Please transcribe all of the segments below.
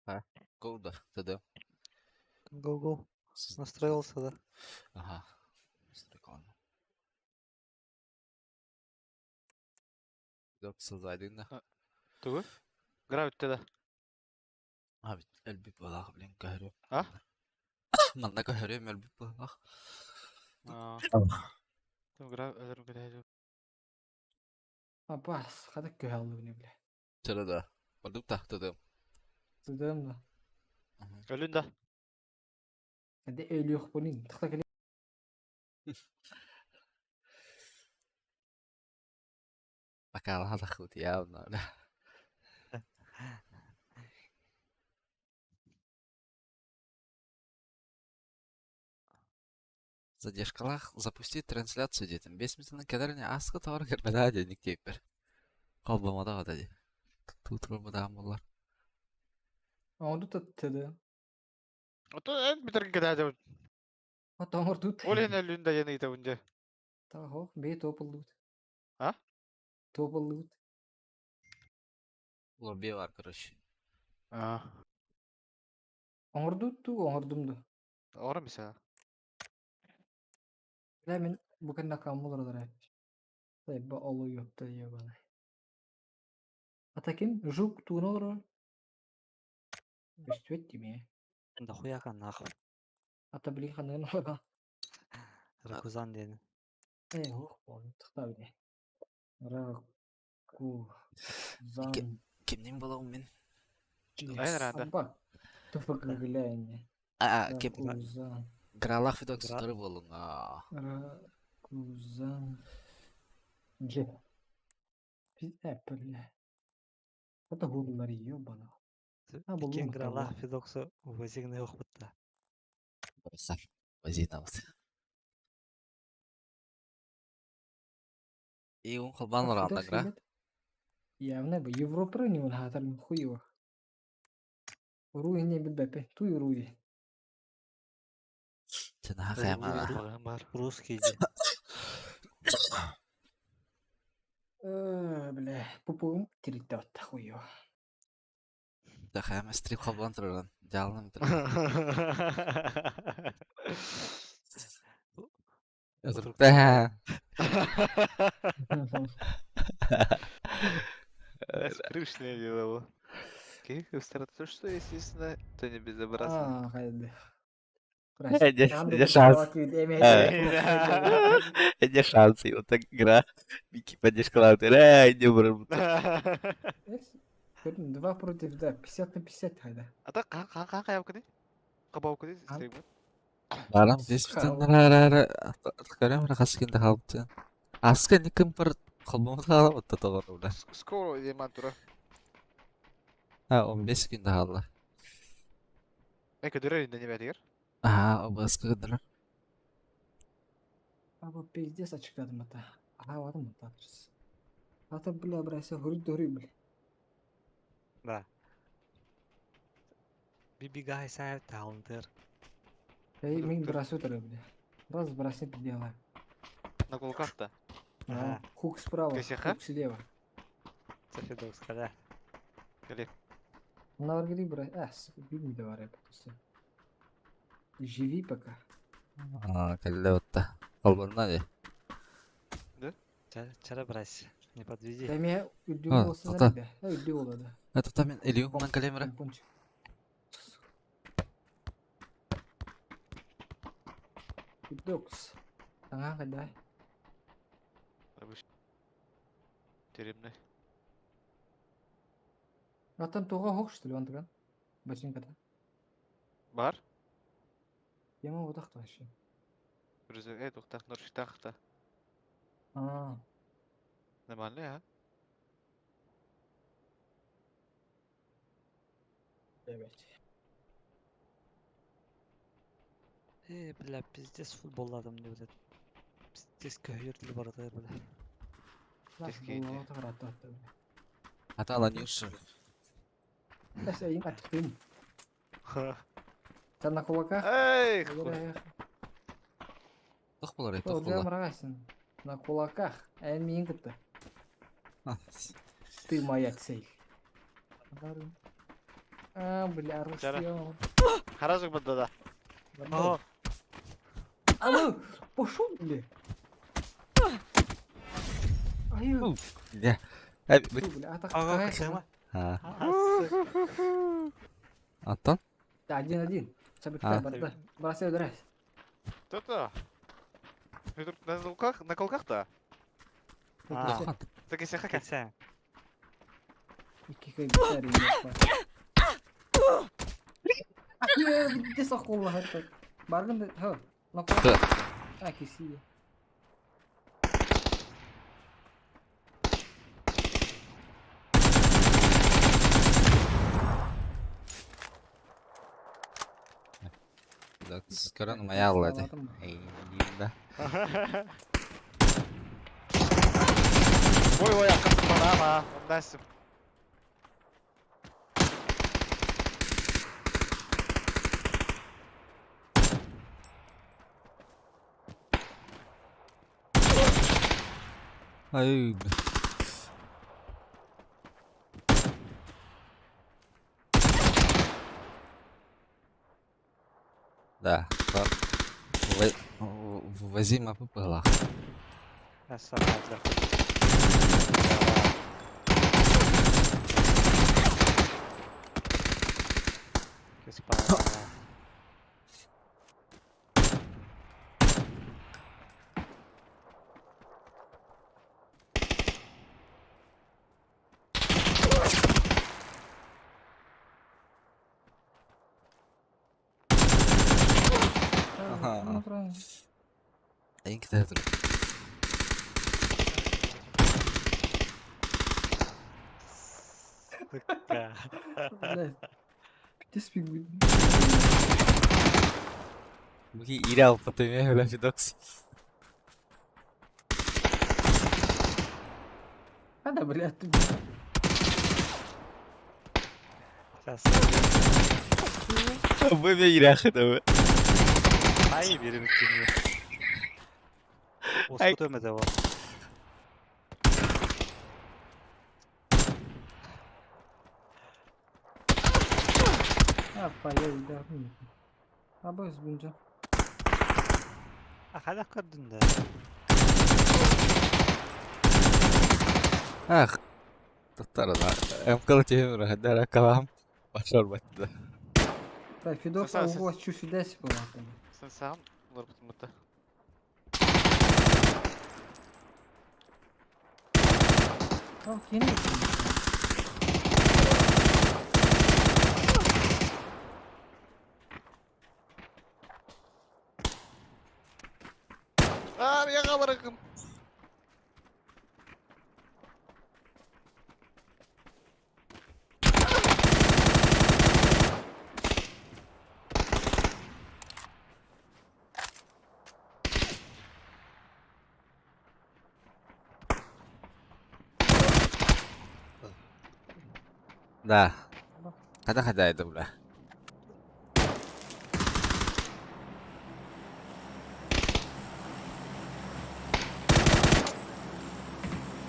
А, go да, тогда. Go-go. Настроился, да? Ага. Прикольно. Создадин да. Тугу? Гравитте да. А бит өлбүт буолаах, блин, көһөрүөм. А? Манна көһөрүөм өлбүт буолаах. Аа. Грав өлөрүм кэтэһэ. Апас, хата көһө бля. Чара да. Ордук тахтыдым. Тыдым да. Өлүн да. Хәдә өлүөх бунин. Тахта кэле. Пока таххыбыт явно. Задержкалаах запусти трансляцию диэтим. Биэс мүнүүтүнэн кэлэр ини ааска тоҕор кэлбэтэ диэник диэбиппэр. Холбоммотох этэ дии. Туутурбутаҕым буоллар. Оҥорду тыды. Ото эн бүтэрин кэтэһэ Ото оҥордут. Ол иһин өлүн да диэн ыйытабын дьэ. Таһох, бэйэ туоп ыллыбыт. А? Туоп ыллыбыт. Лобби бар, короче. Аа. Оҥордут туу, оҥордум да. Оҕором мисэ. Бля, мин бу кэннэ аккаунтум олорор Ба олуйуопта ебаный. А таким жук тууна олорор. Көстүбэт дии Дохуя канах. Ата били ханыгын олорор. Ракузан диэн. Э, ух, помню, тахта били. Ракузан. Кимнин буолабын мин? Айн рада. Аба. Туфа глянь. А, ким Ракузан. Гралах Федок сотору буолуҥ. Аа. Ракузан. Дже. Э, бля. Это гурлар ебана. А, буллум Иккиэн того. Гралах Федоксу увазигны охпутта. Барсар. Возитабыт. И он холбан олорон гра. Явно бы Европа не он хуево. Уруй не билбепе. Туй уруй. Чынаха хаямала. Бар. Русский ди. Э, бля, пупум тиритте атта хуево. Да хайама стрип холбан тураран. Жалным турар. Да. Скрючное дело было. То, что, естественно, то не безобразно. А, хайды. Где шанс? Где шансы? Вот так игра. Микки поддержка Эй, не брал. Два против, да, 50 на 50 хайда. А так, қан қан қан қаяп кіде? Қабау кіде? Стрим. Барам здесь Көрөм хаскин да халыптын. Аска никим пар холбомут хаалабыт тоҕор бля. Скоро деман тура. А 15 күн да хаалла. Э, көдөрөр инде не бәдигер? Аа, обаска кыдырар. А вот пиздец очкадым ата. А, вадым ата. Ата, бля, брася, хурит дуры, бля. Да. Бибигай сайт таунтер. Эй, мин бросу тары, бля. Раз бросит дело. На кулаках-то. А, хук справа, Косяка? хук слева. Федокс, когда? Кали. На варгири бра... А, сука, бить не давай, просто. Живи пока. Аа, кэллэ отта. Холбонна ди. Чара брась. Не подведи. Да меня үдү А, болса тота. да, бля. Үдү бола да. Это там мен Илюман калемра. Помпончик. Докс. Ага, когда? Теремне. А там туга хок, что ли, он тогда? Ботинка-то. Бар? Я могу так вообще. Э, тоқта, нұршитақта. А, Нормально, а? блядь. Э, бля, пиздец футболладым деп өтет. Пиздец көһүрдүл баратар, бля. Тескейде. Ата аланюша. Сейчас я им открым. Там на кулаках? Эй, Тох болар, тох болар. На кулаках. Эн миин кытта. Ты моя цель. А, бля, Жара. Руслан. Харашык бында да. О, А ну, пошел, бля. Ай, Дьэ. Э, фу, бля, а так ага, какая кысыма. А, А, сука. Антон? Да, один-один. А. Сабыкта, барда. Бросай, ударай. Кто-то? На колках, на колках-то? А. Так если хака. Кэсэ. Икки кайбитар بدي صح والله هرتك بعدين ها نقطة اه كيسية Көрөн умайаалла дии. Да. Ой, ой, аккасы бар ама. Ондайсың. Ай. Да. Ввози мапы была. Красава. Кэспа. Ага. Эйн китэ тур. Сука. تسبي Бу ирэл потеме бля фидокс. هذا بلا Сейчас. Бу ме ирэх да. Ай, бери миккини. Ай. Оспут өмөдө бар. ابا يا ده ابا بنجا А хайдах көрдүн да? Ах. Туттар да. Эмкал темир хадара калам. Башар батты. طيب في دور سا- سا- هو شو سداسي والله Сен саған лырбыт мыты. اوكي А, я баракым. Да. Хада хада это бля.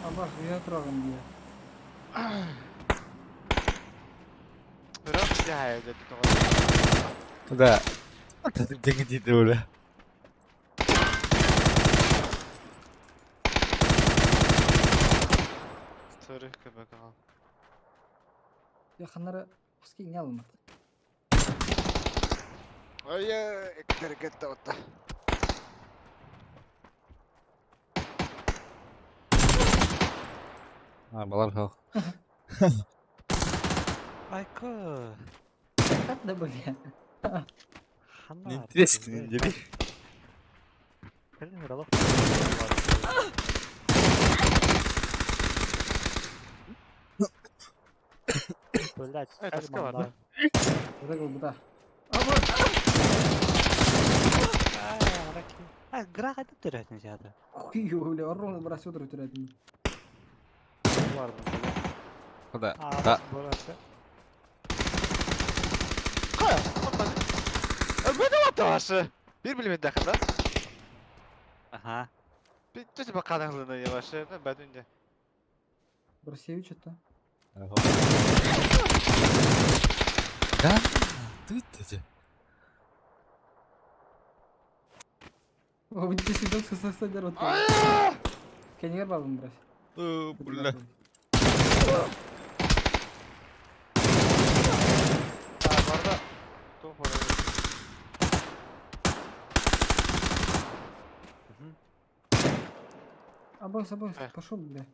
ابا فيها تراغم بيها Бірақ я это тоға. Да. Деген дейді бля. Сорри, көмек ағал. يا خنرا مسكين يلا مت Ай, эккер кетті отта. А, балар хох. Айкы. هذا بلا Хана. Интересно, дери. Кэлин ралах. Блять, Эй, тоска бар, да? الرجل بتاعها ابا А, гра хайда төрөтүн жады. خيو ولا الروح براسي ودرو ترادني Бар бу. Да. А, Да. бурасы. Қая, Мені отта башы. Бір білмейді ақында. Аха. Bir төте баққаныңызды не башы. Бәдүнде. براسيوتش انت Да? Ты ты. О, ты сидел СССР вот. Кенигер бабым брось. Бля. Ha bu arada top var evet. Абойс, абойс, Э. пошел, бля.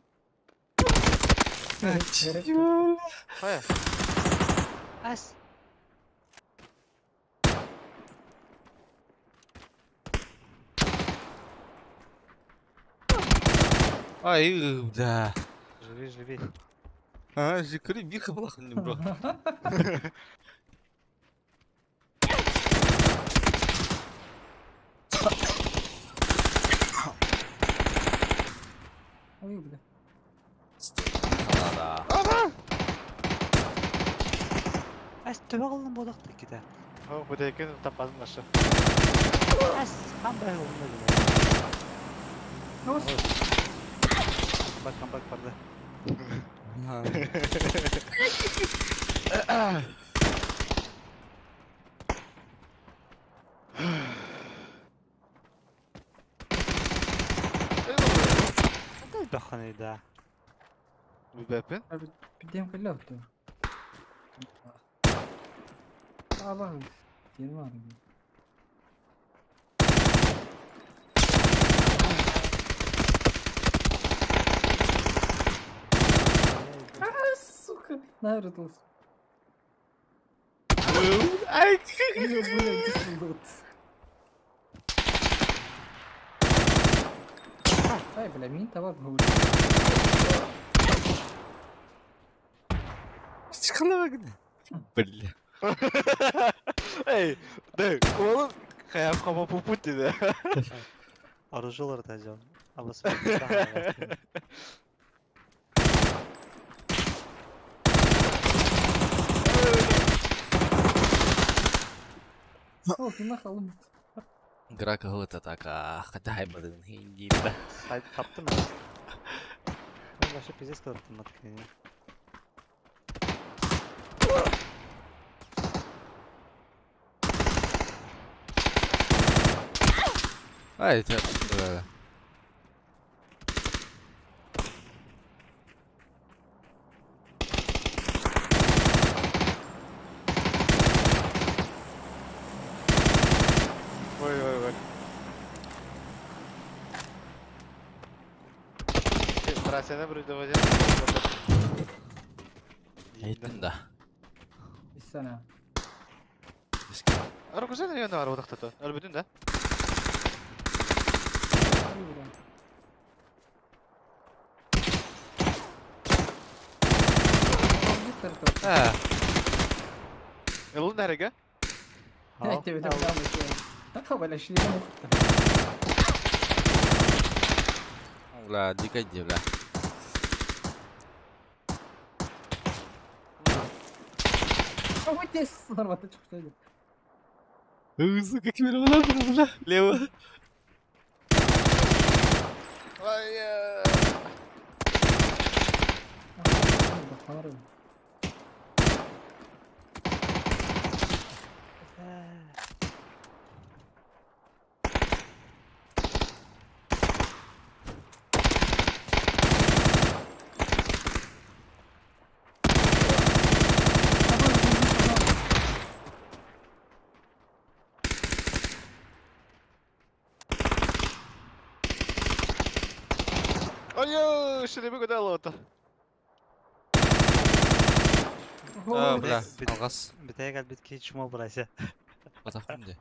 Хайа. Ас! Ай, бля. Живи, живи. А, жикри биха балахын бро. Ой, бля. Да. Ас төбө кылдым бодакты ките. Oh, bu da tapmadın aşağı. Ас хам бай кылдым да. Ну, Бак бак барды. Баханы да. Bu bepin. Пидем калёв-то. Абайс. Диэн бар. А, сука, навертался. Ай, Блядь, ты Ай, бля, мин табак говорит. Бля. Ey, de, oğlum kayam kama puput dedi. Оружие да жон. Абасы. О, ты нахал. Грака гылыта така, хадай бадын хиндида. Сайт тапты mı? Ben başka пиздец кылаттым маткini. Ай, это... Бля. Oy oy oy. Brasene burayı da Айттым да. Истана. Аргузен районда бар одақтаты. Өлбүтүн да. Ой, бля. А, Ылын нәреге? Бля, дикай бля. Сука, бля. Лево. Ай. Ой, шүлеме көдө алып А, бля, алгас. Битәгә бит ки чума брася. Батахым де.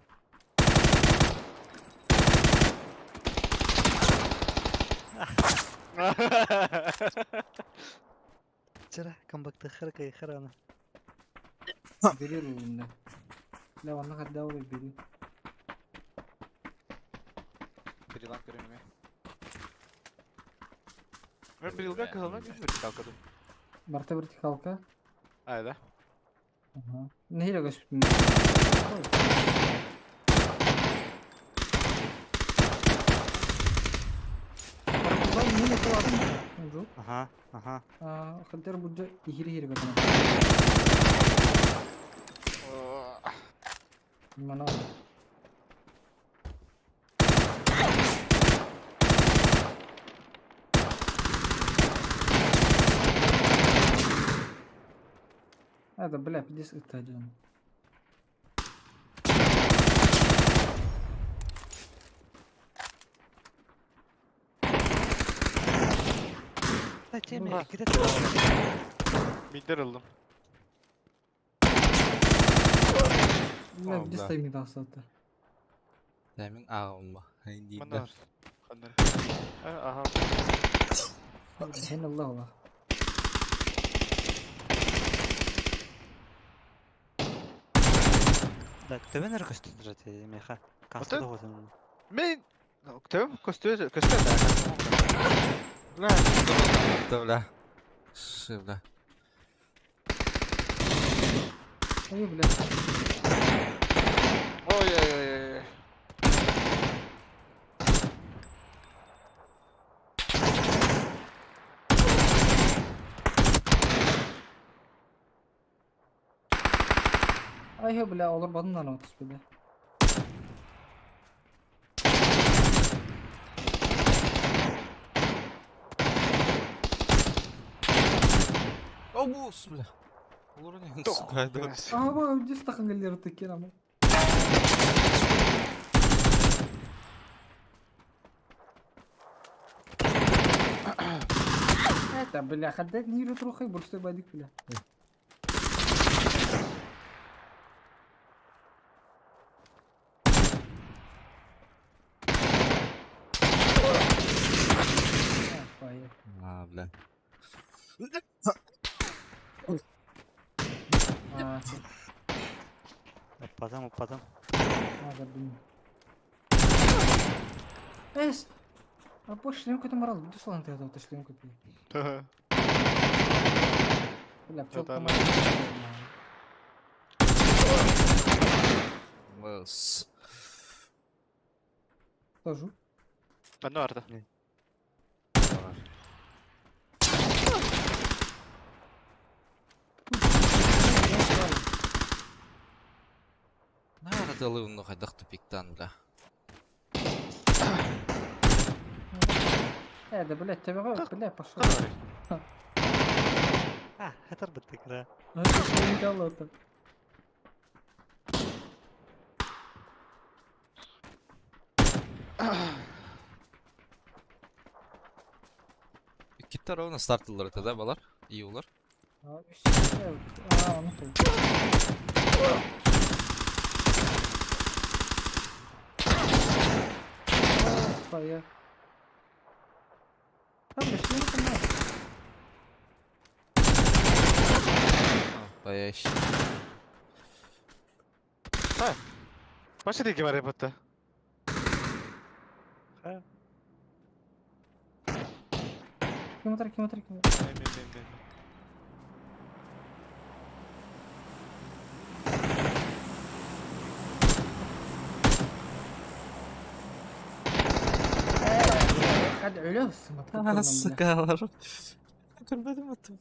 Чара, камбакты хырка хыраны. Бери рулында. Бля, онна хадда ол бери. Перелам көрүнмө. Мен бирилга кылма мен вертикалка. Барта вертикалка. Айда. Ага. Нехиле көспүтүн. Партизан мини кыладым. Жок. Ага, ага. Хаддер будда ихири хири бетен. Мана. Это, бля, пиздец, это один. Теми, Ура. где ты? Мидер ыллым. Бля, О, пиздец, бля. тайминг тахсата. Тэмин ааҕымма. Манна Диирдэ. бар. Ханна. Аха. Хен Allah Allah. Да, төбөн эрэ көстөн ти меха. Каста Ото- тоҕотун. Мен Төм көстө көстө да. Бля. Да, бля. Ши, бля. Ой, бля. Ой ой ой ой. Ай, бля, олар бадыннан отыз бля. Обус, бля. Олору не Тох. сука, да. Ага, пиздец, тахын галеры таки нам. Это, бля, хаддет не трухай, бурстой бадик, бля. А, поехали. А, бля. А, Аппатам, аппатам. надо, блин. Эс! А по шлем какой-то морал, буду слон ты это шлем купи. Бля, пчелка Да-да, моя. Мыс. Тоже. Манна барда. Бар. Нара дылы хайдах тупиктан, бля. Да, блядь, тебя, бля, пошел. А, хатар быттык, да. Это не это. Икки ровно стартылар это, да, балар? И улар. А, всё, а, ну то. Поехали. Там, бля, шлем там надо. Поящ. Баша диги бар ебатта. Километр, километр, километр. Мен мен мен мен. Hadi öyle olsun. Bak, А, сука, Көрбөдүм аттым.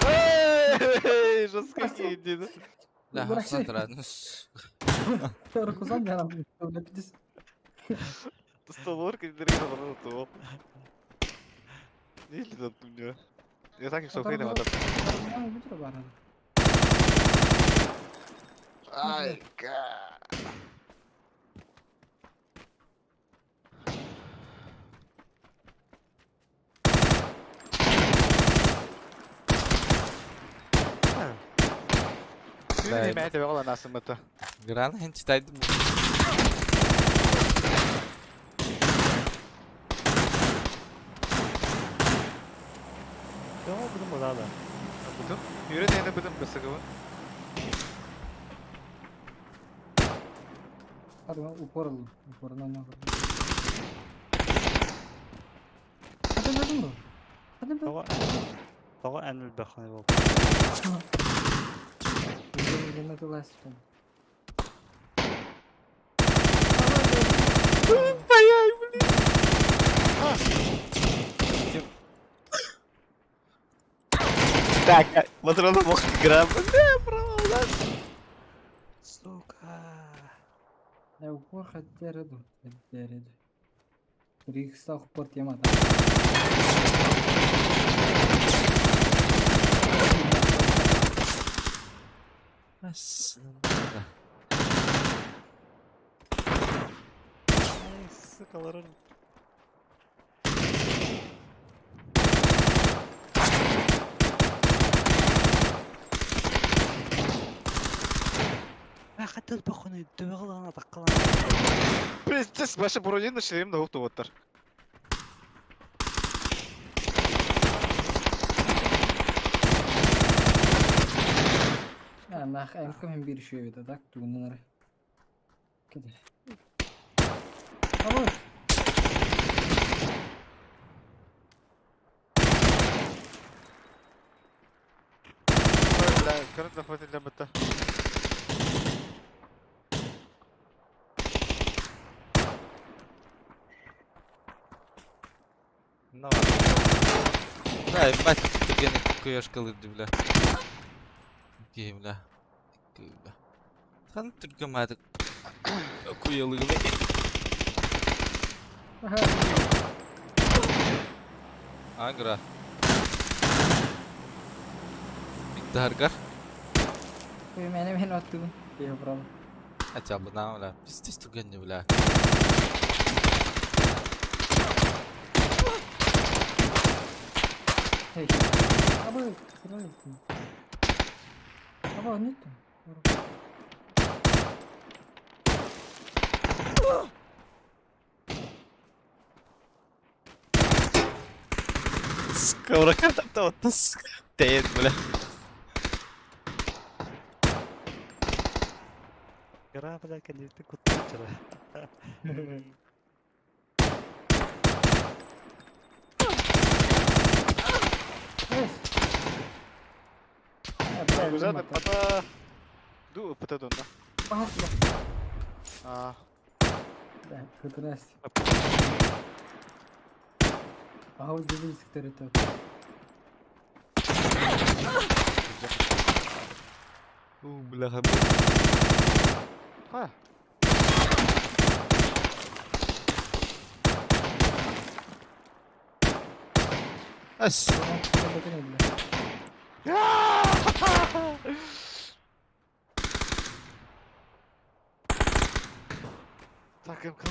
Эй, жестко дейді. Бля, Бырахсай. хасатра, ну с. Рукузан я нам, бля, пиздец. Столор кидерге барады то. Не летит у меня. Я так и что хрен это. Бүтүрө барады. Ай, ка. Да, Мен тебе ола насымыты. Грана хен читайды. Тоҕо будум була да. Бутун. Yürü ne бутун бысыгы. Hadi ben упор aldım. Упорынан ne kadar. Hadi dedim bu. Hadi be. Тоҕо тоҕо эн өлбөххүнэ бу. Cennet ulaşsın. Паяй, блин. Так, патрона мог грамм. Бля, право, Сука. Уох эттере ду, эттере ду. Рикса охпор тема. Ай, сука, лорон. Хатыл похуй, төбөҕө атаххалан. Пиздец, ваша бронин шлем да уктуоттар. Нах, эмком бир еще это так, тугуннары. Кеде. Алло. Бля, көрөн да хватит для быта. Ну Да, ебать, түргені көяшкалыр бля. Киһи, бля. Бля. Хан түргөн мааты куялыгы. Ага. Агра. Мигдаргар. Мене мен оттугун. Я право. Хотя бы на, бля. Пиздец түргөннү, бля. Эй. Абы, Аба, нет там. Сковородка там вот Тейт, бля. Гра, бля, кэллибитин куттуучара. Эс. Гузада пата ду пата дунна. А. Да, хытрас. Ага, вот здесь сектор это. У, бля, Ха. Ас. Так, МК.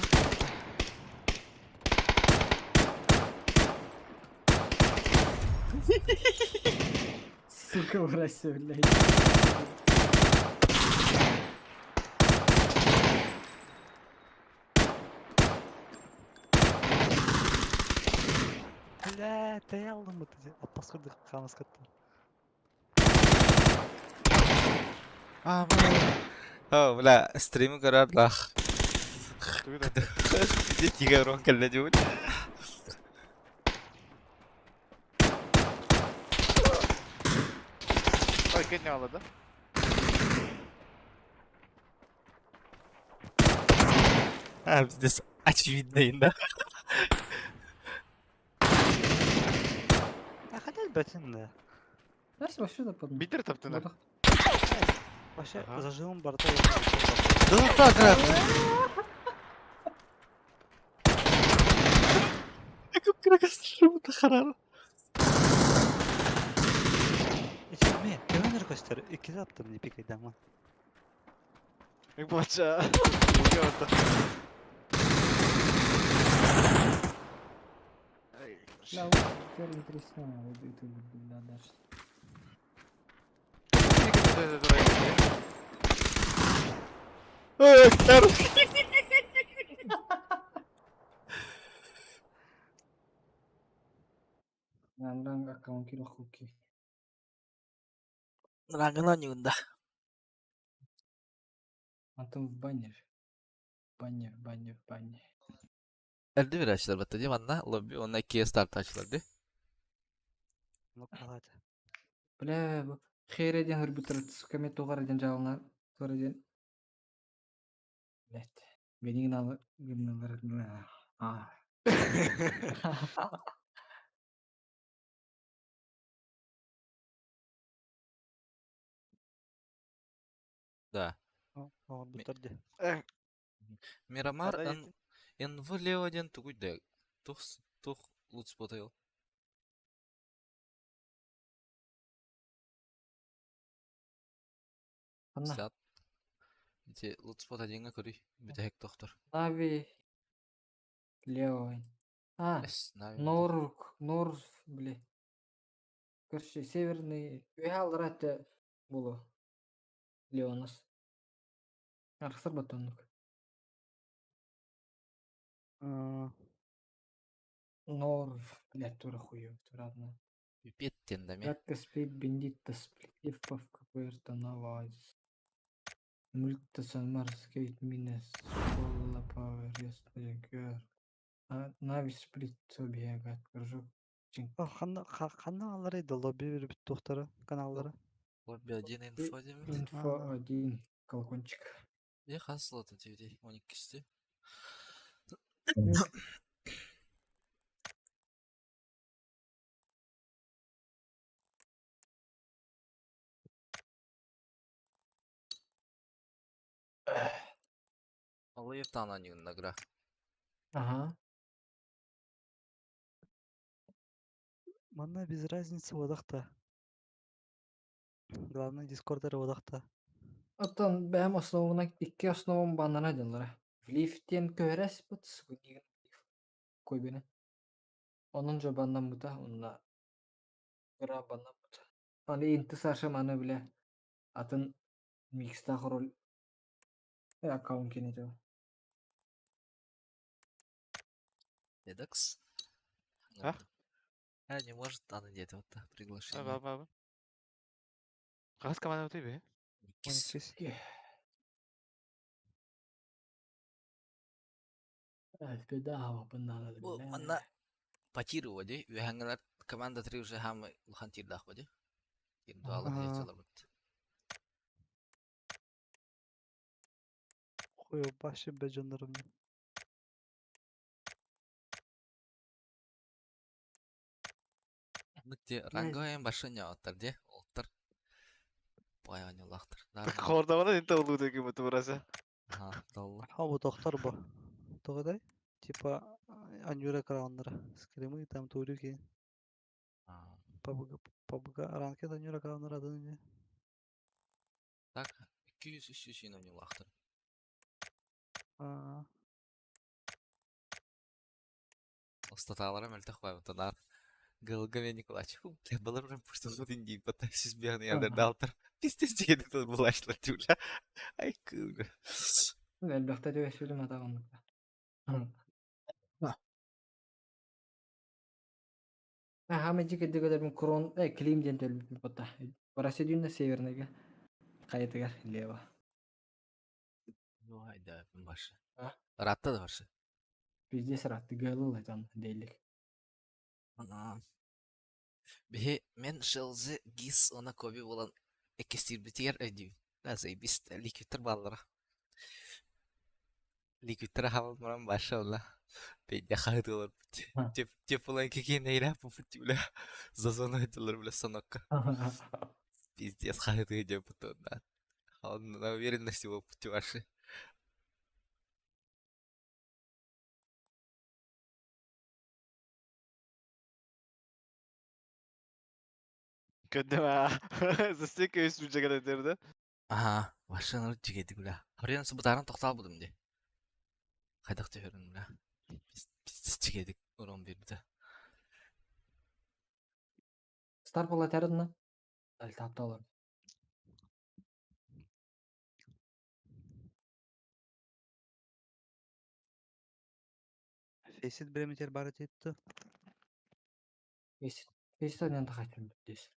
Сука, врася, блядь. Бля, тэйаллым быт. Аппас курдук хаамас каттым. А, бля. О, бля, стрим көрөр лах. Тугуда. Тиге рон кэллэ дьубут. Ой, кенне ала да? А, пиздец, очевидно, да. А хотел бэтин да. Знаешь, вообще западно. Битер таптына. Вообще, Ага. зажимом барда. Да ну так, рад. Как Ичме, кемнер көстөр, икки таптым не пикайдама. Бача. Угата. Да, вот теперь интересно, вот это, бля, дальше. Ой, хорош. Нанранг аккаунт киро хуки. Рангана нюнда. Антон в бане. Бане, в бане, в бане. Элди bir açtılar batta diyeyim anna lobby onunla ikiye start açtılar di. Ну калат. Бля, хейреден хөрбүтөр сука мен тугар ден жалына тугар ден. Блять. Бенигналы гынналар А. Да. Оҥорбуттар дии. Эх, Мирамар Ханна Н... НВ Лео диэн тугуй да? Тух тух лутспотай ол? Ханна? Саат. Ити лутспот одиҥҥа көрүй. Бүтэһик тохтор. Нави Лео. А, Эс, Нави. Норк, Норф, били. Короче, северный үөһэ аллара өттө буолуо. Леонос. Арахсар баттаннык. Аа, Норф, блядь, тура хуёв, турадно. Пипет диэн да эмиэ. Кратко спит бендитто сплетив в Навайс. Мультасанмарскейт минес школа пауэр Нави сплит собиягат кружок. Ханна ханна алларай да лобби бербит туохтара каналлара. Лобби один инфо диэбит. Инфо один колокольчик. Дьэ хас сылата диэбитий? Он иккисти. Алыев таанан игра. Ага. Манна без разницы одахта. Главное дискордары одахта. Оттон бэйэм основына икки основам баннара дьаллара. Влифтен көһөрөс бут сугунигин койбене. Онон же баннаммыта онна кыра баннаммыта. Аны инти Саша маны биле атын микстах роль аккаунт кинете. Дедекс. А? А, не может аны диэти вот Ба приглашение. ба ба. Хас команда ты бе? Он Иккис. иккис. Бу манна потирова ди. Үһәңгеләр команда 3 уже хамы улахан тирдах бу ди. Тирдуалы Аа. диэчалар бут. Хуй башы бе жоннорум. Ныкте ранговая башня оттар ди. Олтар. Баян улахтар. Хордавана инта улуу деги бу тураса. Ага, долла. Ха бу тохтор бу. Тоҕодай? Типа анюра крауннара. Скримы там турюки. А, ПБГ ПБГ ранкет анюра крауннара адын ини. Так, 200 300 син улахтар. Аа. Остаталара мөлтөх бабытанар. Галга Николаевич, бля, балар прям просто вот инди, потасис бьяный ядер Пиздец, деген тыл булашлар тюля. Ай, кылга. Элбэхтэ түбэспитим атаҕыннык. Аха мэдьи кырдьык крон клим диэн төлбүппүт батта. Барасидюнна северныйга хайатыгар лево. Ну, айда, башы. А? Ратта да башы. Пиздец ыраатты гылыл айтан дейлик. Бихи, мен шелзе гис она коби болан экестир битигер өйдүү. Да, заебись, ликвидтер баллара. Ликвидтер хабал маран башы ола. Пейдя хайтылар. Теп, теп болан кекин эйра пуфутюля. Зазона айтылар бля санокка. Пиздец, хайтты деп потом, да. Он на уверенности его путеваши. Көндө. Застека үс бүжегер дерде. Ага, машина жигеди бля. Харьян субутаран токтал будум де. Хайдак төһөрүн бля. Пиздец жигедик урон берди. Стар була тэрдна. Аль тапталар. Фейсит биреметер бары тетті. Бес бес тоннан тахайтын дес.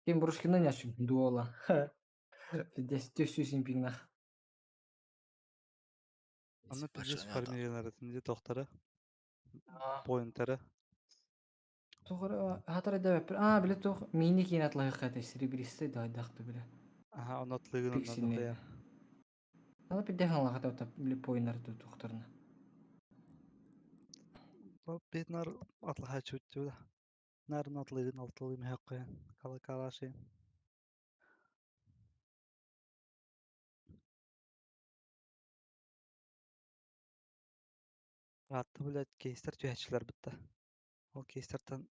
Кем Брушкина няшым дуола. Пиздец төсүсүн пигнах. Аны пиздец фармирилер этинде тохтары. Поинтары. Тугура хатара дәбәп. А, биле тух мини кинатлы хакыйкаты серебристый да айдакты биле. Аха, оны атлыгын оннан Пиксельный. да. Аны пиддехан лахата липойнар тутуктарына. Бетнар атлаха чүттү. Нарын атлыгын алтылы мехаккы. Калакалаши. Ратты, блядь, кейстер түйәчилер бітті. Ол кейстертен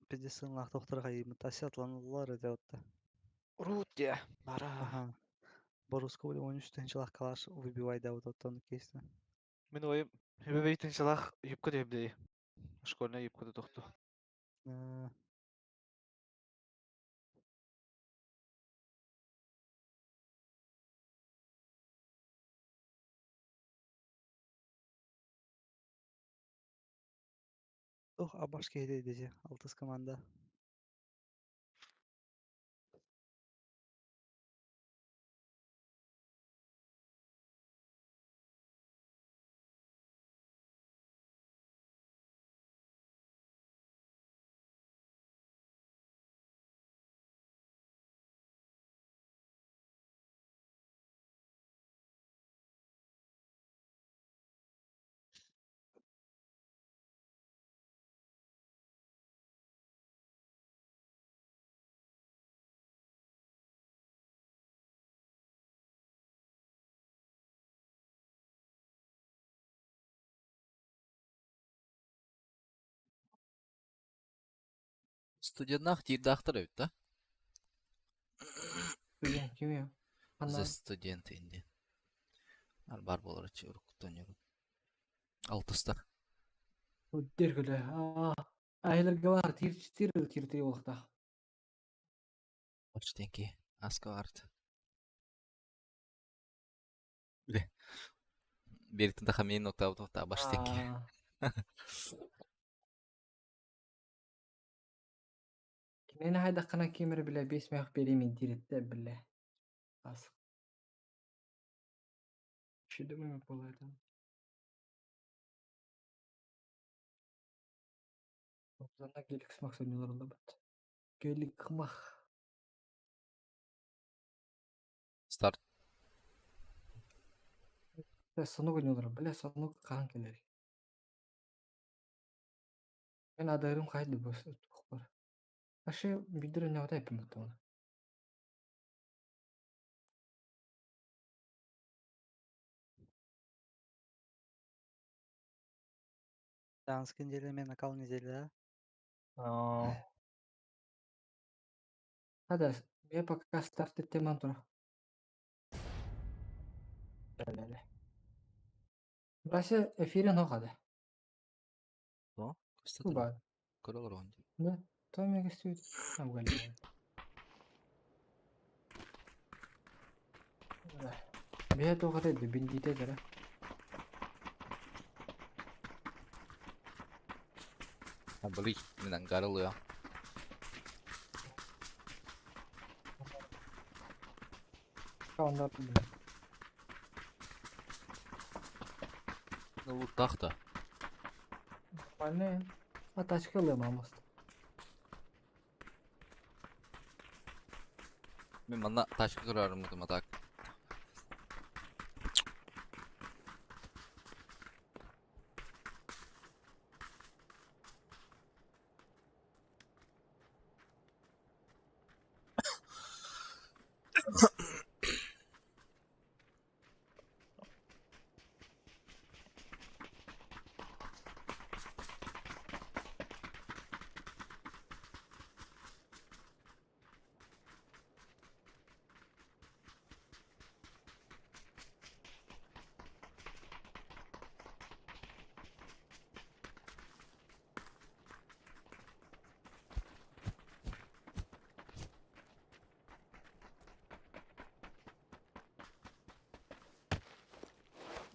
пиздец сынлах тохтар хайымыт асятланалар эде отты. Рут де. Бара. Ага. Боруско бля 13 тынчылах калаш выбивай да вот оттон кейсті. Мен ойым Хөбөбейтин салах юбка дебдей. Школьная юбка тохту. Ох, абаш кейде деже. Алтыс команда. Студентнах тиирдаахтар эбит да? Студент ким я? За Ана студент инди. Бар болар чы уруктон юру. Алтыстар. дергілі. Айлерге бар тир тир тир тир болықтақ. Баштенки. Аска арт. Биле. Бериктин таха мен октав тоқта баштенки. Кинени хайдаққана кемір біле бес мех беремен диретті біле. Ас. Шүдімі болады. Обзана гелик смак сönüyorlar бит. Гелик мах. Старт. Сону ойнолор биле сону каан келер. Мен адарым кайды бос бар. Аше бидир не отай пимат оны. Данский неделя мен накал неделя. Хада, я пока старт теман тура. Леле. Брасе эфире ногада. То? Кстати, Ба. көрөлөр он. Да. То мега стоит. Абгали. Бе тоғада бендите дара. Абли, мен ангарылы. Каундар. Ну лутахта. Нормально. А тачка лымамыз. Мен манна тачка көрөрүм мутума так.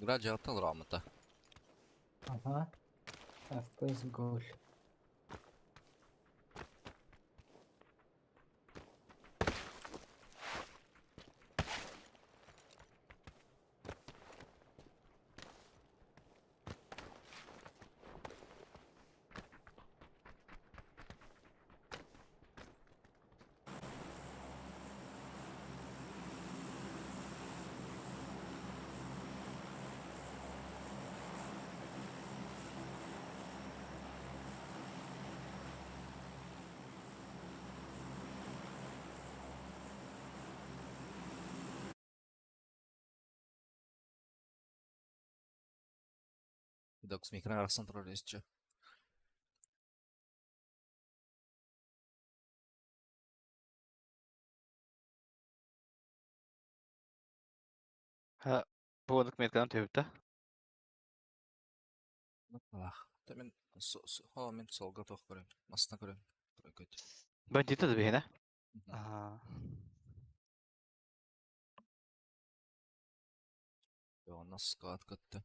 Граджа рамата. Ага. FPS гол. Докс микро арахсан турар исче. Ha, bu anlık metkadan tövbe. Ах, та мин хо мин солга тох көрөм. Масна көрөм. Көт. Бандиты да бihine. Ага. Онна склад көттө.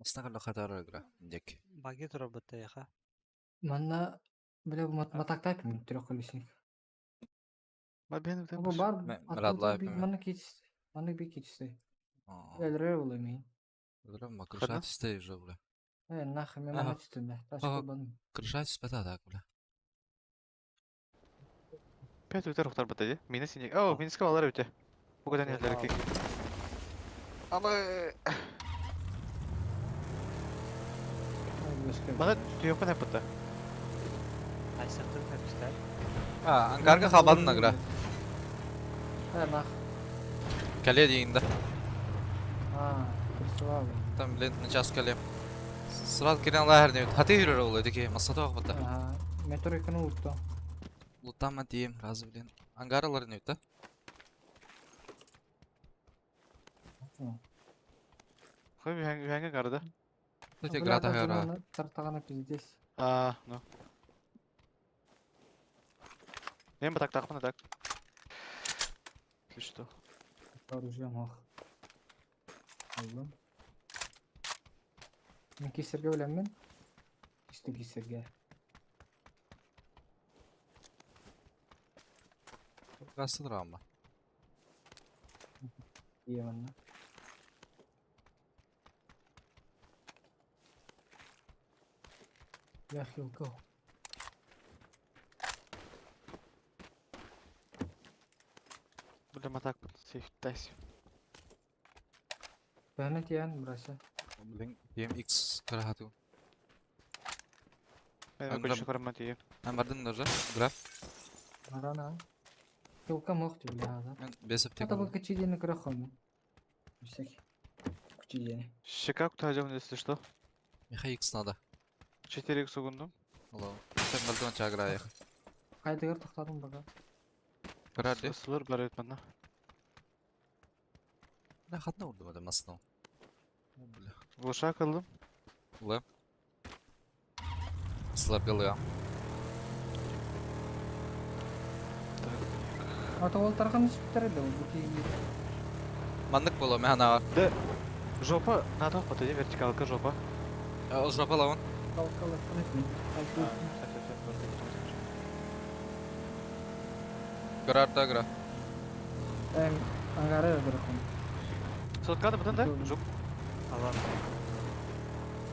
Масна көрө хатар ыгра. Дек. Баги турар бытта яха. Манна, бля, матактайп мин трехколесник. Ма бihine Бу бар, Мирадлай атылды би пеме. манна кич, манна би кичти. Элре була мин. Бля, ма Хадна? крыша түсте уже, бля. Э, нахуй мен Ага. манна түстүм да. Ташка Ага. бан. Крыша түспәтә так, бля. Пять өтер ухтар бата Мина сине. О, минске алар өте. Bu kadar Evet, yerlere al. ki. Ama bana tüyopan hep bata. Айсақтыр тәпістер. А, ангарга хабадын агра. Э, нах. Кале дегенде. А, красава. Там, блин, на час кале. Сразу кирен лахер не хаты юрер ол эдике, масата вакытта. Ага, метро икону утто. Лутама дейм, разы, блин. Ангаралар не өтті. Хой bir karada. Өте грата гара. Тартагана пиздец. А, ну. Мен батак тақпын так. Если что. Оружие мох. Аллам. Мен кесерге білем мен. Исті кесерге. Гасы драма. Ие манна. Я хилкал. Бля матак сейф тайс. Бәне тиян брася. Блин, DMX кара хату. Мен Ангра- көчү карама тием. Мен бардым даже. Граф. Арана. Хилка мох ти бля. да. Мен бесеп тек. Это был кочедены крахом. Всякий. Кочедены. Щека кутacağım если что. Миха X надо. 4x сугундум. Алло. Сен бардым чагра ях. Қайдығыр тоқтадым баға. Кара де. Сылыр бар өт мана. Бля, хатна урдым адам астына. Бля. Глуша кылдым. Лы. Сылар гылы. Ата ол тарқан үспіттер еді ол бүкей. Мандык боло мен ана. Жопа надо бата вертикалка жопа. Ол жопа лавын. Қалқалы қанат мен. Грар да гра. Эм, ангары ырқым. Соткады бутан да? Жук. Алан.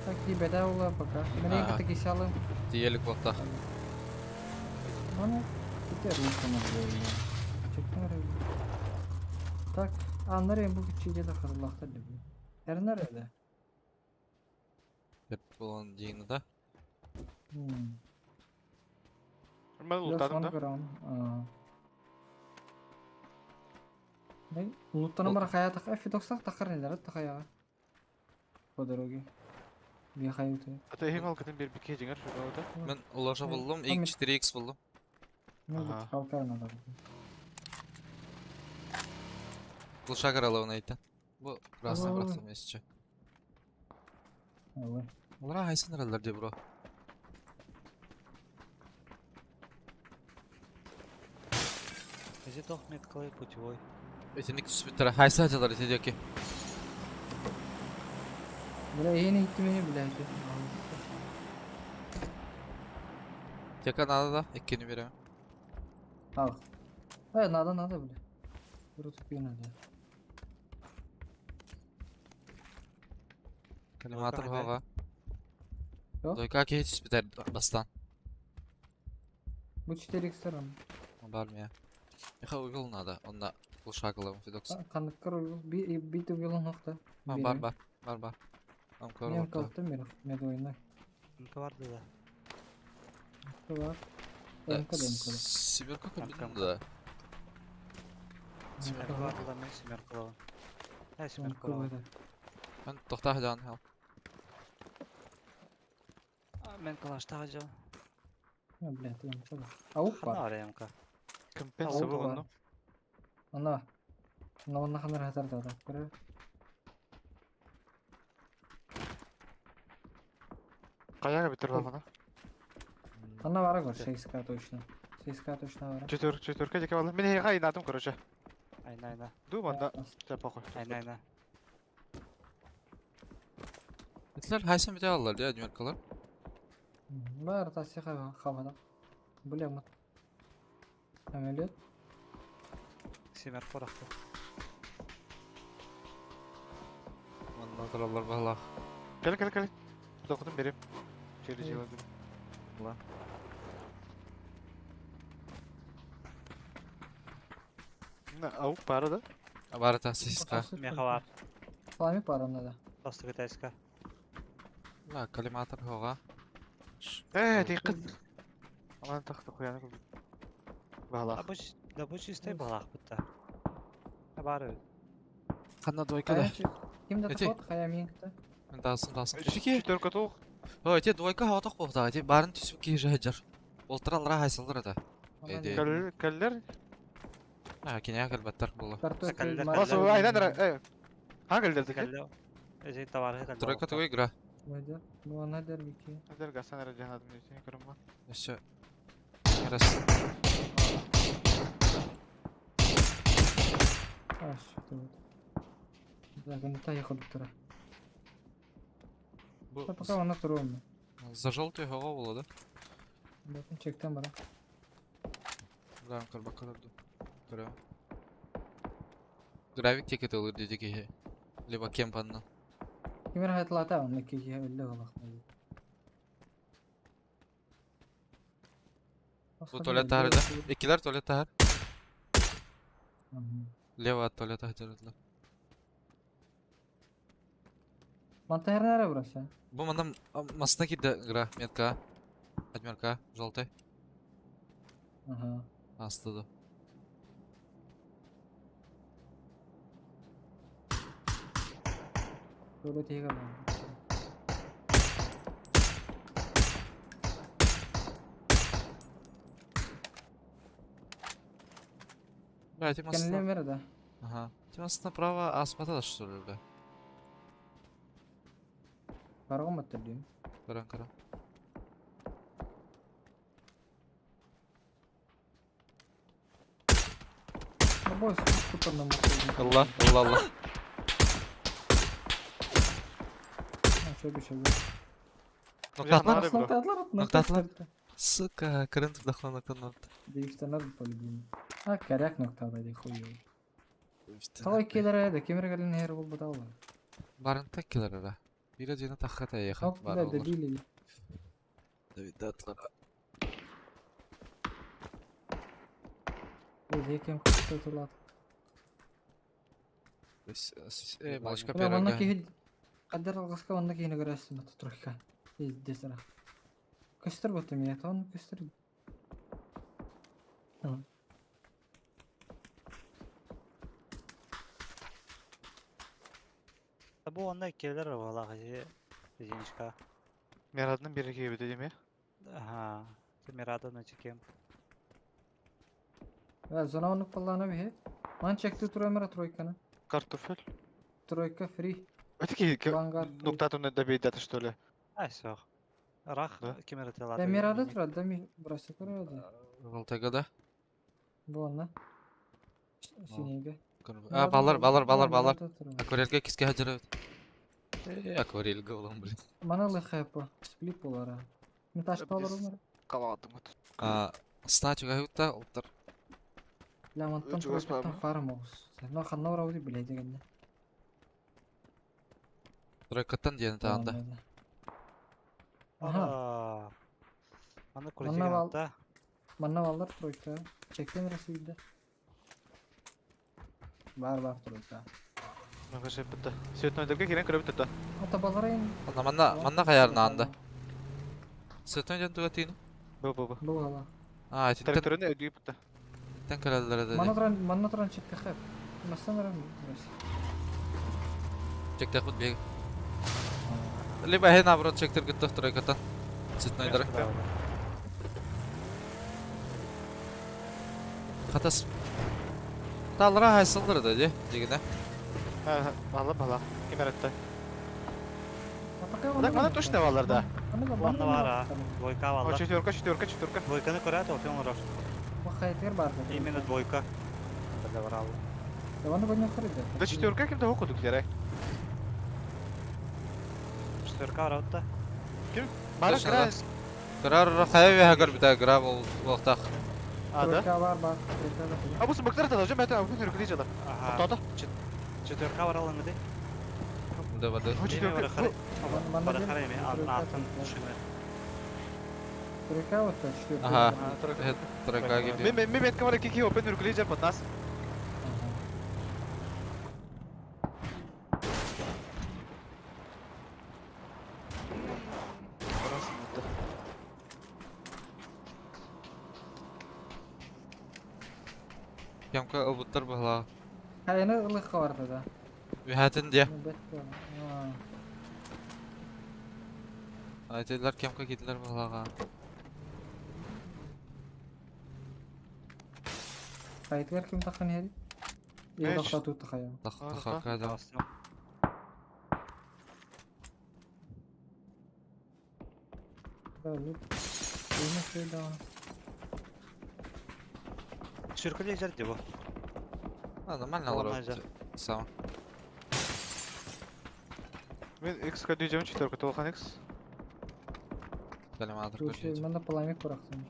Так и беда ола пока. Мен Ага. екі кесе алым. Диелик бокта. Мана кете рухым Так, аннар эми бу кичиде да кырылакта деп. Эрнер эди. Бер болон дейін да. Хм. Мен лутадым да. Не, луттан бар хаятак, F90 тақыр нелер тақаяга. По дороге. Бихаюты. Ата эм алкатын бер бике жеңер шуга да. Мен улаша болдум, Мен- X4X болдум. Ну, Ага. халка надо. Глуша каралавын айтты. Бу красный Ага. братым есче. Ой. Олар хайсын аралар де бро. Эзи тох меткалай путевой. Этинник түспүттер. Хайсы ачалар этедеки. Бля, эни итти мени биле. Тека надо да, эккени берем. Ал. Э, надо, надо, бля. Рутупи надо. Коллиматор хайда? хага. Жок. Дойка кей түспүттер бастан. Бу 4 сторон. Бар мия. Миха угол надо. Онда глуша кылым фидокс. Кандыккар би бит угол нокта. А, бар бар. Бар бар. Ам Мен көр калты мер медойна. Мка барды да. Бар. МК да МК. Сибирка Ам, көрбүдүм да. Семерка баар мен семеркалабын. Э, семеркалабын. Мен тохтаах дьаан хал. Мен калаштаах дьон. Блядь, МК. Аук бар. Хана МК. Компенса Аук бар. бугунну. Ана. Ана онна ханар хатар да көрө. Каяга битер лагана. Ана бара көр 6К точно. 6К точно бара. Четвер, четверка деке бала. Мен хейга инатым, короче. Айна айна. Ду манда. Жапа кой. Айна айна. Итлер хайсан бите аллар дия дмеркалар. Бар тасиха хавада. Бля, мат. Амелет. Семерка орахты. Манна тураллар баһалаах. Кел, кел, кел. Токутун берем. Чели жила. Ла. На, аук пара да? Барата 6К. Меха бар. Салами пара надо. Просто китайска. Ла, коллиматор хога. Э, диккат. Аман тахта хуяны кыл. Бала. Да бу чистай балах бутта. Бар. Ханна двойка да. Ким да Эти. тахот хая минкта. Мен тасын тасын. Эти. Четверка тух. О, эти двойка хатак бохта. Эти барын түсүп ки жаҗар. Олтыралар хайсалар да. Эди. Кел, келлер. А, кине калбаттар була. Картофель. Бас айдан э. Ха келдер деке. Калло. Эзи товары калло. Тройка тугой игра. Ну она дербики. Адер гасан ара жахадым десең көрөм. Еще. Раз. А, что вот. Так, ну та ехал доктора. Бу Да пока она туром. за желтую голову было, да? Батын чектен бара. Да, карбакалар да. Көрө. Гравик тикет olur dedi ki. Либо кемпанна. Кимер хатлата он ки өллө галах. Бу туалет тахар да. Икилер туалет тахар. Лево от туалета хотелдылар. Мантахар нere burası? Бу мандам масына кидде игра метка. Адмерка, желтый. Ага. Астыды. Туалет еге бар. Бля, эти Кенле масына. мерде. Ага. Эти масына право аспата да что ли, бля. Баргы маттыр дейм. Каран каран. Бой скутерном. Алла, алла, алла. Шөбі шөбі. Ноктатлар. Бро. Ноктатлар. Ноктатлар. Сука, кырын турдахла ноктан Дейштенер по-любому. А, коряк ноктада дей хуй. Талай келер еді, кемер келен хер бол буталла. Барын так келер ара. Бире дена тахата ехат Хоп, бар бля, олар. дебили. Давидатлар. Өзі кем күтті Э, малышка Бля, онна пирога. киһи қаддар алғасқа онна киһини көрөстүм ата тройка. Пиздец ара. Көстөр бутум я, тон көстөр. Бу онда келер балах эзи единичка. Мерадның бири кийбит деме. Ага. Мирада на чекем. Бля, зона онук баллана бихи. Ман чекти турамара тройканы. Картофель. Тройка фри. Это ки Вангард. нуктатуны добейдаты что ли? Ай сох. Рах Да. кемер телады. Да мирада тура, да ми брасы көрөдү. Желтыйга да. Бу онна. Синеге. А, балар, балар, балар, балар. Акварельге киске хаджар. Э, акварельге улам, блин. Мана лыхайпа. Сплит болара. Мен таш Біз- балар. Каладым вот. А, стачуга хутта олтар. Бля, мантан Чугас тройкаттан бармы? фарм оғыз. Но ханна урауды биле дегенде. Тройкаттан диэн таанда. Аха. Ага. Аны Манна күрдеген бал- да. Манна баллар тройка. Чектен ресүйді. Бар бар тройка. Мага шеп битте. Светнойдерге кирен көрөп битте. Ата балар ен. Онна манна манна хаярна анда. Светной ден туга тиин. Бу бу бу. Бу ала. А, этиттен Тракторын өйдү битте. Кэнниттэн кэлэллэрэ да Манна дии. туран, манна туран чектэххэ. Мастан баран Чектехпит биһиги. Либо эһи наоборот чектергыттах тройкаттан. Цветнойдары. Хатас. Таллара хайсыллар да дии, дигинэ. Бала бала. Ким эрэтте? Так, мана точно балар да. Уонна баар аа. Двойка О, баллар. четверка, четверка, четверка. Двойканы көрөөт опион оҥорор. Хайтер бар. Именно двойка. Бля баралла. Оны көрүнө да. Да четверка ким того кудук дерек. Четверка барабыт да. Бара Точно, кыра. Кырар хайа үөһэ көрбүтэ гра буолуохтаах. А, да? Тройка бар бар. Тройка бар. А бу сымыктар да жем бәтә бу төркү дижала. Аха. Тота. Четверка бараллаҥы дии. Да бады. Бу четверка. Барахар эми атын түшүнэ. Тройка вот так, четверка. Ага. Тройка. Тройка Мен киирдэ. мен мен камера кики опен үркү дижер под нас. Кемка ылбыттар быһалаа. Хайаны ылыхха бар да. Үһэтин дии. Айтылар кемка киирдилэр быһалааҕа. Хайтер ким тахан хери? Эш. Е тохтатуу тахая. Тахака да. Да, лут. Эми шөйдө. Сүркүлэ жер дии бу. А, нормально Олорно олорор. жер. Сам. Мен X ка дижем четверка толхан X. Калиматор Слушай, көрдү. манда пламя курахтым.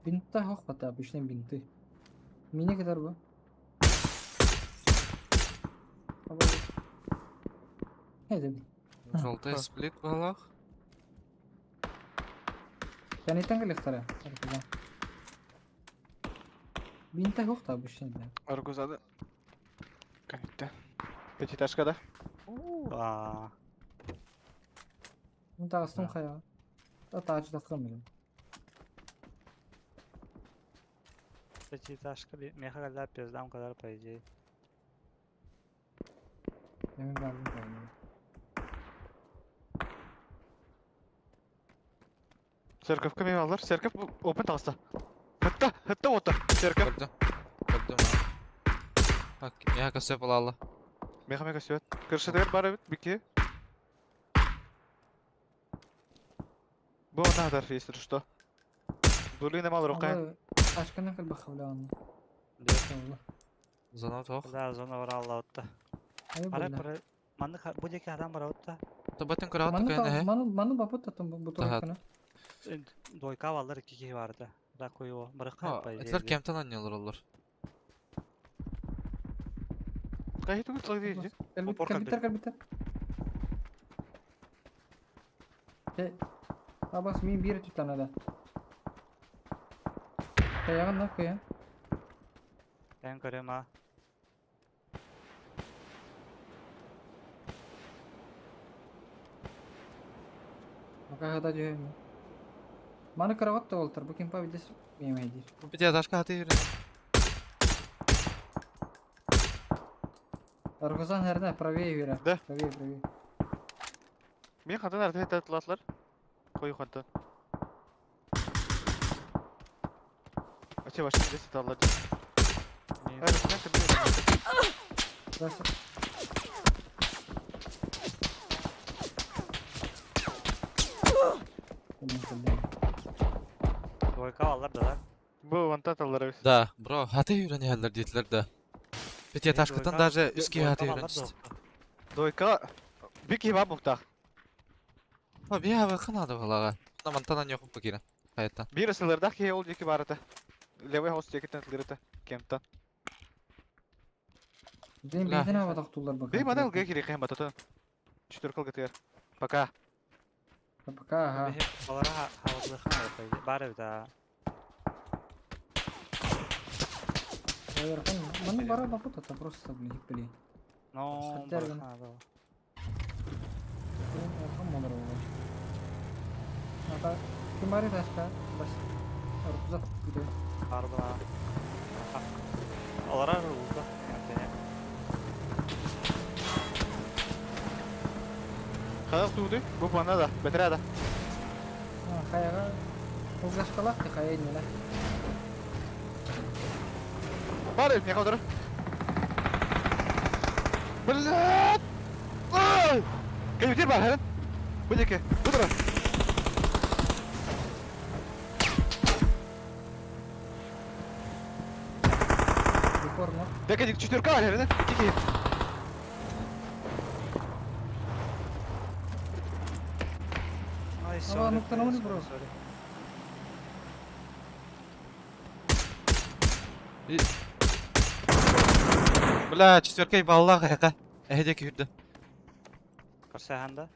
Бинтта хох бата, обычный бинты. Мини катар бу. Это Желтый сплит быһалаах. Кәнитән килехтара. Бинтта хох та обычный, бля. Аргузады. Канитте. Пятиэтажка да. Аа. Ну тагыстым хая. Та тач тахым. Пятиэтажка меха калла пиздам кадар по идее. Мен бардым. Церковка мен алар. Церковь опен таста. Хытта, хытта ота. Церковь. Көрдүм. Көрдүм. Так, меха көсөп алалы. Меха меха сөт. Кыршыдыр бар бит бики. Бу надар, если что. Дулина мал рукай. Ташканы кыл бахавлан. Зона тох. Да, зона баралла отта. Ай Ара бля. пара манны бу диэки адам барабыт да. Табатын көрөт Ману кэнэ. ману ману бапут татым бу Таһат. туркана. Двойка баллар икки киһи баарда. Да куйо барахха по идее. Этилер кемтен анньалар олор. Кайы түгүл тылы дейди. Опор Калбитер калбитер. Э. Абас мин бир түтана да. Каягын на кая. Эн көрөм а. Мака хата жөйм. Маны карават та олтар. Бу кимпа бидес мемейдир. Бу пятиэтажка хаты юрэ. Аргузан herне правее юрэ. Да. Правее, правее. Мен хантан арты татлатлар. Кой хантан. Ача башка десе таллар. Здравствуй. Двойка баллар да да. Бу ванта таллар. Да, бро, хаты юрэ нехэллэр диэтилэр да. Пятиэтажкаттан даже үс киһи хаты юрэн түстэ. Дойка бики ба буктак. О, бия ханада балага. Намантан аньохуп кирен. Хайттан. Бир сылырдак ке ол жеки барыта. Левый хост жекитен тылырыта. Кемтан. Ден Бля. бейтен абатак тулар бак. Бей мана ылгы керек эм батата. Четверка ылгы Пока. Пока, ага. Балара хаватлыхан по идее. Баар да. Маны бара бапут это просто, блин, блин. Но Хотя бы. барахха да. Ата ким бар этажка? Бас. Арбуза күтө. Арбана. Аларар улда. Хадах тууды, бу пана да, бэтэрээ да. Хайаҕа Улгашкалаах ти хайа иннинэ. Бар эбит, миэхэ утары. Блядь! Ай! Кэлбитир бар, хэрэн. Бу диэки, бу турар. Декорно. Бэкэ четверка бар, хэрэн. Икки киһи. Ай, Aa, sorry. nokta ne bro? Sorry. Бля, четверка баллаах эһэхэ. Эһэ диэки үрдэ. Көрсөһөн да.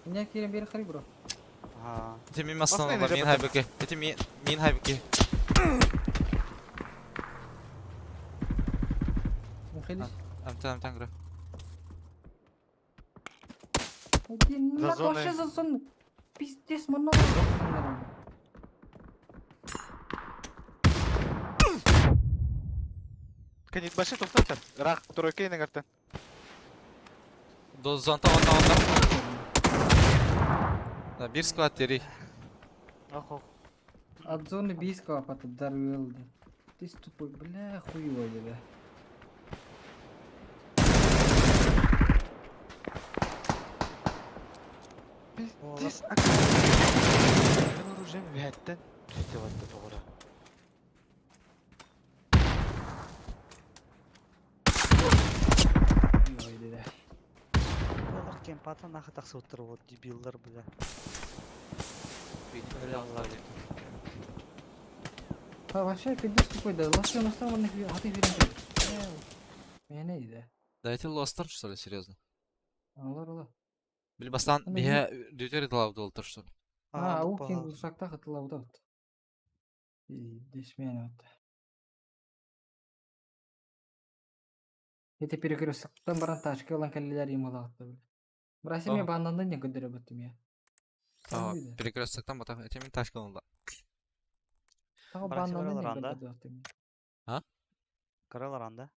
Меня кирен бери хари бро. Аа. Ити мин массыыналар, Бастай мин нельзя хайбыки. Ити мин мин хайбыки. Михайлис. Амтан амтан көрө. Иди на Зазоны. вообще зазон. Пиздец, много. Кенит башы тоқтаттар. Рақ, тройка енең Дозонта онна онна. Да, бир склад тери. Ох, ох. От зоны бийского потом дарвел. Ты тупой, бля, хуёво бля. Пиздец, оружием үһәттен түстэ батта тоҕура. Хуёво бля. Олох кемпата нахы тахсыбыттар вот дебиллар бля. А вообще пиздец тупой, да. Ласты на самом деле, а ты Меня не да. Да эти лостер, что ли, серьезно? Алар алар. Били бастан Аны биһэ дүтер ыталабыт олтор что ли? А, оннук у кин баҕар. ушакта хатылабыт. Дешмен вот. Это перекресток баран тачка ылан кэллилэр ималаатта бile. Браси мен Ага. баннандан не көдөрө баттым я. А, перекрестоктан батах. Эти мин тачка онда. Тага Браси баннандан не баралар анда. көдөрө баттым. Каралар анда.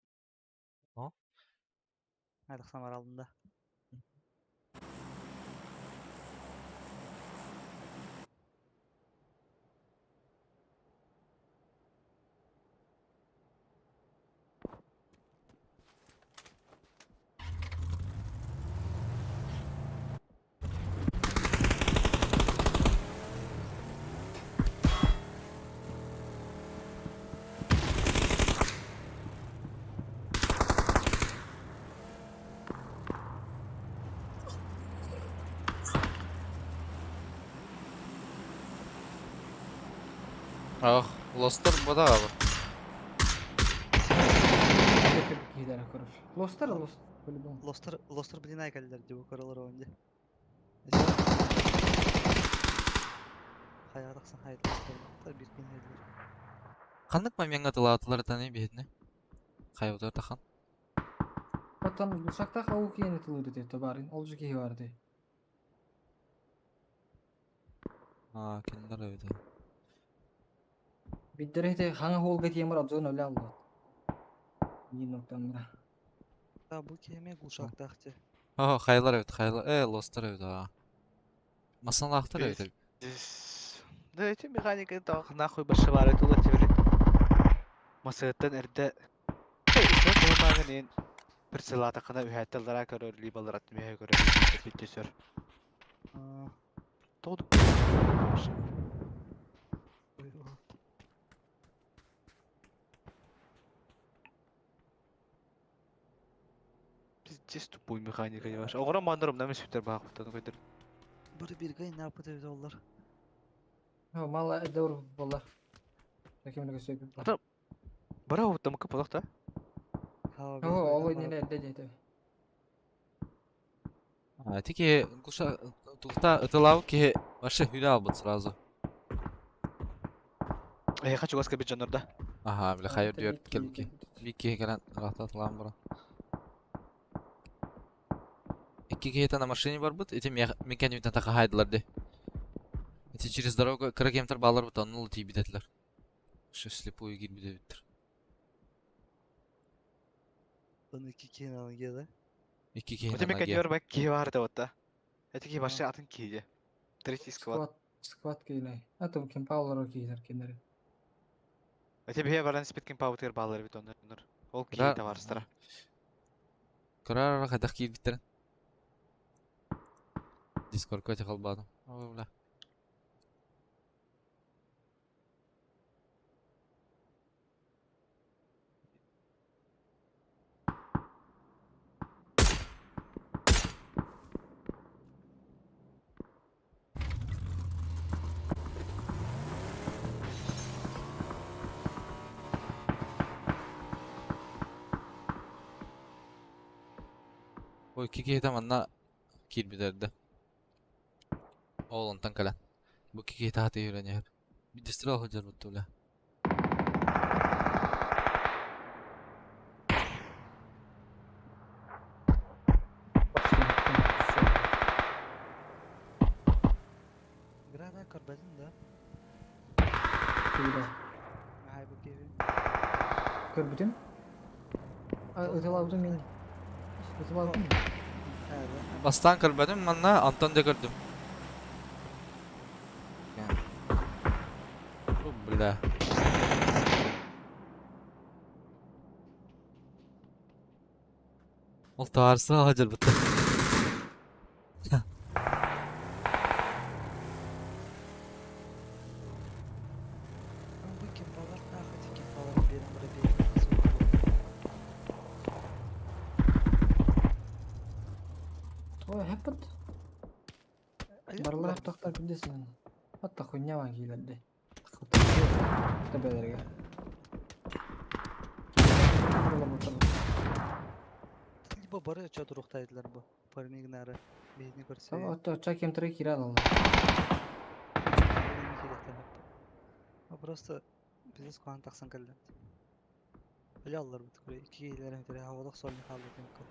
О? Айдықсан бар алдында. Ах, лостер бада абы. Киһилэр короче. Лостар лост по-любому. Лостер, лостер блин айкаллар деп каралар онде. Хайа тахсан хайдылар. Бир кин хайдылар. Ханнык моментка тылаатылар таны биһитне. Хайбытар тахан. Оттон ушакта хау киени тылыр деп барын. Ол же киһи бар ди. А, киндер эбит. Биддер эте хаңа холга тиемер обзор өлө алды. Не ноктан бра. Да, бу кеме гулшактахте. О, хайлар эбит, хайлар. Э, лостер эбит, а. Масалаахтар эбит. Пиздец. Да эти механика это нахуй башыбары тула тебили. Масыттан эрдэ. Эн прицелатакына үһәттеллара көрөр, либалар атмеhe көрөр, биттесөр. Тоду. Пиздец тупой механика яваш. Оҕоро мандырым наме сүтер баахыттан көйдер. Бір биргай напыт эбит олар. Мала эдер болар. Таким сөйп. Ата Бара уттамыкы полах та. О, ол не не деді. А, тики куша тулта ытылау ки вообще хүле албыт сразу. Э, хочу вас кабит жаннарда. Ага, бля, хайыр диyor келбики. Биир киһи кэлэн ыраахтатылаан баран. Икки киһитэ на машине барбыт, ити мин кэннибиттэн тахаһаайдылар дии. Ити через дорогу кыра кемтер баалар быта онно тиийбит этилэр. Слепую киирбит эбиттэр. Оны икки киһи налыгия да? Икки киһи Ити налыгия. меканер бак киһи баар да отта. Эти киһи башы атын киһи. Третий склад. Сквад, сквад киинэ. А там кемпа олорор киһилэр кинилэр. Эти биһи баран спит кемпабытыгар баалар эбит оннор. Ол киһи Кыра табаарыстара. Кыра хайдах киирбиттэрин. Дискордка эти холбоотум. Ой, бля. Бу икки киһитэ манна киирбит эрдэ. Ол онтон кэлэн. Бу икки киһи таһа тиийэн иһэр. Биирдэстэрэ сылдьар бля. Града көрбөтүн да? Киирэ. Аһай бу киһи. Көрбүтүм. Ытылаабытым мин. Ытылаабытым. Бастаан көрбөтүм манна, онтон да көрдүм. О, бля. Ол таарса сылдьарбыттар. Бу кемпалар нахуй эти кемпалар биэрэн бара биэрэн Ой, happened. Барылар тохтор күндесин. Hatta хуйня ван киилэрди. Төбөлөргө. Либо бары чо туруктайдылар бу. Фармигнары. Биһини көрсө. Отто ча кемтери кире алалар. Просто бизнес куһаҕан тахсан кэллэ. Өлө алларбыт көрө икки киһилэрин үтэрэ хабалах суолни хаалбыт эбиккин.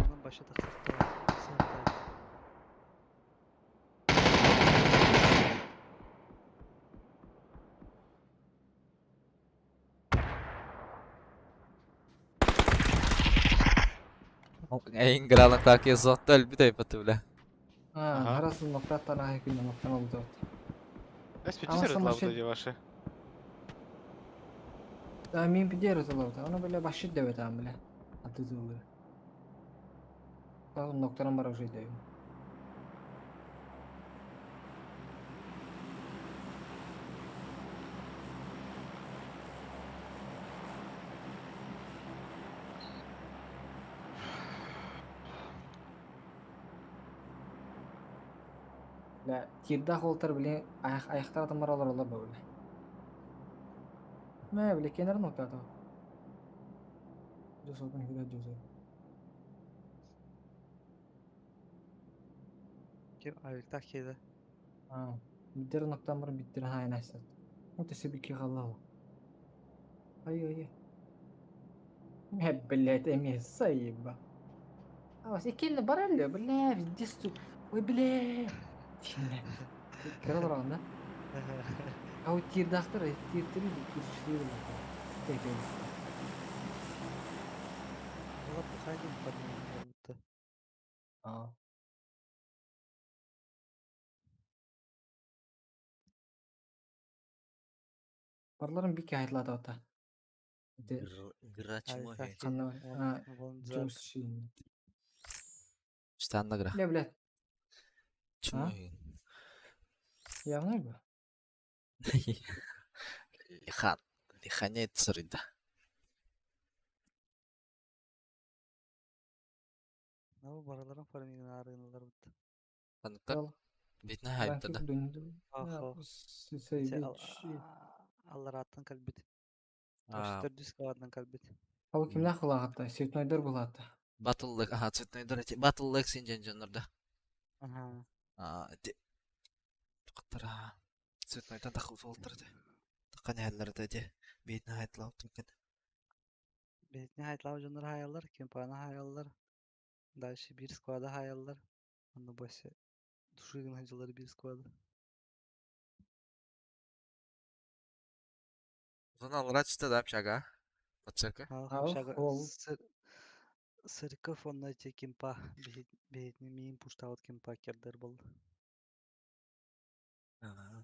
Онон баша тахсахтара сыһыттара. Эйин гралан таки зотта өлбүт айбаты бля. А, раз ноктаттан ахы күн ноктан oldu. Эспити машин- ваши. Да, мен пидер ытылабыта. Оны бля башит деп этам бля. Аты тылы. Тагы ноктан бар уже дейм. Бля, тирдах олтар блин, аяқ аяқтар атамар олар олар бля. Мә, бля, кенер ноктата. Жосопын хүлә жосоп. Ким авиктах киһи А, биттер ноктан бар биттер хайын айсат. Вот себе кигалал. Ай-ай-ай. Э, блядь, эми заеба. А, вас иккенне бар әле, бля, виздец Ой, бля. Кыра бараган да? А вот тирдахтар, тиртери, тиршили. Тек Олар бухайдын фармигнары. А. Барларын бик айтлады ота. Де, Гра чмо қана, а, Джошин. Штанна гра. Бля, бля, Чмо. явно бы. Лихан. Лиханет сырыда. Бу бараларын фармигнары гыналар бит. Панықтар Ал, бетіне хайыпты да. Ахо. Аллар аттан калбит. А, Төрдүс кабатынан калбит. Ал кимнә кылагатта? Цветнойдор булатта. Battle Lex, аха, цветной дор эти Battle Lex инженерда. Аха. А, эти Тоқтара. Цветнойдан тақы солтыр эти. Ханаһаллар да дьэ, биһиэхэ хайдалаабыт Биһитини хайтлаабыт дьоннор хаайаллар, кимпаны хаайаллар, дальше биир склада хаайаллар. Онно больше души гына сылдьаллар биир склада. Зона аллара түстэ да общага? Подсерка? Ал, Общага ол. Сырков онно эти кимпа биһитини миин пуштаабыт кимпа кердер буолла. Ага.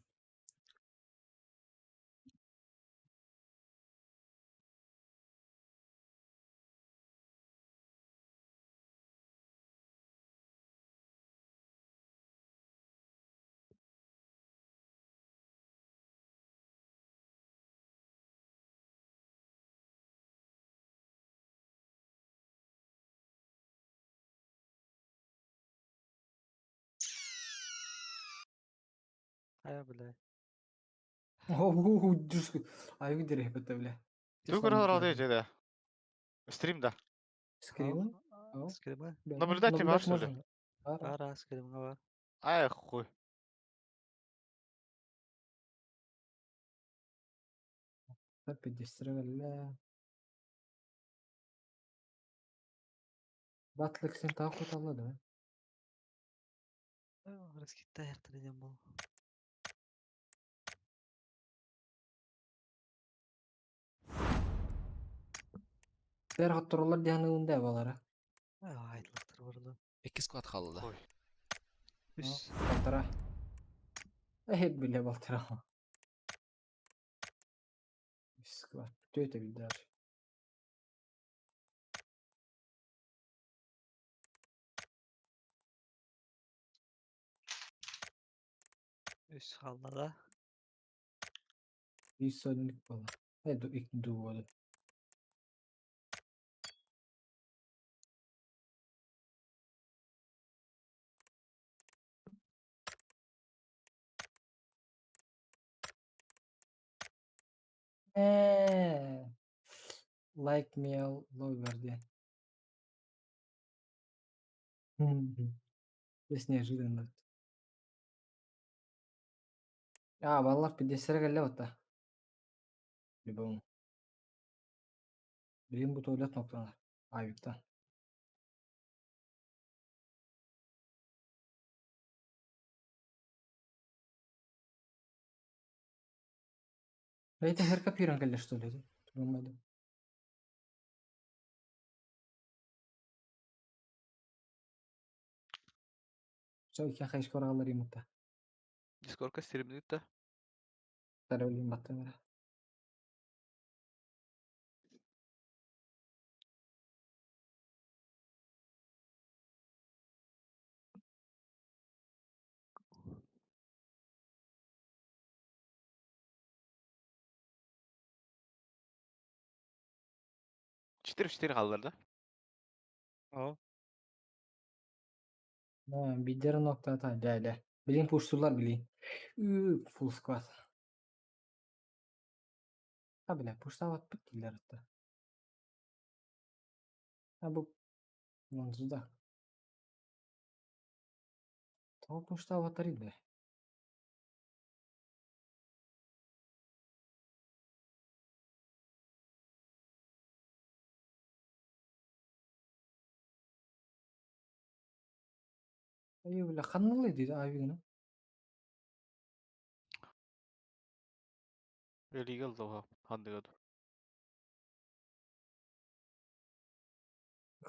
Хайа бля. Оу, дюшку. Ай, видели, бля. Тугу көрө да. Стрим да. Скрин? Ау. Скрима? Наблюдать не можешь, что ли? можно. Бар. Бара, скримҥа бар. Ай хуй. Пидестрелле. Батлык сен тағы қоталады, да? Раскитта аяқтар дем бол. Бәр қотторлар диһаны балара. Айтлақтар бар да. Икки склад хаалла. Хуй. Үс. Балтара. Эхет биле балтара. Склад. Төте билдер. Үс хаалла да. Bir sönlük bala. He du ilk duvalı. Eee. Like me lover diye. Здесь неожиданно. А, баллар пидесtere келле отта. Любому. Билин бу туалет ноктанар. Авикта. Это херка пиран келле что ли? Думаю. Все, я хайш кораллар имутта. Дискордка стримнит да. Тарабилин баттамара. Четыре в четыре хааллар да. О. Бидер нокта та дәле. Билин пуштулар билин. Ү, full squad. Ha bile пуштават биттилер атта. Ha бу Монзуда. Того пуштават бile. Айы бile ханналы диди авигна. Illegal да хандыгад.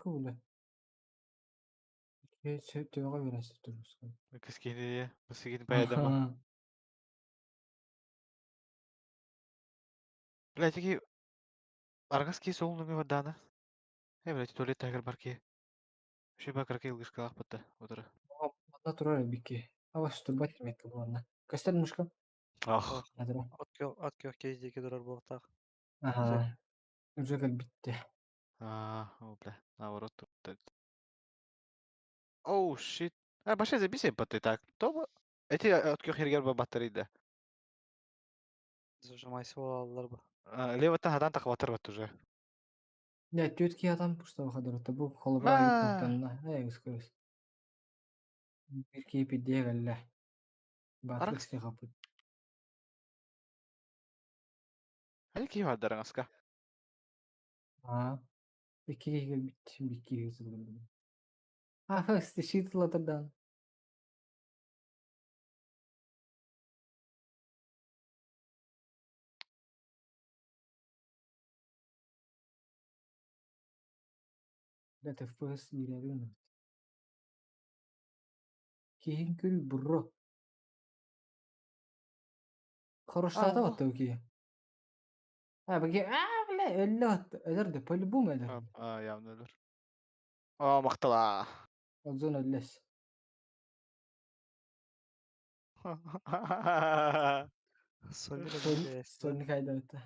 Хуле. Төҕө берesi турус. Кискини, басыгин баядама. Блядь, таки аргаски соолнугу вардана. Э, блядь, туалет тагыр барки. Шеба краке илгышкалах батта отыры. Манна турар бики. Аваш турбат метке буланна. Кастер мушка. Ах. Надра. От кездеки турар буолуохтаах. Ага. Уже как битте. А, о, бля, наоборот тут. Оу, shit. А, баша забисе баты так. То эти от көхергер батарейда. Зажимайся буолаллар бу. Левоттан хадан тахватыр бат уже. Я тетки адам пуштава хадырата бу холобра Ма. виктанна. Эй, ускорис. Бир кейпи дегалле. Батлык Аракс. стихапы. Али киһи бардар аҥаска. Аа, икки киһи кэлбит, биир киһи сылдьыбыт. А, стишит дан. Это FPS бирэбин. Киһин көрүү бро. А, Хороштата во. вот ки. А, баги, а, бля, өллө өлөр да, по-любому өлөр. А, явно өлөр. О, мактала. Зона өллөс. Сольник Sol, өлбүтэ solni kaydetti.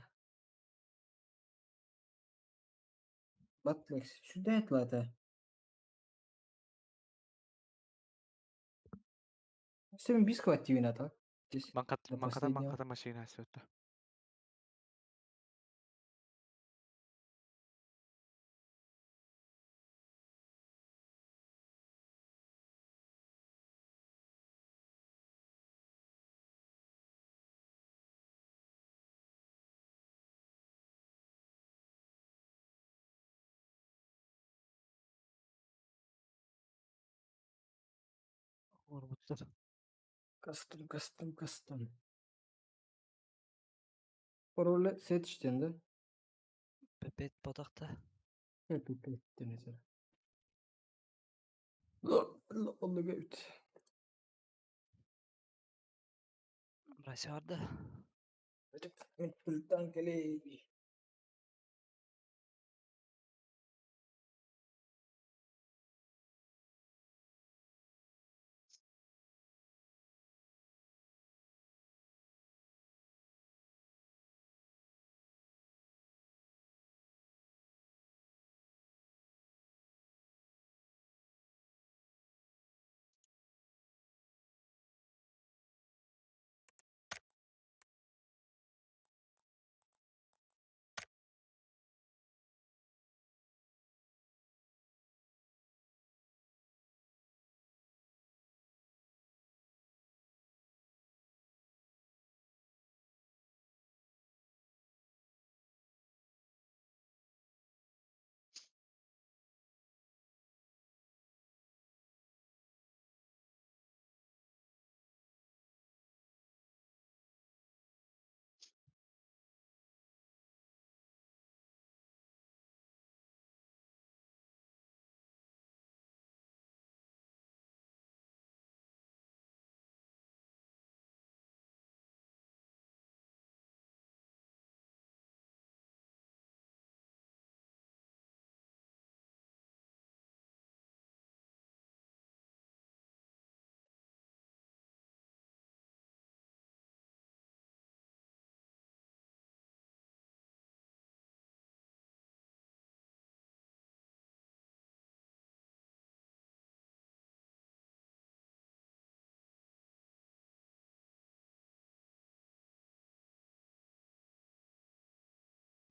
Batlex. Şu det lata. Senin biskvat так? Здесь. Манкат, До манката, последнего. манката машина сөттө. Оҥорбуттар. Кастом, кастом, кастом. Пароль сетиштен да? Пепет ботахта. Пепет mesela. Allah öt. Мразь барда. Мен келеби.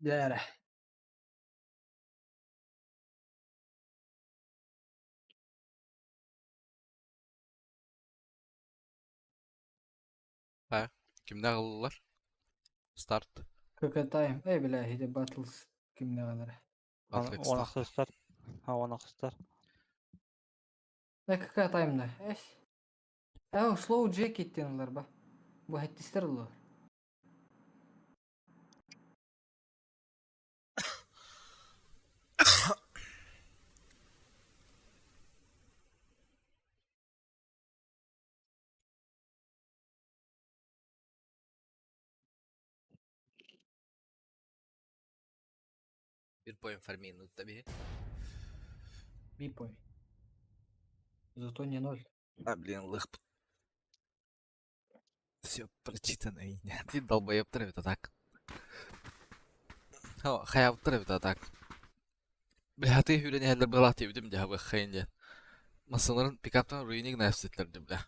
Дәрі. Ha, kimde alırlar? Start. КК Time. Эй, бля, эти Battles кимне kadar. Battle Он Start. ахсыстар. Ha, он ахсыстар. Да КК Time'да. Эш. Ау, Slow Jacket денелер ба. Бу хеттистер олар. Bir point farming tabii. Bir point. Зато не ноль. А, блин, лых. Все прочитано и не. Ты долбоеб это так. Хайаптыр это так. Бля, ты хүрен хәлләр была тибдим дә бу хәйнде. Масаларын пикаптан руиник нәрсәтләрде бля.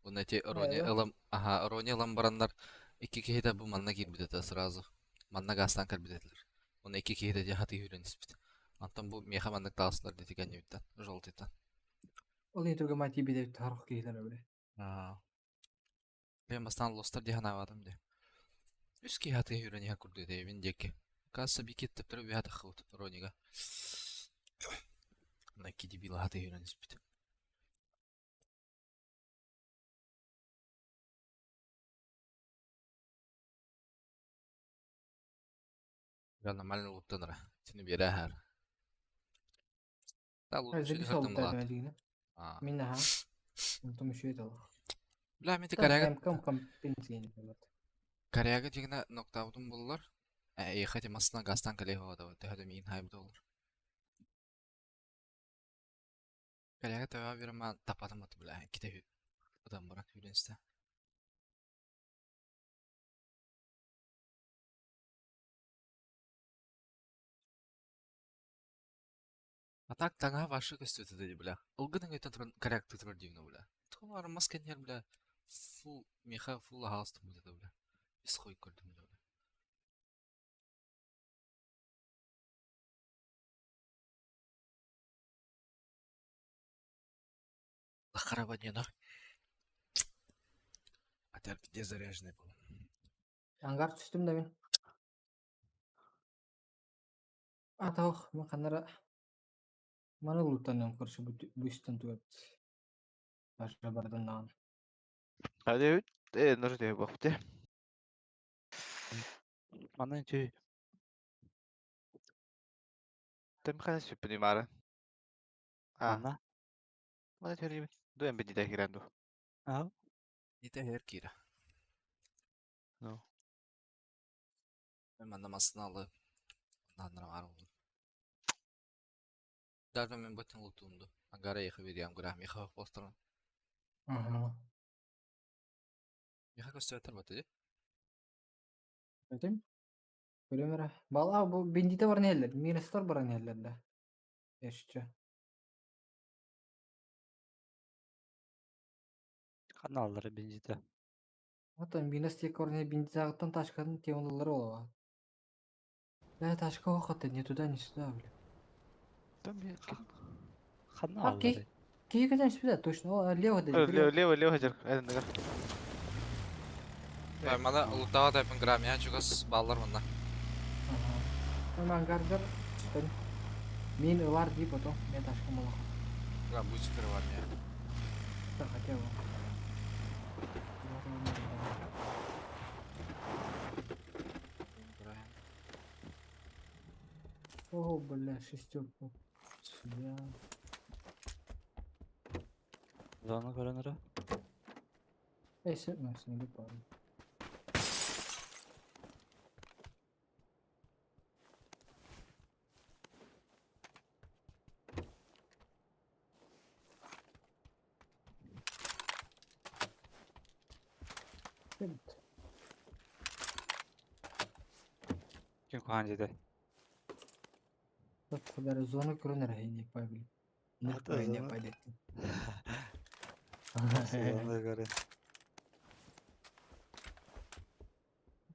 Уны те Рони Эва. ылым, ага, Рони ылым бараннар ике киһи бу манна кирбит это сразу. Манна газтан кирбит этилер. Уны ике киһи дә хаты хүрен испит. Антон бу меха маннык тағысылар дете кәнебиттен, желтыйтан. Ол не түргө мати бидеп тарых кейлер бля. Аа. Мен бастан лостар дихан авадым де. Үс киһи атыыһы үүрэн иһэр курдук этэйэбин диэки. Касса бикет тэптэрэ үөһэ таххыбыт Ронига. Найки дебил атыыһы үүрэн испит. Бля, нормально луттанара. Сини биэрэ аһаар. Та лут Өзі үчүгэй солтайдым тымлаат. эдигини. Аа. Мин аха. Онтум үчүгэй толох. Бля, мен Там коряга МК компенсия болот. коряга дигина ноктаутум буллар. Эйхэ темасына газтан кэлэ хода төһөдө миин хайбыт олор. Коряга төбө бирма тапатым аты бля. Ките адам барак хүленсте. А так таҥаһа вообще көстүбэт этэ дии, бля. Ылгын өҥөйтөн туран коряктыы турар диибин бля. Тоҕо армас кэннигэр, бля, фул миэхэ фул аһаҕас турбут этэ, бля. Ис хойук көрдүм, бля. Захарова Хотя где заряженный был. Ангар түстүм да мин. Атах мен ханнара маны луттаныам короче бу бу истэн тугат. Даже бардан даҕаны. Hadi э нужно бахте. Манна үчүгэй. Там хана сүппүн имара. А, Манна. мана төрүм. Ду эм бидэ кирэн ду. Аа. Ните her кира. Ну. Мен манна масына Наннара бар oldu. Даже мен бөтен лутунду. Ангара ехе бериам гра миха построн. Ага. Миха көстөтөр баты. Этим? Көрөмөрө. Бала бу бендите бар нелер, минустар бар нелер да. Эшче. Каналлары бензите. Ата минус тек бар не бендитагыттан тачканын темалары ола. Да, тачка охота не туда, не сюда, бля. Там я. Каналлары. Окей. Киһи сюда, точно. О, лево да. Лево, лево, лево хажар. Эден дагар. Бай мана лутага тайпын гра миха чугас баллар манна. Ага. Мен ангардыр. Түстүм. Мен ылар ди потом. Мен тачка молох. Гра бусикер бар миха. Да, хотя бы. Гра. О, бля, шестерку. Сюда. Зона көрөнөрө. Эй, сен, сен пару. Evet. Ким кухан деді. Bak kadar zona көрөнөр не пабили. Не Ата не зона. пабили. Зона көрө.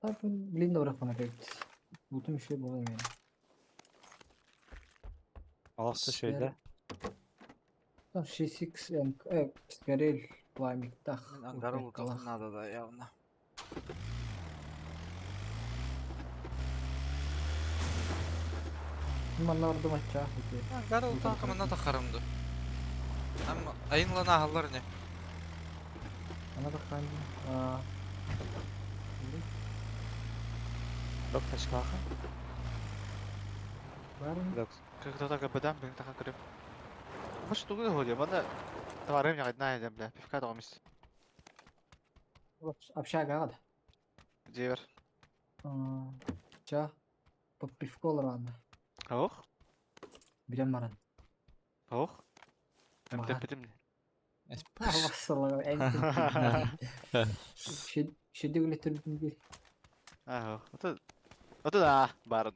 Так, блин, добра фана как. Бутум еще было мен. Алакты шөйдө. Там 6x М, скорее пламик тах. Мен ангара лутах надо да явно. Манна орду матча. Ангара лутах манна тахарымды. Ам айынлана ахаллар не. Ана да хан. А. Док тачкаха. Барын. Док. Как то так бадам, бен таха көрөм. Может, тугы ходи, мана товарым я одна я, бля, пивка домис. Общага да. Дивер. Ча. По пивко рано. Ох, Билем маран. ох. Эм Мага. тепетим. Вассала. Шеде гүлеттер бүтүн бир. Ах, это Это да, барын.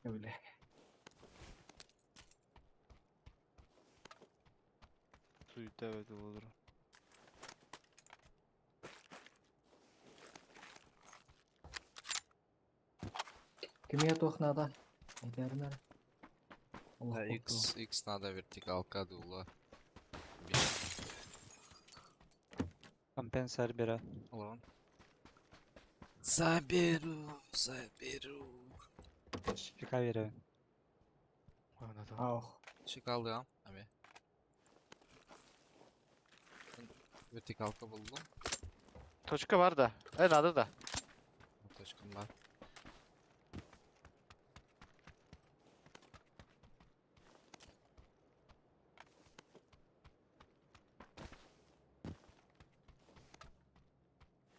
Бля. Суета это болор. Кимге туох надо? Айдарнар. Да, X, X надо вертикалка дула. Компенсар бере. Алан. Заберу, заберу. Шпика беребин. Ах. Чекалдыам, ами. Вертикалка буллум. Точка бар да. Э, надо да. Точкам бар.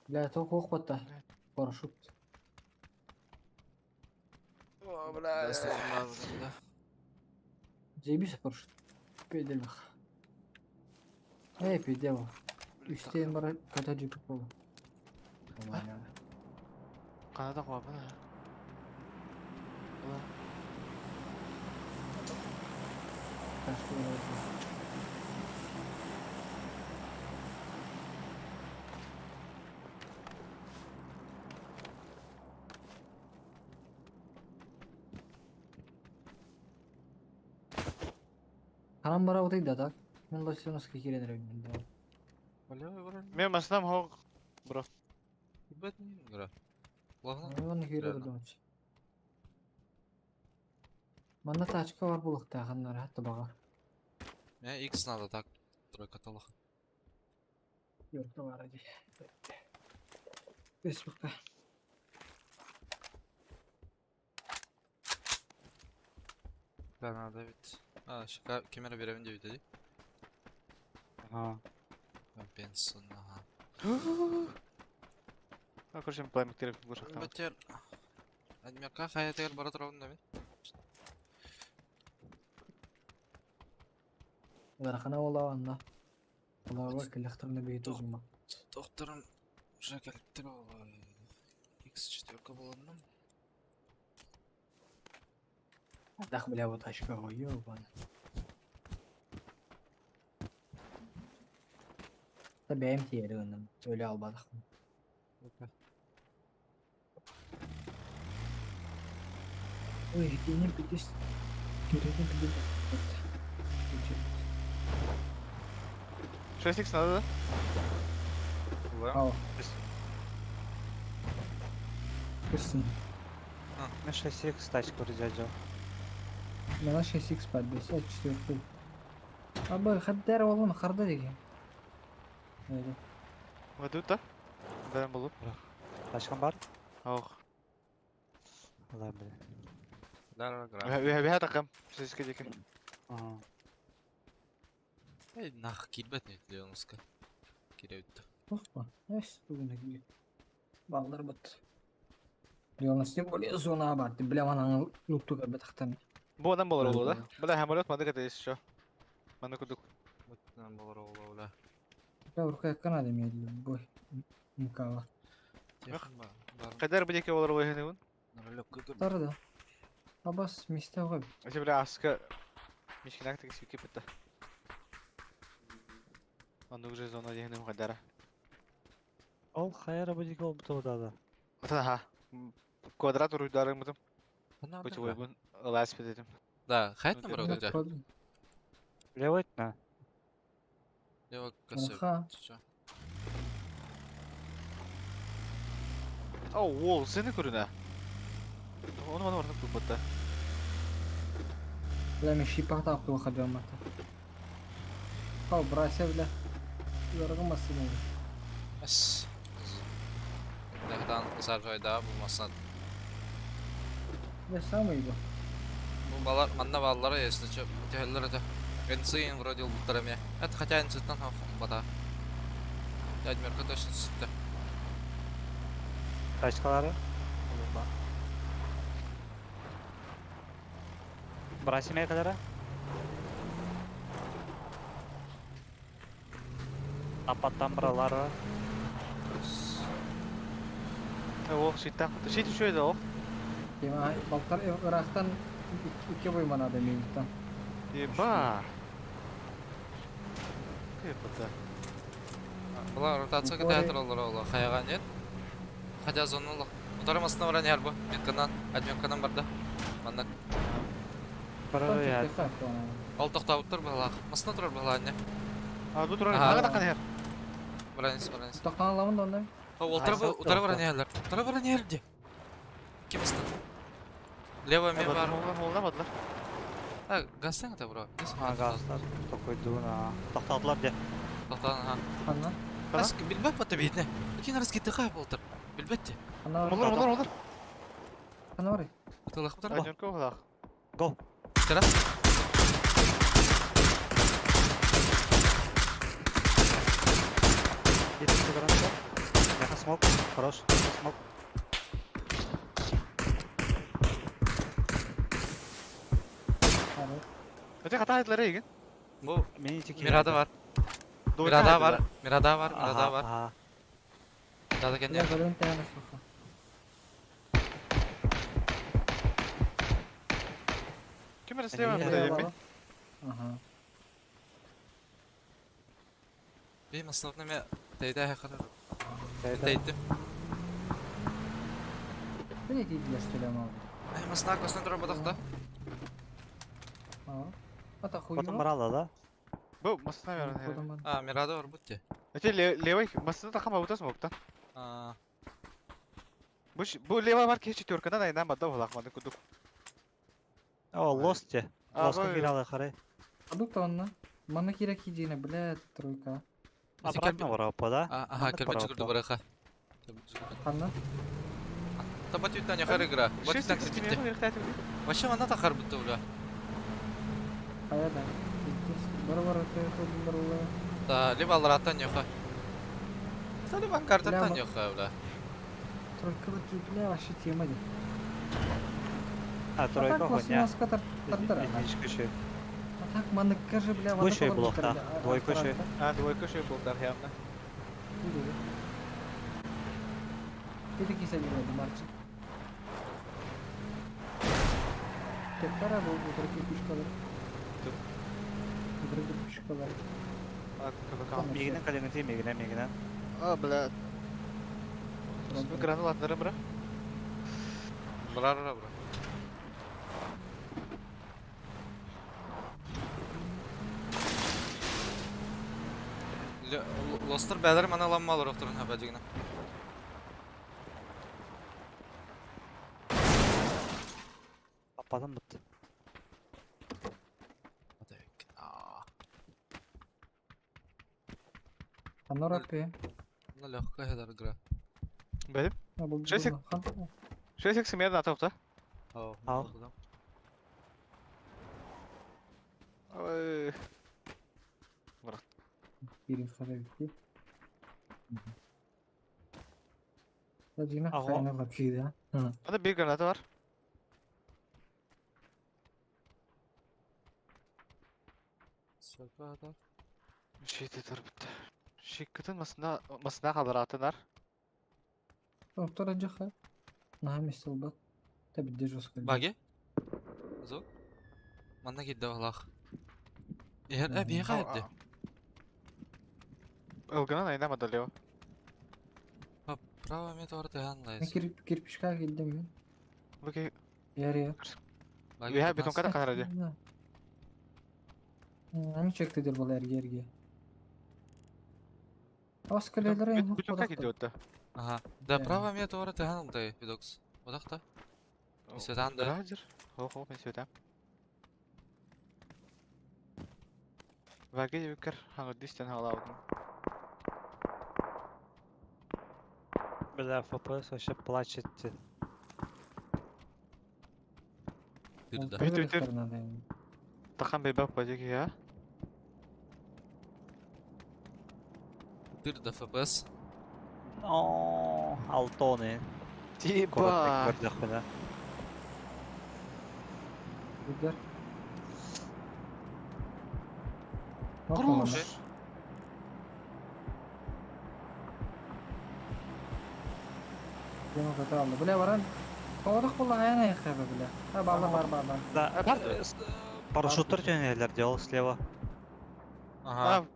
Бля, только охота. Парашют. О, бля. Да. Заебись парашют. Педелях. Эй, пиздево. Үстен бар кота жипик болу. Канада куапын. Харам бара утый да так. Мен лосьоновский кирен ребен. Мен машинам хог. Бро. Ебать не игра. Ладно. Оны кире Реально. думач. Манна тачка бар булыкта ханнар хатта бага. Мне X надо так. Тройка талах. Юрка бар ади. Фейсбукта. Да, надо ведь. А, шика камера беремин деп dedi. Ага. Бенсон, ага. А, короче, пламик тереп кушактан. Бетер. Адмирка хаятыгар бара турабын да мен. Лархана ола анна. Оларга келехтерне бейт узма. Докторым уже келиптир ол. X4 болондум. Дах бля вот тачка ой ёбан. Та бэм тиери онун. Өлө албадык. Ой, не пидес. Киреген пидес. 6x надо да? Ау. Кырсын. Мен 6x тачка дядя. Мана 6x 54. Аба хаддар олун харда деген. Öyle. Ведут да? Бәрін болуп. Тачкам бар? Ох. Алла биле. Да, да, Үһә такым. Сизге деке. Ага. Эй, нах килбет не Леоновска. Киребит. Бакпа. Эс бүгүн эки. Балдар бат. Леонас тем более зона бар. Бля манан лукту көрбө тактан. Бу адам болор болду да. Бля, самолет мандык это еще. Маны кудук. Бутнан болор ол бля. Бля урка канада медли бой. Мукава. Техин бар. Бар. Кайдар бу деке болор болой хенегун. Нұрөлөк көтөр. Тарды. Абас мисте го. Эти бля аска мишкинак таки сюки битте. Аны уже зона дегенем кайдара. Ол хайра бу дике ол буту да. Ата ха. Квадрат уруйдарын бутум. Путевой бун лас битетим. Да, хайт номер Ну, өтө. Левой на. Лево касып. Аха. О, wall сени көрүнө. Оны маны орнуп куп бутта. Бля мен шипах тап хадамата. Ау, брася бля. Яргымасы мен. Эс. Дагдан заржайда булмасан. Бля самый бу. Бу балар манна баллары если чё, төхөллөр это. Энцин вроде буттар эме. Это хотя энциттан бата. Дядьмерка точно сүттө. Тачкалары. Брасиме кадара. Апаттан бралары. О, шиттан. Шит үшөйдө о. Дема балтар ырактан икки бой манада мениктан. Еба. Кеп бутта. Була ротация Упоры. кытая тураллар ола хаяга нет. Хотя зону Утары мастына баран яр бу. Метканан, админканан барда. Манна Барары я. ал токтабыттыр бала. Мастына турар бала не. А бу турар. Ага. Ага такан хер. Баранис, баранис. Токтан аламын да онда. Утары баран иһэллэр. Утары баран иһэр дии. Ким ыстан? Лево эмиэ баар. Холла бадылар. А, газтан это бро. А, газтар. Токойдуун, а. Тохтоотулар дьэ. Тохтоон, аха. Ханна? Ас билбэт бата биитне. Кин раскидыха болтар. Билбэт ти. Ханна Олор, олор, олор. Ханна барый? Тылах бутар. Одинка уһулах. Го. Терас. Где-то граната. Мяха смог. Хорош. Смог. Өте хата айтылар егин. Бу Мени тики. Мирада бар. Мирада бар. Мирада бар. Мирада бар. Ага. Мирада кенде. Бля, көрөн тәне суха. Ким эрэ слева буде Ага. Бим основными тейде хакыр. Тейдим. Бу не дейдилер сөйлем алды. Ай, масна костан тура бодақта. А. Ата хуй. Потом брала, да? Бу масына верен. А, Мирада бар бутте. Эти левый масына тахама бутас мокта. А, Бу бу левый бар кечи четверкадан айнан бадда уһулах маны кудук. О, лост те. Лостка киралы харай. Адук онна. Мана кирек едине, бля, тройка. Обратно варапа, да? Ага, кирпич курду бараха. Ханна? Та бат юттан яхар игра. Бат юттан кирпитте. Вообще мана тахар бутта бля. Хая да. Бар бар бар Да, либо алраттан яха. Та либо картаттан яха, бля. Тройка вот бля, вообще тема ди. А, тройка хуйня. А так маныкка же, бля, Двойка блок, да. Двойка еще. А, двойка еще был, да, явно. Ты такие садил, Марчик. Тектара был, утырки пушкалар. Утырки пушкалар. А, КВК. Мигнен калингти, мигнен, мигнен. А, бля. Гранулатнары, бра. Бра, бра, бра. Лостер бәлер мана ламмалар оқтырын хабадигна. Ападан бітті. Анорапи. На легкая игра. Бәлем. Шестик. Шестик семья тоқта. Ау. Ой. Бирин хабар битти. Дина хайна лапшида. Анда бир граната бар. Шейте тұр бітті. Шеккітін масына масына қалдыратынар. Доктор аджаха. Нахам истолбат. Та бидде жестко. Баги? Зо? Манна кидде валах. Эхер ә бие қайырды. Ылгынан айнамады лево. Право мен торты ханлайс. Мен кирпичка киддим мен. Бүке. Ярия. Уя бетон када канаради. Ами чекти дер бала эрге эрге. Оскалелер Бетон кидде отта. Ага. Да право мен торты ханлай видокс. Одақта. Светан да. Радер. Хо хо мен светам. Ваги бүкер хаңы дистен халаудын. Бля, ФПС вообще плачет. Да. Тахан бейбак падеги я. Дыр да ФПС. О, Алтоны. Типа. Удар. Круш. Бля, баран. Поводок була аяна яхаба, бля. А, бар, бар, бар, бар. Да, парашюттар төнелер дел слева. Ага.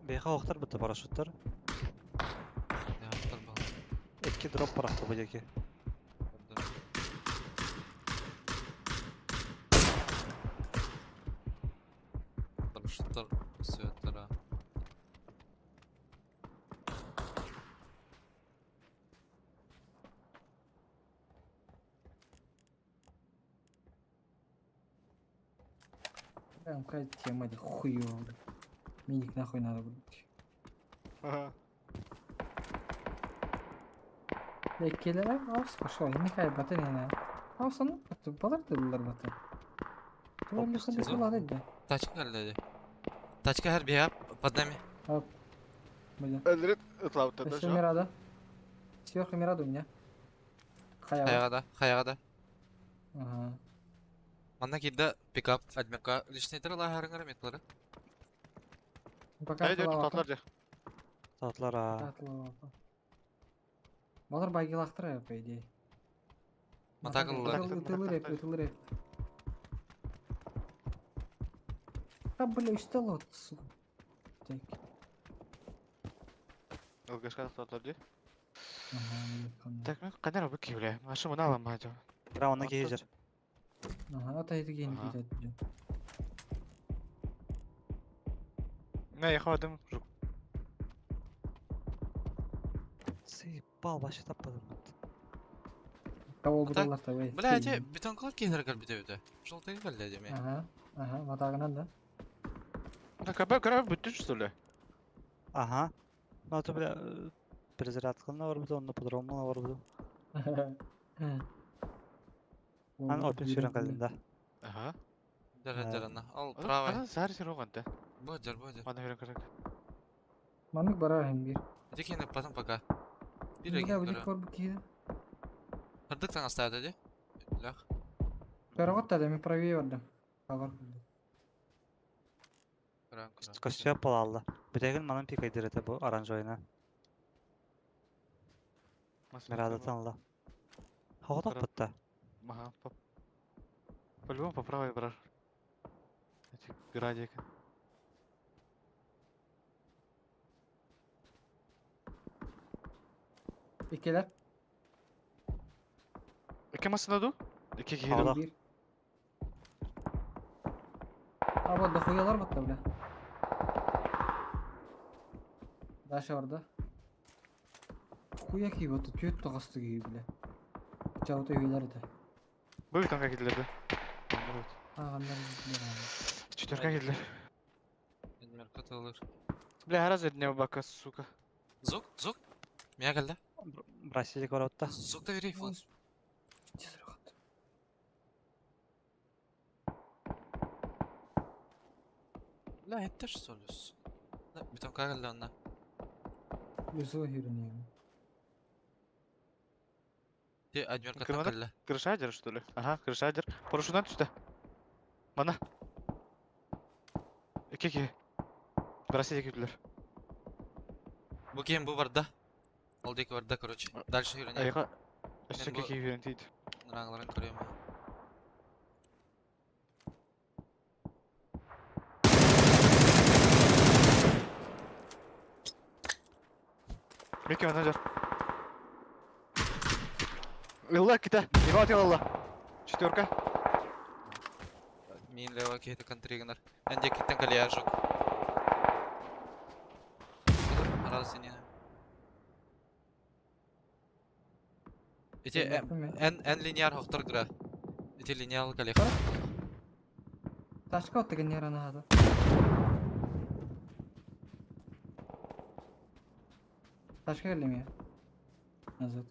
Беха охтар бітті парашюттар. Екі дроп парақты бұл еке. Парашюттар светтера. Прям какая тема де хуёвая. Миник нахуй надо будет. Ага. Иккилэрэ аус пошел, нехай батын ина. Аус аны балар дыллар батын. Опустил. Туалли да. Тачка кэллэ Тачка һэр биһа под нами. Бля. Өлөрүт ытлаабыттар да Өссө жо. Мирада. Сверху Мирада у меня. Хаява. Хайаҕа да, хайаҕа да. Ага. Манна киирдэ пикап, адмирка. Личныйдары лааһарыҥара метлары. Пока Эй, дьэ, тутатлар дьэ. Татлар а. Балар байгилахтар по идее. Матакыллар. Ытылыр эп, ытылыр эп. А, бля, устал вот, сука. Так. ЛГшка тутатлар дии. Ага, Так, мен қанар бу кибле. Машы мына алам ба жо. Бра онна Ата- киһи Ага, ата это гений Ага. кидает. Не, я хадым. Сыпал вообще таппадым. Кого Ата- будалар тавай. Бля, эти бетонкалар киһилэр кэлбитэ эбитэ. Желтый кэллэ дeme. Ага, ага, матагынан да. Да кабы көрө бүттү что ли? Ага. Ну это бля перезарядканы бар бу, онно по-другому бар бу. Ан опен сүйрен калдым да. Ага. Дара Э. дарана. Ал правый. Ана сар сир оған да. Бодер, бодер. Мана көрө көрө. Манык барар hem bir. Ити киһини потом пока. Бир Бля, эгин будет көрө. корбу киһи. Хардык таҥастаата дии. Лях. Көрөҕөт да мен правее бардым. Хабар. Көрөн, көрөн. Костюм палалла. Бүтәген манан пикайдыр это бу оранжевыйна. Мирада танла. Хоготок Кара- бутта. Ага, по... По-любому по правой брат. Эти градик. Иккилэр. Эки масына ду? Эки киһи Ага. ду. Bir. Аба дохуялар батта бля. Даша бар да. Хуя ки батта төт тағасты ки бля. Чаута үйлер да. Бу битонга киделер да. Ағандар бля. Четверка киделер. Адмирка тылыр. Бля, раз не бака, сука. Звук, звук. Мия кэллэ. Бразилия бар бутта. Звук да бери фон. Тез рахат. Бля, это что ли? Да, бетонка кэллэ онна. Өзі үйренемін. Ти адмирка Кырмада? кэллэ. Крышадер, что ли? Ага, крышадер. Парашютан түсті. Мана. Эки ки. Бразилия киделер. Бу киһин бу барда. Ол диэки барда, короче. Дальше үйренем. Айга. Өссө Мен бу- ки үйрен дейді. Ныраңларын көрөм. Меке мана жар. Илла кита. Иват илла. Четверка. Мин лева киһи контригнер. Эн диэкиттэн кэлиэ жук. Раз не. Ити эн эн линияр хохтор гра. Ити линиял кэлиэх. Ташка оттыгын ярана хада. Ташка келем я. Назад.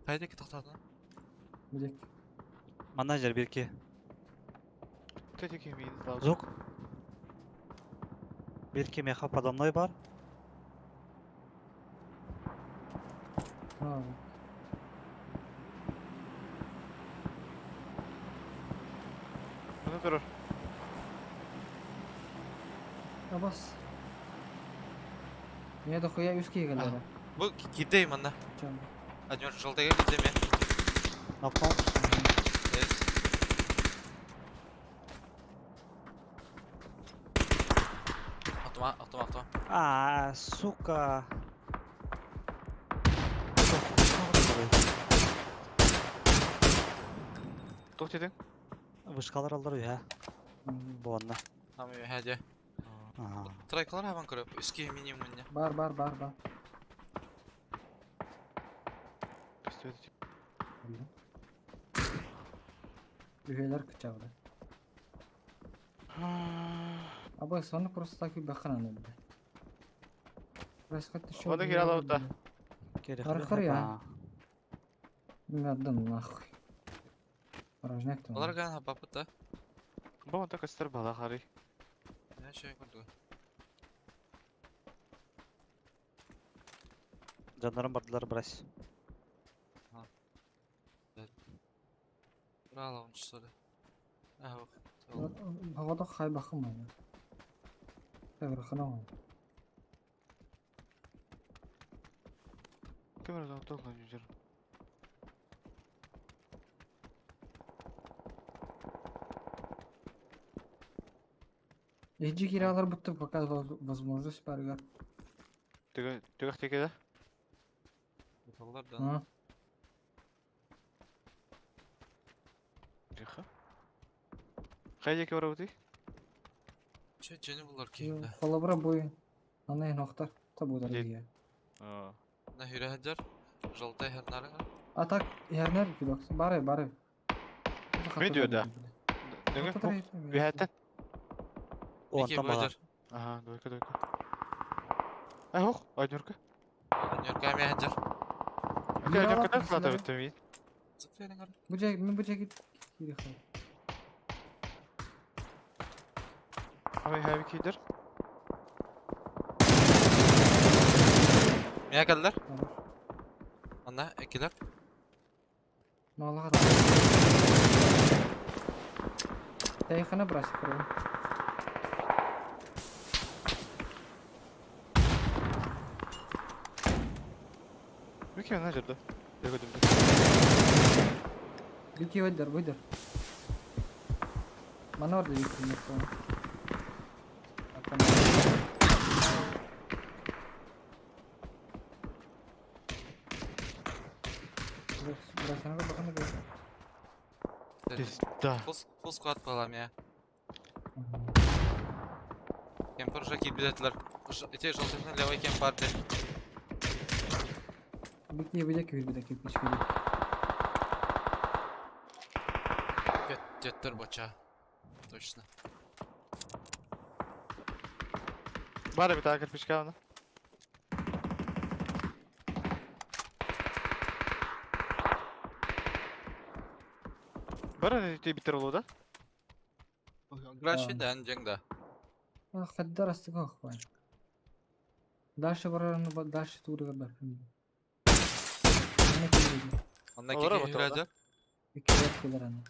Хайда ки тохтаатына. Билек. Манна жер бирки. Тетики мин лазу. Звук. Бирки меха подо мной бар. А, Мана турар. Абас. Меня дохуя үске келеді. Бу кидей манна. Чам. Адмир желтыга кидеме. Нокнул. Эс. Атыма, атыма, атыма. А, сука. Тоқ дедin? Вышкалар алдар уя. Буонна. Там хәдә. Ага. Тройкалар хабан көрөп. Үске минимум не. Бар, бар, бар, бар. Үһүөлэр кыччаабыта. Абы соны просто так бахана надо. Происходит еще. Вода киралабыта. Харахар я. Надо нахуй. Порожняк там. Олар ган хапапыта. Бу онта көстөр бала хары. Ne şey kurdu. Дьоннорум бардылар брась. Bravo onçları. Ah bak. Havada хай бахым байна. Хана. Кем öyle lan yüzür. Иджи киралар будто пока возможность барыгар. Түгө түгөх теке да. Yapallar da. А, Тихо. Хайда ке барабыты? Че чени булар кейимде. Холобра бой. Аны нохтар табудар Дед. дия. Аа. На хүрэ хаджар. Желтай хернары. А так ярнар филокс. Бары бары. Мен diyor да. Нөҥө Үһәттен. О, Бики онтон бала. бөдер. Аха, дойка дойка. Ай хох, айнурка. Нөркәме хаджар. Ате айнурка да сата битте мин. Зыпферин Бу жай мен бу жай кири хай. Ай хай кидер. Мия келдер. Анда экилер. Малага да. Тайхана брась кырын. Бики на жерде. Дөгөдүм. Бики выдер, выдер. Манор да бики не понял. Да. Фул склад балам я. Кемпер уже кип билетлер. Эти желтый левый кемп бар де. Бики бидек бидек кирпич бидек. Көттөр боча. Точно. Бары бит кирпичка аны. Бары ти битер болу да? Граши да, жеңда. Хаддар астыга хвай. Дальше барар, дальше туры бар. Анда Олар кеке работал, да? хүрэ Бики келер аны.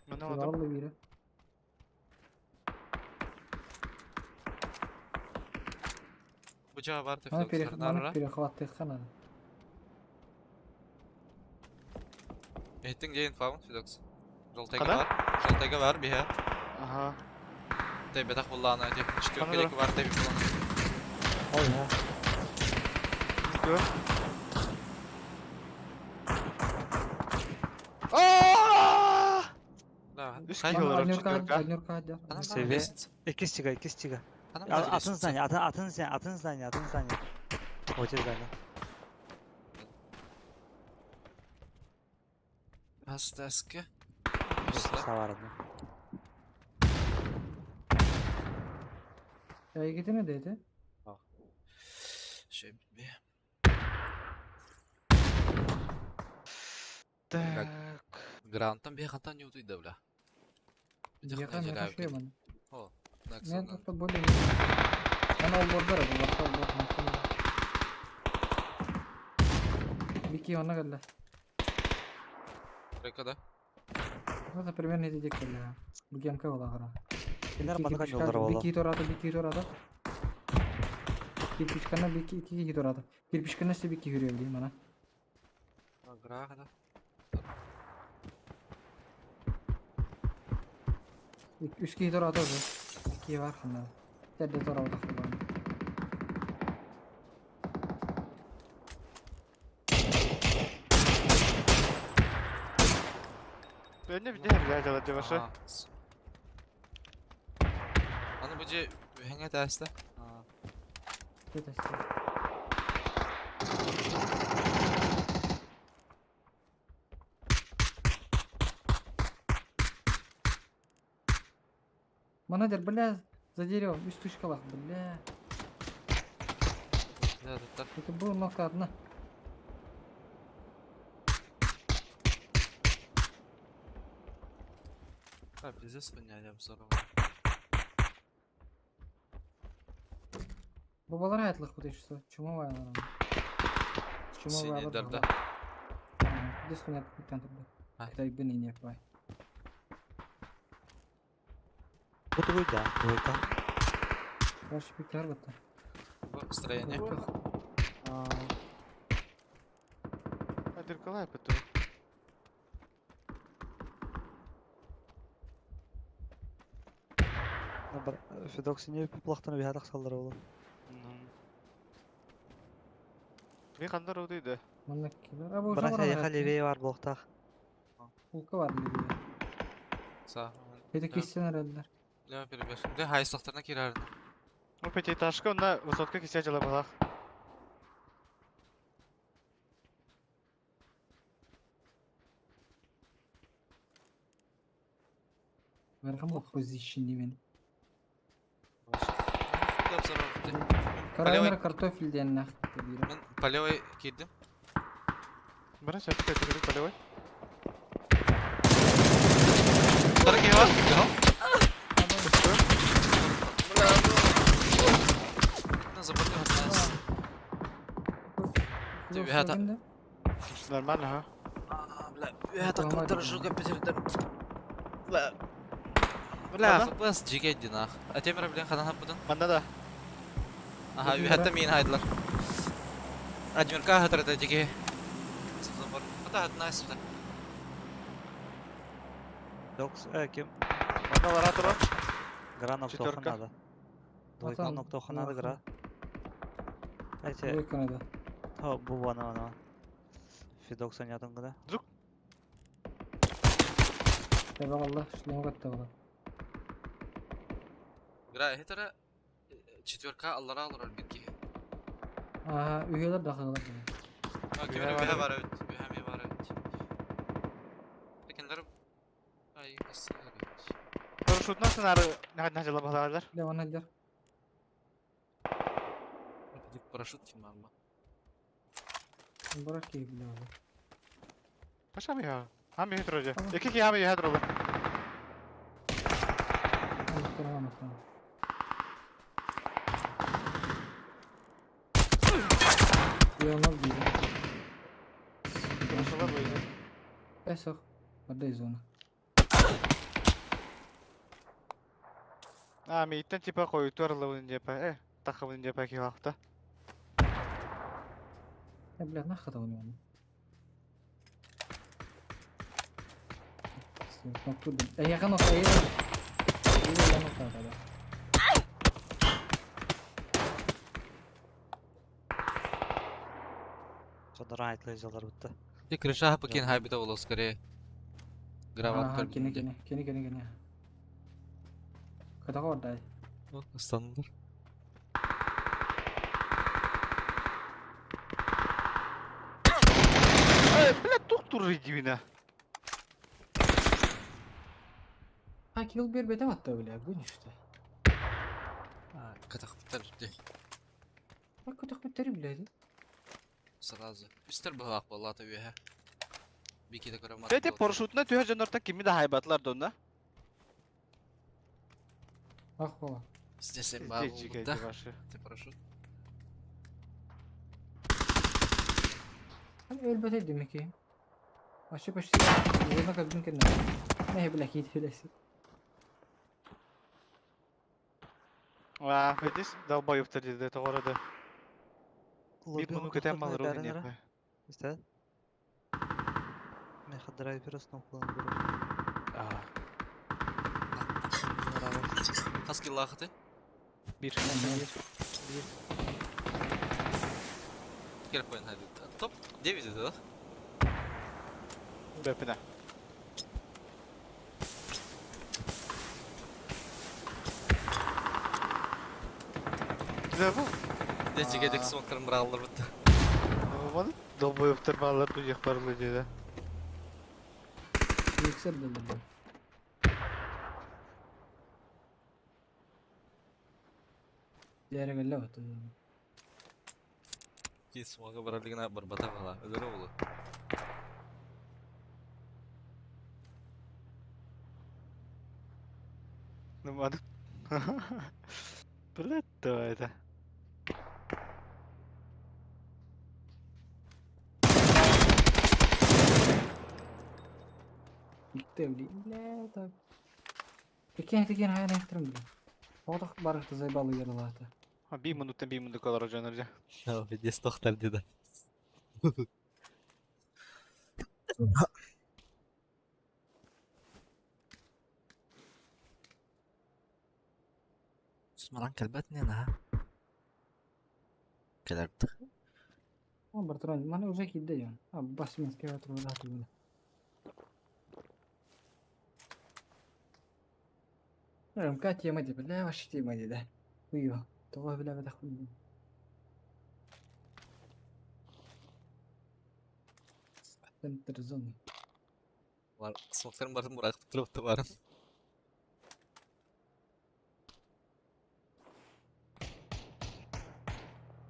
Мына одам. Алла бире. Буча бар Аны тефтер. перехват, перехват хана. Эттин жейин фаун Фидокс. Желтайга Када? бар. Желтайга бар бихе. Аха. Те бетах булланы те. Четверка Кана деки бар те булланы. Ой, ha. Кө. Аа! Да. Үс Хай. кило. Олар Аднюрка, четверка. аднюрка, аднюрка. Анам Себе. лестница. Икки стига, икки стига. Анам Атын лестница. здание, атын атын здание, атын здание, атын здание. Вот здание. Астаска. Саварны. Ya gitene dedi. Şey bir. Так. Грантан bir хатан не утуйда бля. Яка не хаши мен. О, Мен тут более. Ана ол бордар, бұл бақта ол бор. Бики она келді. Рекада. Это примерно эти келді. Бу гемка бола қара. Кинер манныка жолдары бола. Бики торады, бики торады. Кирпичкана бики ики торады. Кирпичкана се бики хүрү билейм ана. Грагада. Үч кихи торады уже. Ики бар хана. Терде торады хана. Бенне бите бля жала жабашы. Аны бу же хеңе тәсте. Кетесте. Манадер, бля, за деревом, үс тушкалах, бля. Да, тут Это было ногта одна. А, пиздец, хуйня, я обзорвал. Бабалар аятлых вот еще, чумовая, наверное. Чумовая Синий дар, да. Здесь хуйня капитан тогда. А. Китай бы не пай. Бу тугуй да, двойка. Короче, пикар вот. Строение. А, А дыркалай потом. Федокс не плахтан биһа тахсаллар ол. Ми хандар удыйды. Манна килер. А бу Бара яха левее бар буолуохтаах. Улка бар левее. Са. Это кистен эрэллэр. Лева перебежь. Да, хайсахтарна кирарна. Ну, пятиэтажка, онна высотка кисә дьыла балах. Верхом position димен. Да, обзорвал. Карайнер картофель диэн нах. Мен полевой кирдим. Бара сәпкә түгел полевой. Второй кива. На заборте вот Тебе это- Нормально, ха? А, бля, я так Ломать держу надо. компьютер. Бля. Бля, Ладно. FPS жиге динах. А темір блин ханан хаппыдын. Манда да. Аха, Мгм, үһәтте да. мин хайдылар. Адмирка хатырды жиге. Забор. Ата найс. Докс, э, ким? Манда лара тура. Гра ноктоха Четверка. надо. Двойка Атан, ноктоха надо гра. Эти, Двойка надо. о, бу ана ана. Федокс онятын гына. Табак Allah, шлем катта Гра, хитера четверка аллара аллар битки. Ага, үйелер дахылар. А, Үһә кемер бар үһә бит. бар бит. Үһә ми бар бит. Лекенлер ай, касылар бит. Парашютна сынары нахад дьыла балалар. Бля, манадер. Парашют тимарма. Барак кей, бля. Паша ми ха. Хами хитроje. Ага. Эки ки хами хитроje. Tamam, tamam. Yoluna bir. Парашютла буйды. Эсох. Бардай зона. А, ми иттен типа коюту арылыбын депа. Э, тахыбын депа ки вакта. Э, бля, нахуй там у него. Э, я канал, э, я канал, да. Жодоран айтлы жалар бутта. Ти крыша хапы хайбита боло скорее. Грават Ага, кини, кини, кини, кини, кини. Када гордай. Стандар. Э, бля, тук туры дивина. А, килл бер бете батта, бля, гонишь ты. Катах битер А, кутах битери, бля. сразу. Үстер бахак болла та үһә. Бики да көрөм. Эти парашютна түһә жонорта кими да хайбатлар донна. Ах, бала. Здесь имба Жиге да. ваши. Ти парашют. Өлбөтө демеки. Вообще почти зона как бинкен. Не, бля, кит билеси. А, видишь, долбоёбтар диде тогорады. Бир муну көтәм малыр ул депа. Истә? Мен драйвер основ кулланып А, Хас киллахты. бир. Бир. Келіп қойын хайды. Топ 9 да? Бепине. Да бу. Де жигедек смоктарын бырағылар бітті. Оны долбоёбтар балалар туяк барлы диде. Миксер деді. Дьээрэ кэллэ бата. Ки смога баралыгына барбата бала. Өлөрө олу. Ну маны. Блядь, давай это. Икки бля, так. Тиккен тиккен хайа нехтерим бля. Отох барыхты заебалы яралаата. А би минуттан би минут колор жонор жа. А, пиздец тохтар деда. Смаран кэлбэтин эн Кэлэрбит. О, Бартрон, маны уже киирдэ дьон. А, бас мескэ отурда тугуна. МК тема ди, бля, вообще тема ди, да. Уйо, того бля бля хуй. Центр зоны. Бар, смоктарын барын быракып туруп барым.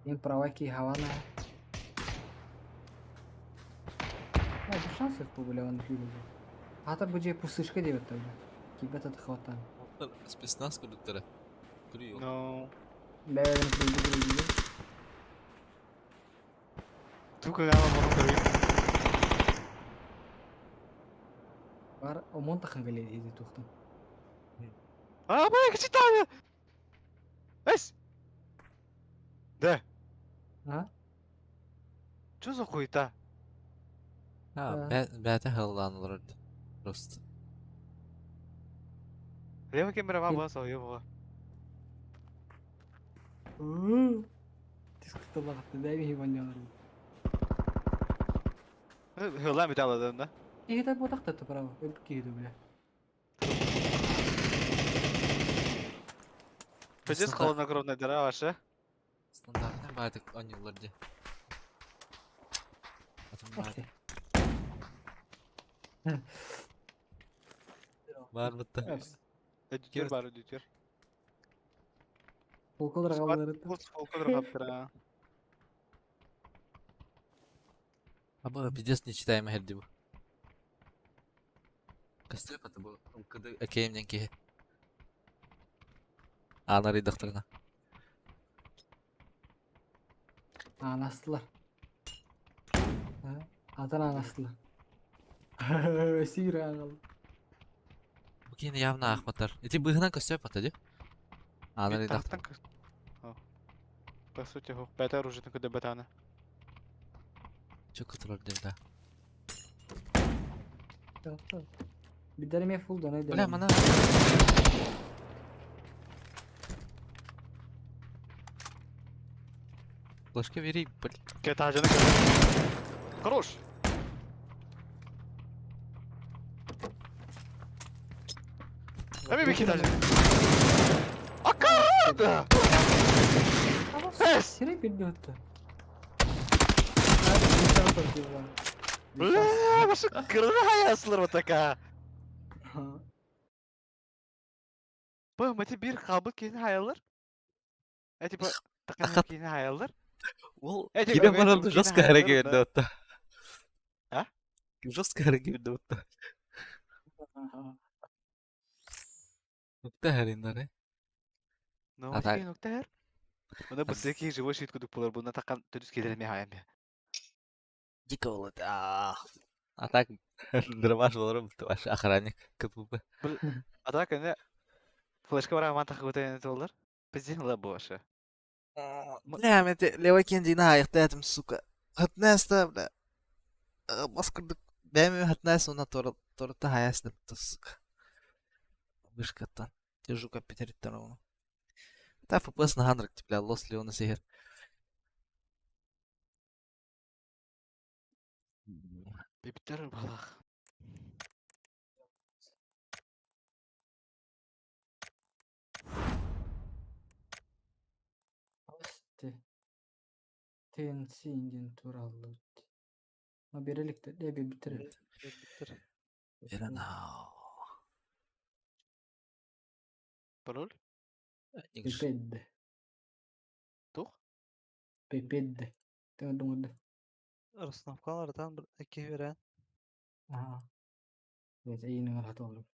Им праваки Хавана. А, без шансов побыля он күйді. Ата бу же пусышка деп атты. Кибет аты хватан. Спецназ көрдүктөрө. Күрүү. No. Бәрін күрді күрді. Тука гама мону көрүн. Бар, омон тахын келеді еді тоқтан. А, бля, кичитаю. Эс. Да. А? Что за хуета? А, Да. бәтэ хыллаан олорор. Просто. Лево кемера ва баса ёбга. Тискытылағытты, бәйбі хибан. Хылла металладым да. Егет ботақта право, өліп кейді бля. Пиздец холоднокровная дыра ваша. Стандартный байтык онюлар ди. Атын бар. Бар бытта. Өдүтөр бар өдүтөр. Полкалар қалдырды. Полкалар каптыра. Аба пиздец нечитаемый херди бу. Костюм это был. МКД окей ки. Ана редакторына. Анастылар. Атын анастылар. Сир ағал. Бу кини явно ахматтар. Эти быһынан костюм ата ди. Ана редактор. По сути, бета оружие куда бетана. Чё которыр дим да. Бидереме фул донай Бля, мана. Флешка бери, бля. Кетажаны. Хорош. Эми би кетажаны. Акарада! Эс! Сире бирди өттү. Бля, ваша края вот такая. Бу мати бир кабыл кейин хаялар. Э типа такан кейин хаялар. Ол Эти кире өңөй баранды кейин жестко хаялар харекет да. отта. А? Жестко харекет отта. Нукта хариндар, Ну, А так. кейин октар. Мына бу секи живой шит кудук булар буна такан төрүс келер хаям. Дико болот. А так дробаш болор ваш охранник КПП. А так эне флешка бар аман такы өтен болар. Бизден ла бу ваша. Бля, мен те левой кендина аяктаятым, сука. Хатнеста, бля. Баскырдык. Бәме хатнес она торта хаясны, сука. Вышкаттан. Тежука петериттен оны. Та ФПС на хандрак, бля, лос леона сихер. Бибитер балах. TNC инден туралы. Ма берелик де бе битир. Бибитер. Верана. Пароль? Нигш. Бепедде. Тух? Пепедде. Тэҥ Расстановкалар ытан икки үөрэн. Аа. Бэйэтэ иинэҥэр хатыллым.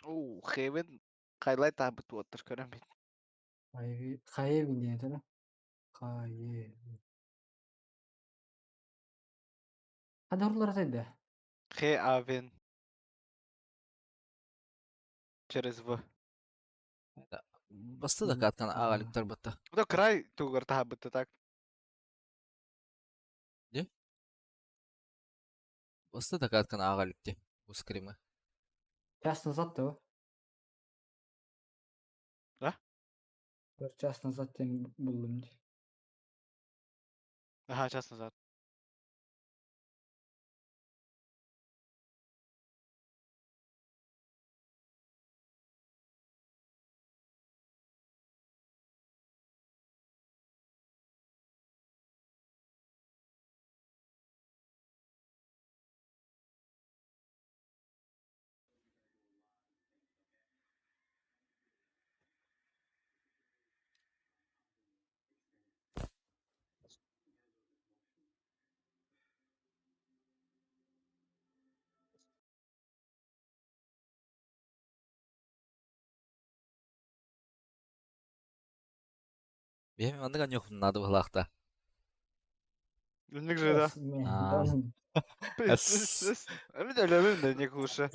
Оо, Хевен хайлай таабыт уоттар көрөн бит. Хайы диэн этэ Хайы. Хадырлар этэ. Хе Авен. Через В. Баста да каткан аҕаликтар батта. Да край тугар таабытта так. Не? Баста да каткан аҕаликте. Ускримы. Час назад то. Да? Бір час назад диэн буллум дии. Ага, час назад. Биһиэхэ маннык анньыахпын наада быһыылаах да. Инник же да. Аа. Мин өлөбүн да не куша.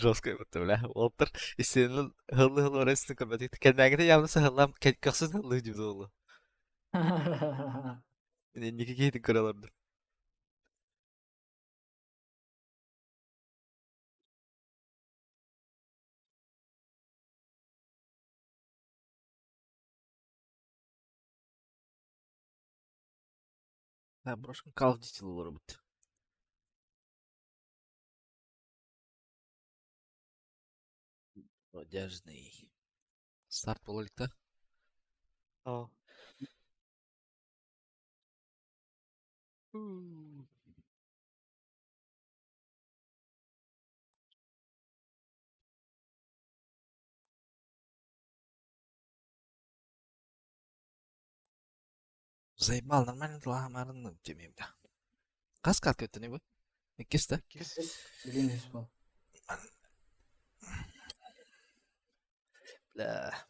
Жестко будто, бля. Уолтар истинэн хыллы-хыллы баран көрбөтүк. Кэннээгитэ явно сыһыллаам көхсүн хыллыы дии буолла. Инники киһитин көрө олордум. Да, брошка Call of Duty олоробут. Бродяжный. Старт буола илик да? Оо. Заебал, нормально дала темем да. Хас кат көттүнүй бу? Иккис да? Иккис. Билин үс бол. Бля.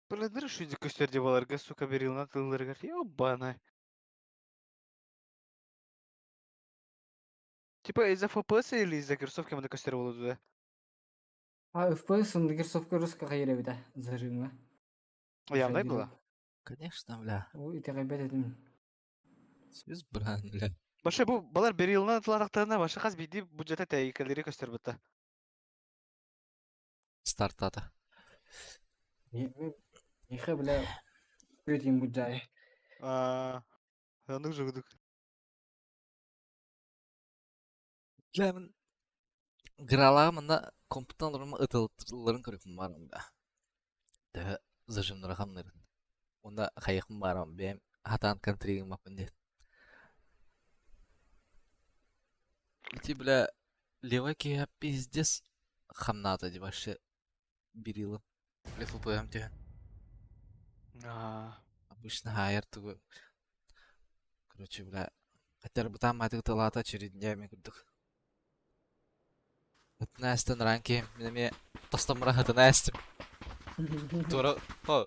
Блин, шүдү көстөр деп аларга, сука, берилна тылларыгар. Ёбана. Типа из-за FPS или из-за кроссовки мы көстөр болду да? А FPS онда кроссовка руска хайыр эбитэ зажимҥа. Явнай была. Конечно, бля. Ой, итэҕэйбэт этим. Сүз бран, бля. Башы бу балар берилна тылатактарына башы хас биди бюджета тәйкелери көстөр бутта. Стартата. Миэхэ бля күөтиим буддьаайы. Аа, оннук жугудук. Бля, мин гралаҕа манна компьютер олорон ытылларын көрүөхпүн баарым да. Төһө зажимнара хамныырын. Уонна хайыахпын баарым бэйэм хатаан контригыммаппын диэн. Ити, бля, левай киһи пиздец хамнаата дии вообще берилым. Бля, ФПМ түһэн. Аа. Обычно хаайар тугу. Короче, бля, хотя бы там маатык тылаата очереднями курдук. Хытын ранки, мин эмиэ тостоммура хытын ээстим. Туора, о,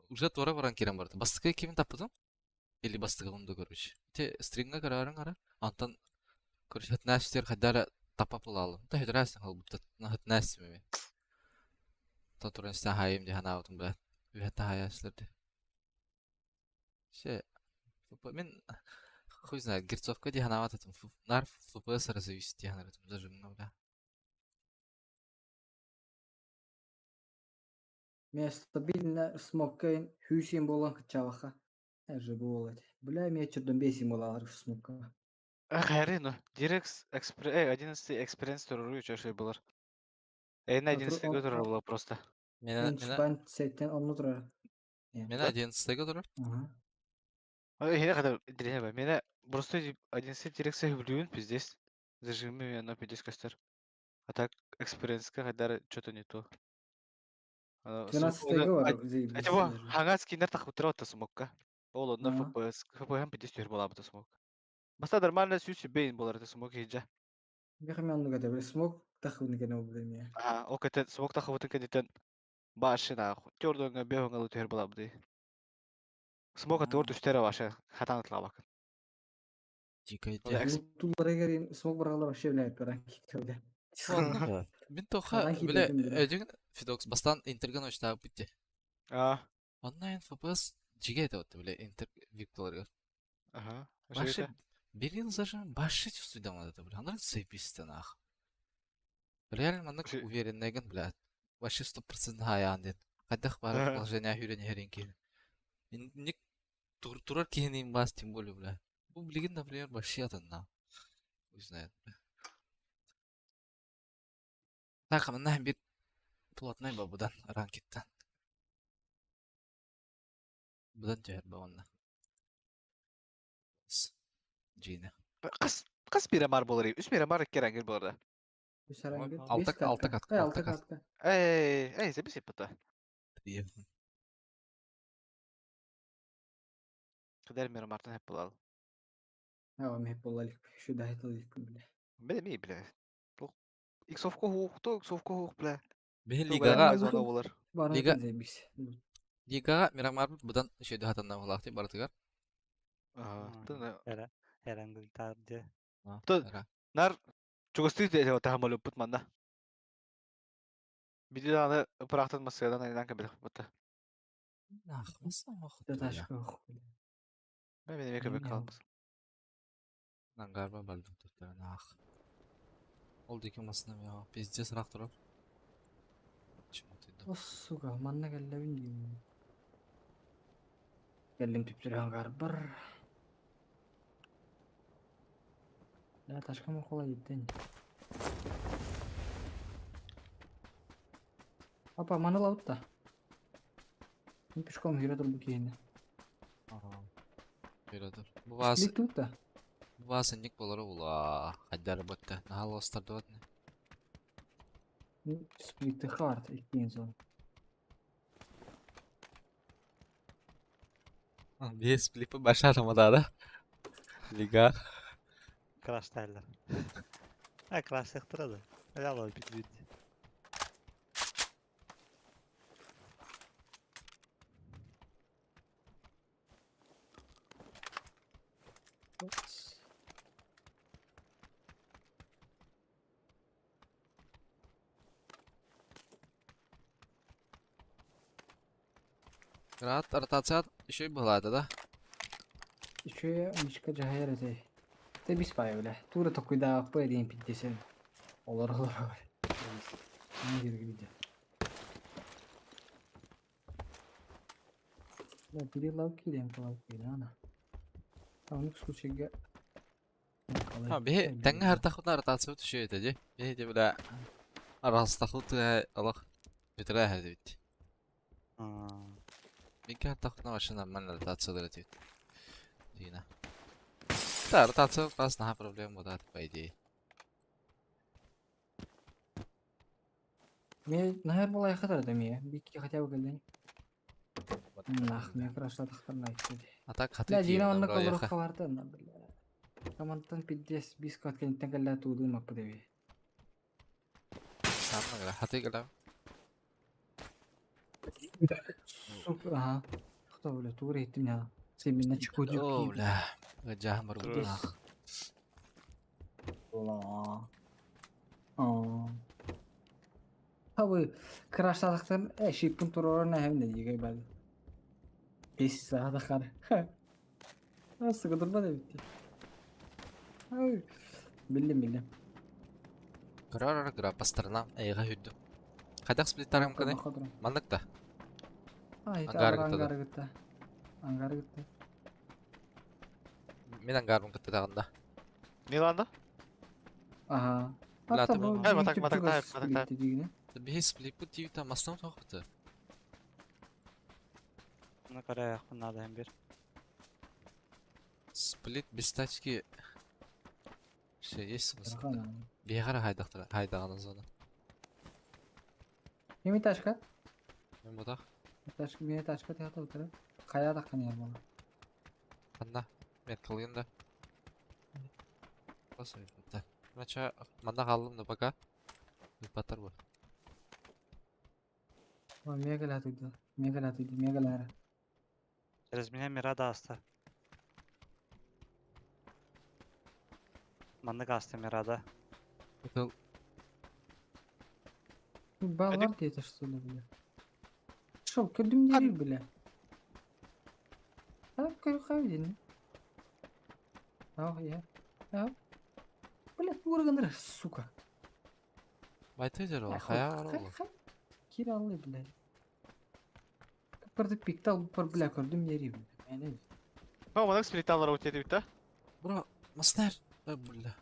уже туора баран киирэн барда. Бастакы кимин таппытым? Или бастакы да короче. Те стринга көрөөрүн ара. Онтон короче хытын ээстер хайдара тапа булаалым. Та хөтөрөөстүн холбутта. Хытын ээстим эми. Та туран истэн хаайым дии санаабытым бля. Үһэтэ хаайааччылар дии. Ше, мин хуй знает, герцовка дии санаабат этим. Нар FPS зависит дии санаабытым зажимна бля. Мен стабильно смоккайын хүүсийн буолан кыччаабакка. Же буолат. Бля, эмиэ чурдун бесим буолалар смука. Эх, ну, Direct 11 Experience туруру үчүгэй булар. Эйна 11 турар була просто. Меня, меня, Бан сеттен онну турар. меня 11 турар. Ага. Хине кадar интересно ба. Меня просто 11 Direct хөблүүн пиздец. Зажими оно пиздец костер. А так Experience кадар что-то не то. 12 бар. Эти во хангас кинер тахутра ота смокка. Ол одно Ага. FPS FPS пиздец түр була бу смок. Баста нормально сүүс бейн болар это смок хиджа. Бихам онну гата. Смок тахуны гена бля. Ага, ол кете смок тахутын кенетен башына төрдөнгө бөхөнгө түр була бу. Смок атыр түстері башы хатан атлабак. Дико Ол иде. Туллары герин смок баралар вообще бля пара кикте. Мин тоха, Ханан бля, кидетим, бля. өдүн Фидокс бастан интерген очтаа битти. А, Онлайн FPS жиге это вот, бля, интер викторларга. ага. Башы бирин зажим башы чувствует это, бля. Аны заебись нах. Реально маннык Вообще- уверенныйгын, бля. Вообще 100% хаян ден. Кайдах бар Ага. положение хүрен херин кин. Ник тур турар кихинин бас тем более, бля. Бу билигин, например, вообще атанна. Хуй знает, бля. Так, манна бир плотный ба будан ранкиттан. Будан түһэр ба онна. С. Жина. Кыз кыз бире мар болар. Үс бире мар керәнгер болар. Алта алта катка, алта Алта катка. катка. Эй, эй, записи пота. Кадер мире мартан хеп болал. Ава ме болалик. Şu да айтылык бля. Биле ми биле. Иксовко хук, иксовко хук биле. Биһи Ту лигаға бәрі зона болар. Бары Лига- заебись. лигаға Мирамар будан шөйдө хатанна булаахты барытыгар. Ага, тына. Эра, эрангыл тарды. Ту- Нар чугасты де тахамал пут манна. Биди аны пырахтан масыдан айнан кабел бутта. Нахмаса махут. Таташка ох, бля. Мен мен кебек Мен калмас. Нангарба балдым туттар нах. Ол деки масына я пиздец рақ турар. Чему ты О, сука, манна келлебин деймін. Келлим түптір ангар бар. Да, ташка ма қола еттен. Апа, маны лауд да. Мен пешком жүре тұр бұл кейіне. Биродор. Бу вас Сплит тут да. бу вас ник болар ула. Хаддар ботта. Нахал остарды вот. Сплитті хард, еккен зон. Бес клипы башармада да. Лига. Краш тайлар. А, краш яқтырады. Әлі бит бит. Упс. Рат ротация еще и была это, да? Еще мишка жахайр этэй. Те бис бай бля. Тура токуйда аппа дейін питтесен. Олар олар олар. Не керек видео. Да, перелавки дейм калавки, да, ана. Тамык случайга. Ha, биһи тэҥҥэ хартахытына ротация түшүө этэ дии. Биһи де бля арастахыт алах бүтүрэ эбит. Минки хартахытына вообще нормально ротациялар этибит. Дина. Да, ротация класс наха проблема бодат по идее. Мен нахер болай хатар да ме. Бикки хотя бы келден. Нах, мен крашла тахтар айтты. А так хаты Бля, Дина тиен онна колор хаварда на бля. Командтан пиздец бискват кенттен келле туудун маппы деби. Хаты гала. Сука, ага. Кто, бля, тугур еттим я. Сен мен начку О, бля. Жаһан бар Трус. нах. Ла. А. Хабы краштадықтан э шиппин турорна hem de yigay bal. Бес саата қар. Nasıl kıdırma da bitti. Ay. Bildim bildim. Кырар гра по сторонам эйга хүрдүм. Кадак сплиттарым кыны? Хадыр. Маннык да. Ay, Ангар ангар гытта да. ангар гытта. Ангар гытта. Мин ангарбын кытта таҕында. Миланда? Ага. Бля, Hatta ты bu bu- Hey, дьиҥ матак, матак, түптүк тайп, матак, тайп. сплитти диигинэ. Биһи сплиппут тиибитэ мастан тоқпыты. Оны караяқпын надо hem bir. Сплит без тачки. Все, есть смысл. Ырахан. Биһи қара хайдақтыра, хайдағаны зона. Кими ташка? Мен бұдақ. Ташка бие ташка тихата утара. Хайа таххан яр буолла. Анна, мен кылыйын да. Nasıl да. Мача, манна қалдым да пока. Батар bu. Мега латыйда. Мега латыйда, мега лара. Через меня Мирада аста. Маннык аста Мирада. Это Балар диэтэ что ли, бля? Шо, көрдүм дири, бля. А, көр хай дин. Ах, я. А. Бля, орган сука. Байты жер ол, Хай, хая бар хай, ол. хай. Кираллы, бля. Капырды пиктал пар, бля, көрдүм дири, бля. Әне. Ну, маннык сплитталар өтеді бит, Бро, мастер. Э, бля.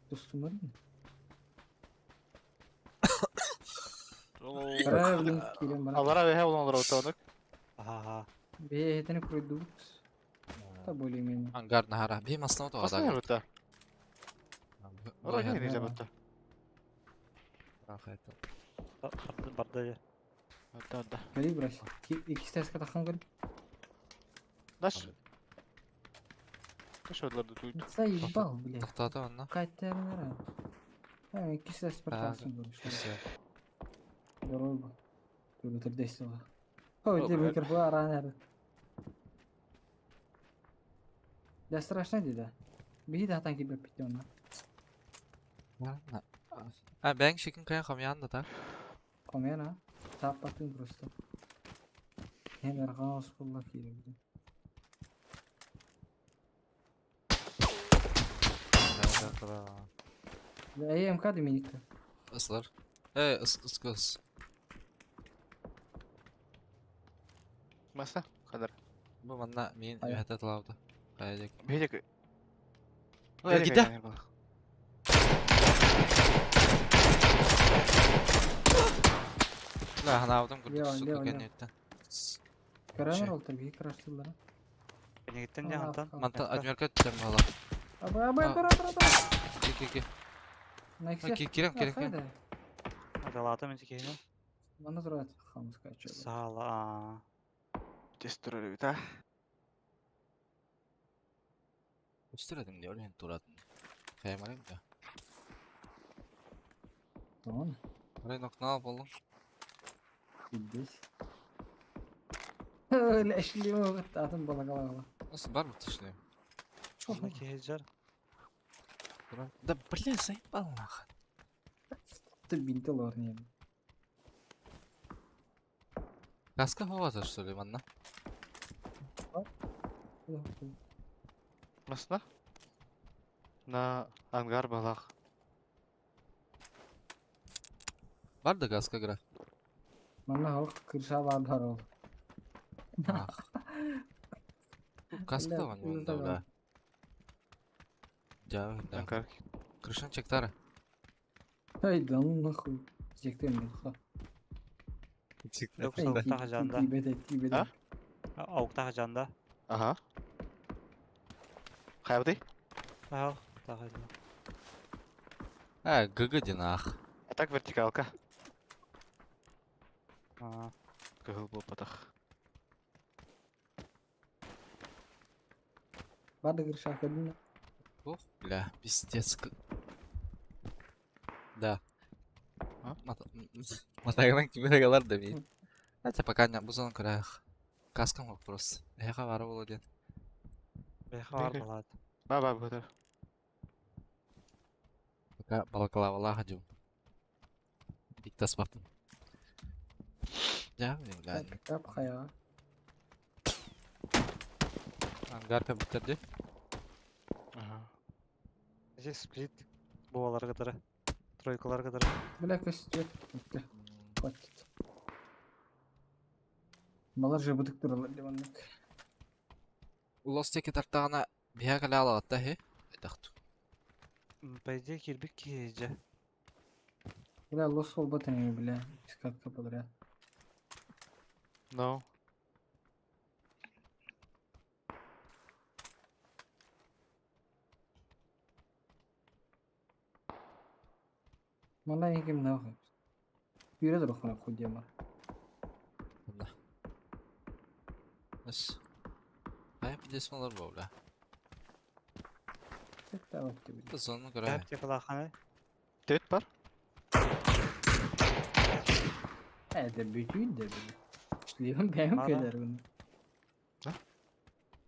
Достум бар. Бара, блин, кирем бара. Алара веhe олар өтөөнүк. Аха. Бе, этени көрдүк. Та более-менее. Ангар нахара. Би мастан тоға Баста да. өтө. Ора не Да. өтө. Барды барды. Өтө өтө. Кали брось. Икки таска тахан көр. Даш. Каш өдлөрдү туйт. Заебал, бля. Тоқтады онна. Кайтернера. А, икки тас партасын көрүш. Все. Дорога. Түгүтөр дейсің. Ой, О, ты бля. микрофон аранер. Да страшно дейді. Биһи да кибеп битте онна. А, бәң шекін каян қамиян да та. Комена. Таппатын просто. Hem ergan olsun кире. Эй, МК Доминикта. Ысылар. Э, ыс ыс ыс. Маса, кадар. Бу манна мен Ая. өһәтә тылауды. Каядек. Бежек. Ой, ките. Ла, ханаудым Лео, күрдүк сука Лео, Лео. кәнеттен. Көрәнер олтыр биһи краштылар. Кенегиттен де антан. Манта адмерка түтәм бала. Абай, абай, А. тура, тура, тура. Ки ки ки. Найксе. Ки кирем кирем кирем. Адалата мен текейін. Мана тура хамска чё. Сала. Тез турар бит, а. Үстүрәдим диyor, мен турадым. Каямарым да. Тон. Арай нокнал болдум. Пиздец. Өле, атын балагала. Nasıl бар mı tişleyim? Онна кехеджар. Да бля, заебал нахуй. Ты бинтел орнем. Каска ховата что ли манна? Масна? На ангар балах. Бар да каска граф. Манна хок кырша бар бар ол. Ах. Каска Бля, да ван ну да давай. бля. Ja, да. Ангар. Крышан чектара. Ай, да ну нахуй. Жектем мен ха. Yok ауктаха жанда. Тибеде, тибеде. А? Ауктаха жанда. Ага. Хайбды? Ах, таха жанда. А, ГГ динах. А так вертикалка. А, Кыгыл бу патах. Бар да кырша көрдүм. Ох, бля, пиздец. Да. А? Матагынан кимерегалар да мен. Это пока не бузан көрәх. Каскам вопрос. Эха бары болу ден. беха бар Беги. балат. Ба ба бу. Пока балаклавала хадю. Диктас бартым. Я, бля. Кап хая. Ангарка биттерди. Ага. Здесь сплит. Буалар кытары. Тройкалар кытары. Бля, көстү. Хватит. Балар же бытык туралар диваннык. Лос диэки тартаҕына биһиэхэ кэлэ алаҕатта үһү хайдах дуу? По идее киирбит киһи дьэ. Бля, лос буолбат ини, бля. Искатка подряд. No. Манна ким нахуй. Yürü de bakalım kudiyama. Онно. Эс. Хайа пиздец олор буолла. Зону көрө. Аптекалаахханый? Дөт бар. Это бүтүүн да били. Шлем бэйэм Ара. кэлэр bunu.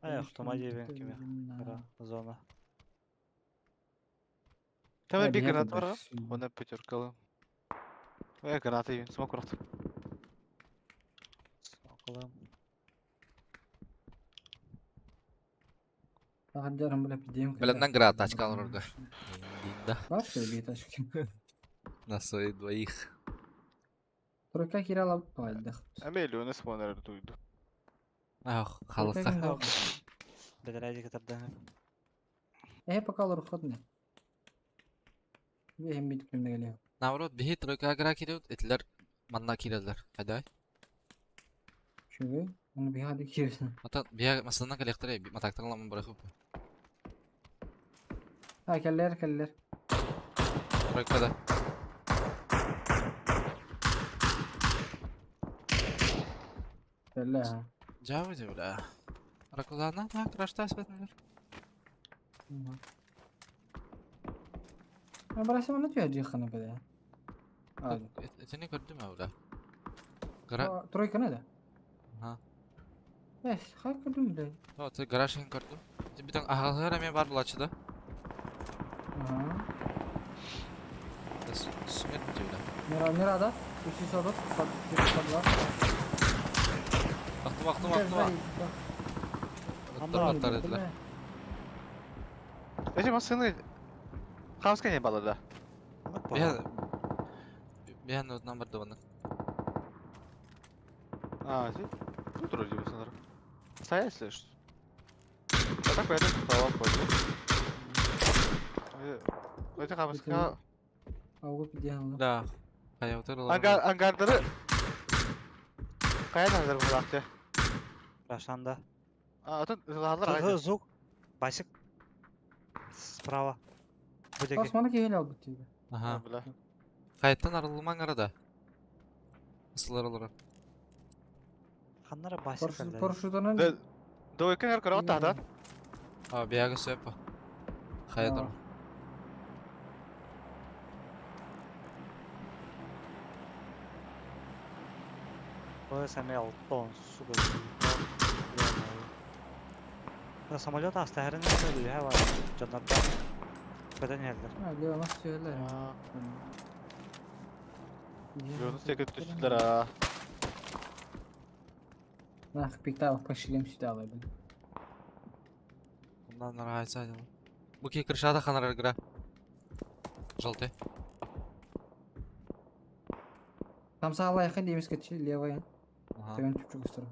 Ай, охтома диэбин кими. Кыра зона. Там bir граната бар. Оны пятеркалы. Э, граната ийин, смок урахтым. Околым. Тахаджарым бля пидем. Бляднан граната тачка олорорго. Да. Вообще бей тачки. На своих двоих. Тройка кирала пайдах. Әмел оны спонер дуйду. Ах, халыққа. Бэдэрээдик тардан. Э пока олор ходне. Бэһим бит күннегеле. Наоборот, биһи тройка гра кириут, этилер манна киреллер. Хайдай. Чүгө, оны биһады кирсин. Ата биһи масанан коллекторы матактан ламын барахып. Ha келлер келлер. Тройкада. Келле ha. Жабы деп бля. Ракулана, так, крашта спетнер. Ben барасым аны түйә жыханы беде. Hadi. Этини көрдүм бля. Гра. Тройка не да? Ага. Эс, хай көрдүм бile. О, ты гараж көрдүм. Бүтүн ахалгара мен бар булачы да. Ага. Сүмет бля. Мира Мирада. 340 под под Актым, актым, актым. Аттар этилер. Эти машины Хамска не было, да? Биһи биһи номер дыбаны. А, здесь? Тут вроде бы смотрю. Стоять, слышишь? А так поеду, столом пойду. Эти хамска... Аугу пидеалла. Да. Хайа Ангар, ангардары... Каян ангар булакты? Рашанда. А, тут залар айды. Звук. Басик. Справа. Будеги. Османы кehel албыт тиби. Ага. Бля. Хайттан арылмаң арада. Ысылар олар. Ханнара басик. Парашютынан. Да, Двойка ngар көрө тата. А, бияга сөп. Хайа Ой, сами алтон, сука. На самолет астахарын сөйлүү var. Жаннарда. Бөтен yerler. Ha, Leonas söyler. Юнус тек түстүлөр а. Нах, пикта пошлем сюда, блин. Ондан нравится. Буки крышада ханар игра. Желтый. Там сала якын дейміз кетші, левая. Ага. Деген чүпчүк ыстыры.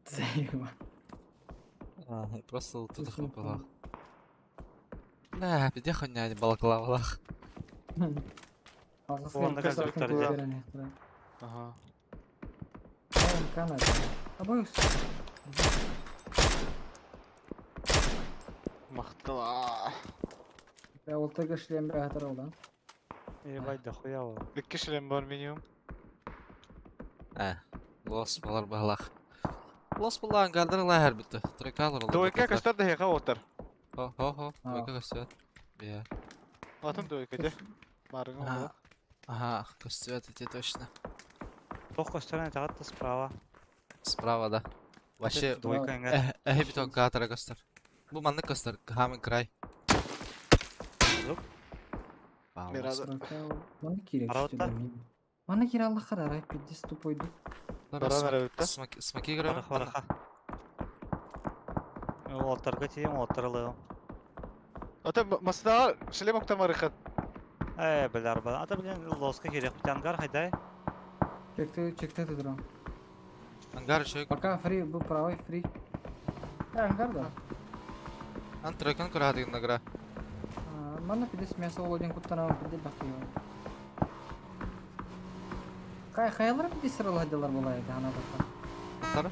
Заеба. А, Просто тут хлопала. Бля, где хуйня балаклавалах. Онда конструктор Ага. Абой. Мактала. Я олтага шлем бәхәтер ола. Ебать, дохуя ол. Бик кишилем бар минимум. Ә, лос балар балах. Лос балар ангардыр ла һәр битте. Тройкалар Двойка көстөр да хега отыр. Хо, хо, хо. А. Двойка көстөр. Бия. Атын двойка де. Барыңа Ага. Ага, көстөр эти точно. Тох көстөрөн тагатта справа. Справа да. Вообще, Двойка эңер. э, э, бит катара көстөр. Бу манны көстөр, хамын край. Звук. Мирада. Мана кирек. Араватта? Мана кире Аллах карар, ай пиздец тупой ду. Баран арабытта. Смоки, смоки играем. Бараха бараха. Олтарга тием, олтарылыгым. Ата масына шлем октамарыхат. Э, билер ба. Ата билен лоска керек. Ангар хайдай. Чекты, чекты турам. Ангар еще. Пока фри, был правый фри. Э, ангар да. Ан тройкан кураадыгын награ. Манна пидес мясо олодин куттанабын пиде бахтыйбын. Кай хайалара пидес сыралаһадылар буолай это ана баха. Тар.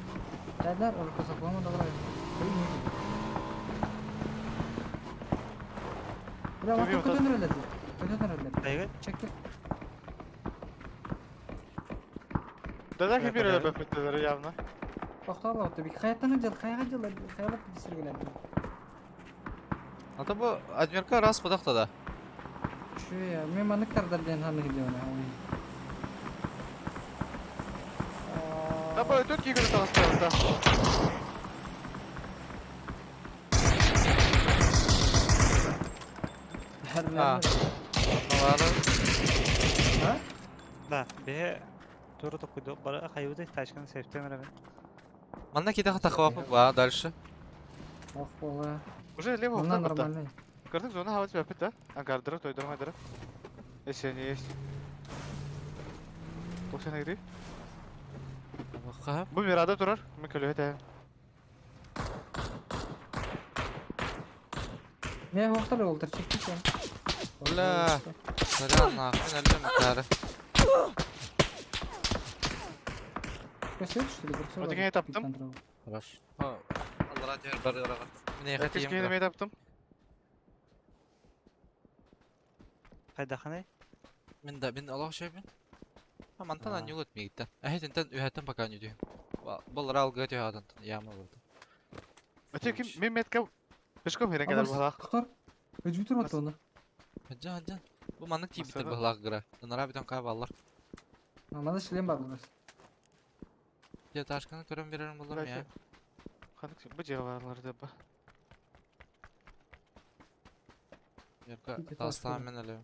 Дәдәр оркосоклама далар. Бля, Төбе вакыт отат. көтөн өрөлөдү. Көтөн өрөлөдү. Дайгы? Чекти. Да Бля, ким бля. бир явно. Тоқтала отты. Би хаяттан жыл, хаяга жыл, хаялап пидес сыргылады. А то бу адмирка раз подахта да. Şu ya, мен маныктар ден ханы gidiyor. Да бу өтөт кийгүнү тагыстырды. А. Алары. Ha? Да, бе туру токуйду. Бара хайуды тачканы септем эреме. Манна киде хатахвапы ба дальше. Ох, бола. Уже лево Мына окна бата. нормальный. Көрдүң зона хават бапыт да? Ангардыры тойдырмайдыры. Если они есть. 90 гри. Баха. Бу мирада турар. Мен көлөһө тәһин. Не оқтар олтыр чекти сен. Бля. Сорян нахуй әллә макары. Көсөт что ли? Вот деген таптым. Хорош. Аллара дер бар ярагат. Менә Кескене хатием. мен таптым. Хайдаханы? Мен да мен Аллах шайбин. А мантан А. анюлат мигитте. Әһет интен үһәттен пока не дүйм. Бұл рал гөт үһәттен яма булды. Өтө ким мен метка пешком херен келер булак. Тоқтар. Өжүтүр отты оны. Хаджан хаджан. Бу маннык тибитер Масада. бахлак гра. Нара битон кай баллар. Мана шлем бар булар. Я ташканы көрөм берерим булдым я. Ханык бу жагарлар деп. Ярка Ите тастан ташканы. мен әле.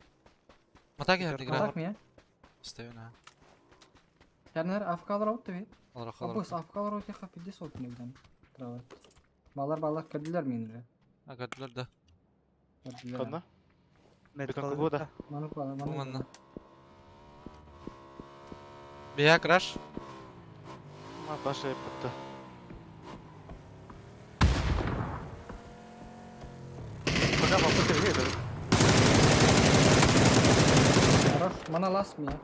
Мата келди гра. Атак мия? Истебин ha. Ярнар афкалар отты бит. Алра халар. Абыс афкалар отты хапиде сот небден. Трават. Балар балар кірділер мен Агадылар да. Кірділер. Канна? Медикал Бетон кубуда. Манук бала, Бу манук. манна. Бия краш. Ма башы бітті. Пока бапы келбейді. Хорош. Мана лас мия.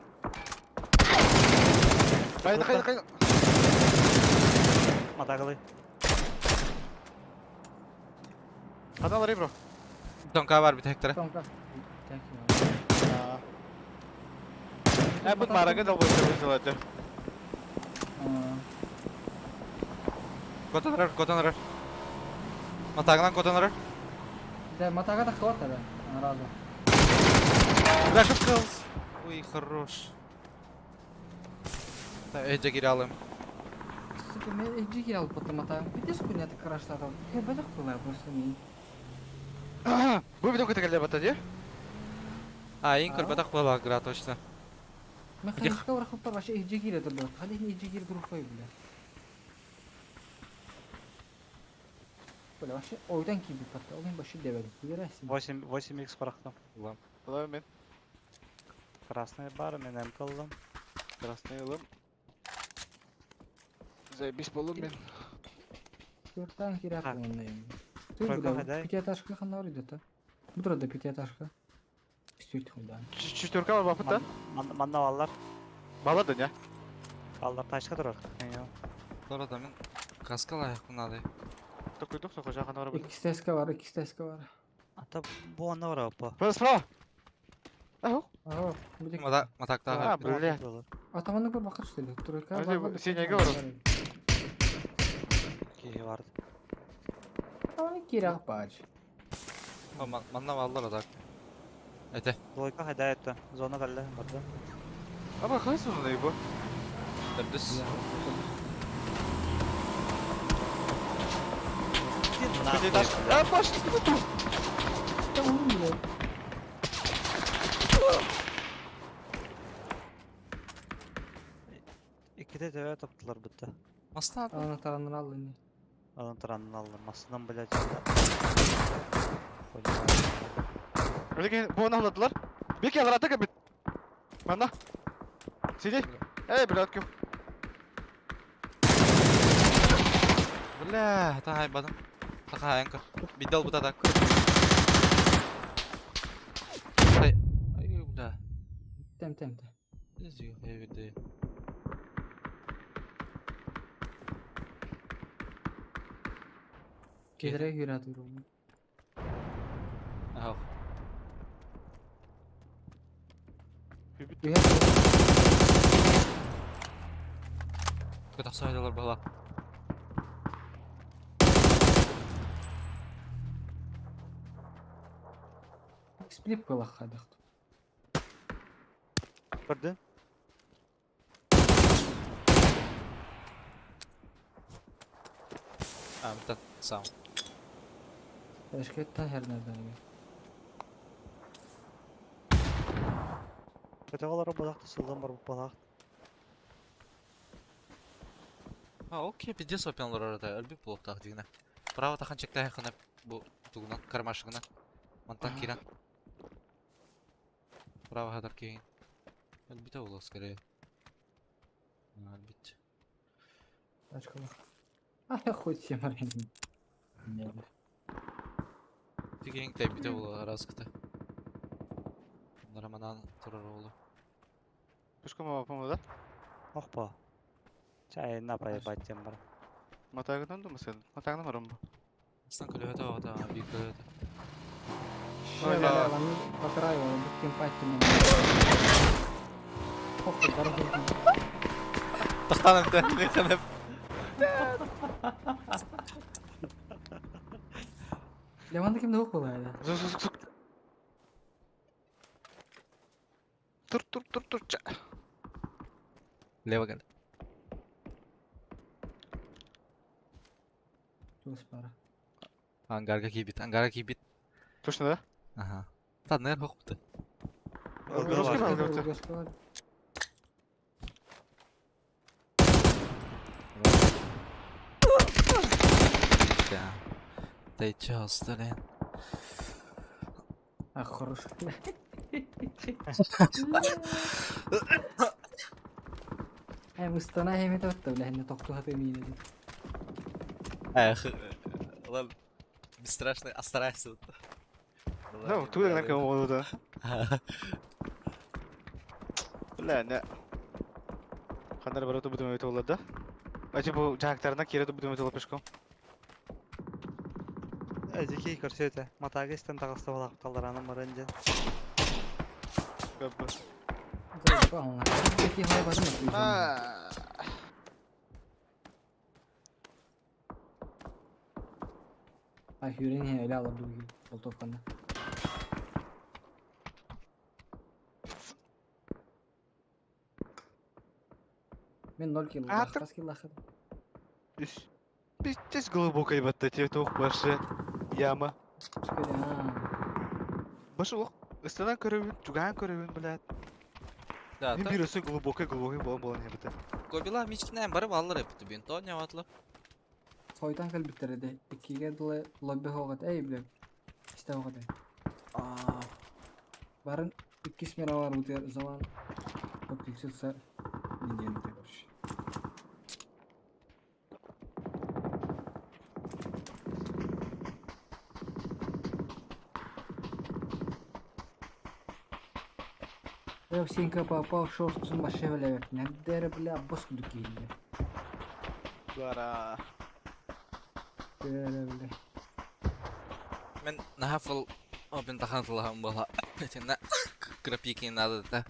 Қайда, қайда, қайда? Матагалы. Қана бар бро. Донка бар бит хектара. Тонка. Ә, бұт марагы да бойынша өтіледі. Котанрар, котанрар. Матагынан котанрар. Да, матага да хвата да. Разу. Бля, шуткалс. Ой, хорош. Та эджа кире алым. Сука, мен эджи алып потом матагым. Пиздец хуйня ты краштадым. Я бадах была просто мен. Бұл бітон көтігілі бата де? А, инкор А? батак была гра точно. Мен Где- хайышка барахып бар вообще эджи кире турду. Хали эджи кире туруп кой бля. Бля, вообще ойдан кийбит батта. Ол башы дебедим. Билересиң. 8 8x барахтым. Улам. Бұлар мен. Красный бар, мен М кылдым. Красный ылым. Заебись болым мен. Төрттан кире Так. акылын. Ты Тройка бля, хайдай. пятиэтажка хана бар идет, а? Бу да пятиэтажка. Үстүйт хуйдан. Четверка бар бапыт да? Манна баллар. Бала да не? Баллар тачка турар. Дора да мен каска лайық надо. Токуйдук, тоқы жақын бар бит. Икки теска бар, икки теска бар. Ата бу анна бар апа. Справа, справа! Ау! Ага, будет. Мата матакта. А, бля. Атаманы бір бақыр что ли? Тройка Подожди, бар. синяя говорю. Киһи бар. Атаманы керек бар. Манна баллар атак. Эте. Двойка хайдай этте. Зона калла барды. Аба, қайсы бұны бұ? Дөрдүс. Пятиэтаж. А, баш, ты тут! Да oğlum bile. Икките төбө таптылар битте. Маста. Ана таранын алды не. Анан таранын алды. Масынан блядь. Öyle бұны алладылар. Беки алар атака бит. Мана. Сиди. Эй, блядки. Бля, таһайбатым. Тахаайан көр. Бидал бута так. Ай, ай, бля. Тем тем тем. Види. Кедре күрә туру. Ах. Үһә Кытахсайдалар бала. Сплип была хадах. Көрдүн? А, это сам. Эшкеттен her nereden ya. Көтөҕө балақты сылдан бар балақ. А, окей, пиздец опянлар арада. Өлбүт булуктаах дигине. Право тахан чектае хына бу тугунан кармашыгына. Мантан кирен. Право хадар кейин. Өлбүтэ боло скорее. Өлбүт. Тачка. А я хоть всем аренду. Не. Тигин тайбите боло араскыта. Нараманан турар болу. Пешком по да? Охпа. Чай на проебать тем бар. Матагынан да мысын. Матагынан барам бу. Астан көлөтө ота бир көлөтө. Ой, да. бля, по краю, кем патти. Ох, дорогой. Тахтан эмте. Леванда кимде yok olaydı. Зук зук зук. Тур тур тур тур. Ча. Лево кел. Чугас пара. Ангарга кийбит, ангарга кийбит. Точно да? Аха. Та нер хокты. Русский Ылгы бар. был? Алгоритм. Да. Ты чё, Сталин? А, хорош. Эй, мыстана хемет атты, бля, не токту хаты мине. Эх, ладно. Бесстрашный, а старайся. Да, туда на кого да. Бля, не. Хандар барату будем это да? А типа жактарына кире будем это пешком. Эдики көрсөтө. Матага истен тагыста балақ талдараным бар энде. Кабы. Пeki hay барым. А. А хүрен эле ала дуги. Болтовканы. Мен 0 килл. А, ты- Кас килл ахыр. Пиздец глубокая батта тебе тух башы. Яма. Башы лох. Ыстанан көрөбүн, чугаан көрөбүн, блядь. Да, Мен та. бир өсө глубокая глубокая болон болон ебите. Кобила мичкинен барып алыр эпти бин. То не ватлы. Сойтан кэлбиттерде. Иккиге дылы лобби хогат. Эй, бля. Исте хогат. А, Барын икки смена бар бутер заман подключился неделю, короче. Я всенька попал, шел с машины, бля, дere, бля, боску дукили. Бара. Дere, бля. Мен нахафыл опен тахан тылахан була. Тенна крапики надо да.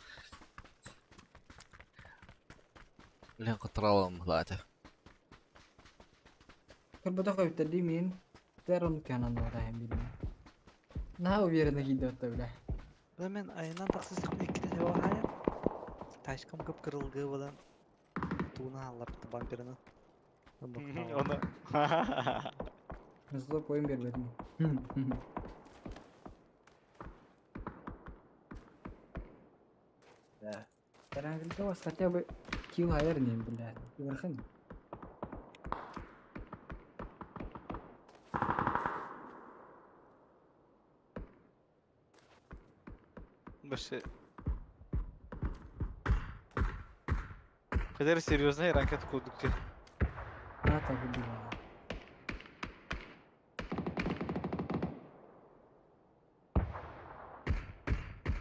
Лен кытралым булата. Кырбата койбуттар деймин. Дер оны канан бар ахем билим. На уверенно кийди атта, бля. Бу мен айынан тақсыз иккитен ева хая. Тачкам кып кырылгы болан. Туна аллар бамперini. Оны. Зло коюн бербедим. Да. Тарангылда вас хотя бы килл хайыр не, бля. Верхын. Башы. Кадер серьезный ракет курдук ти. А, так убивала.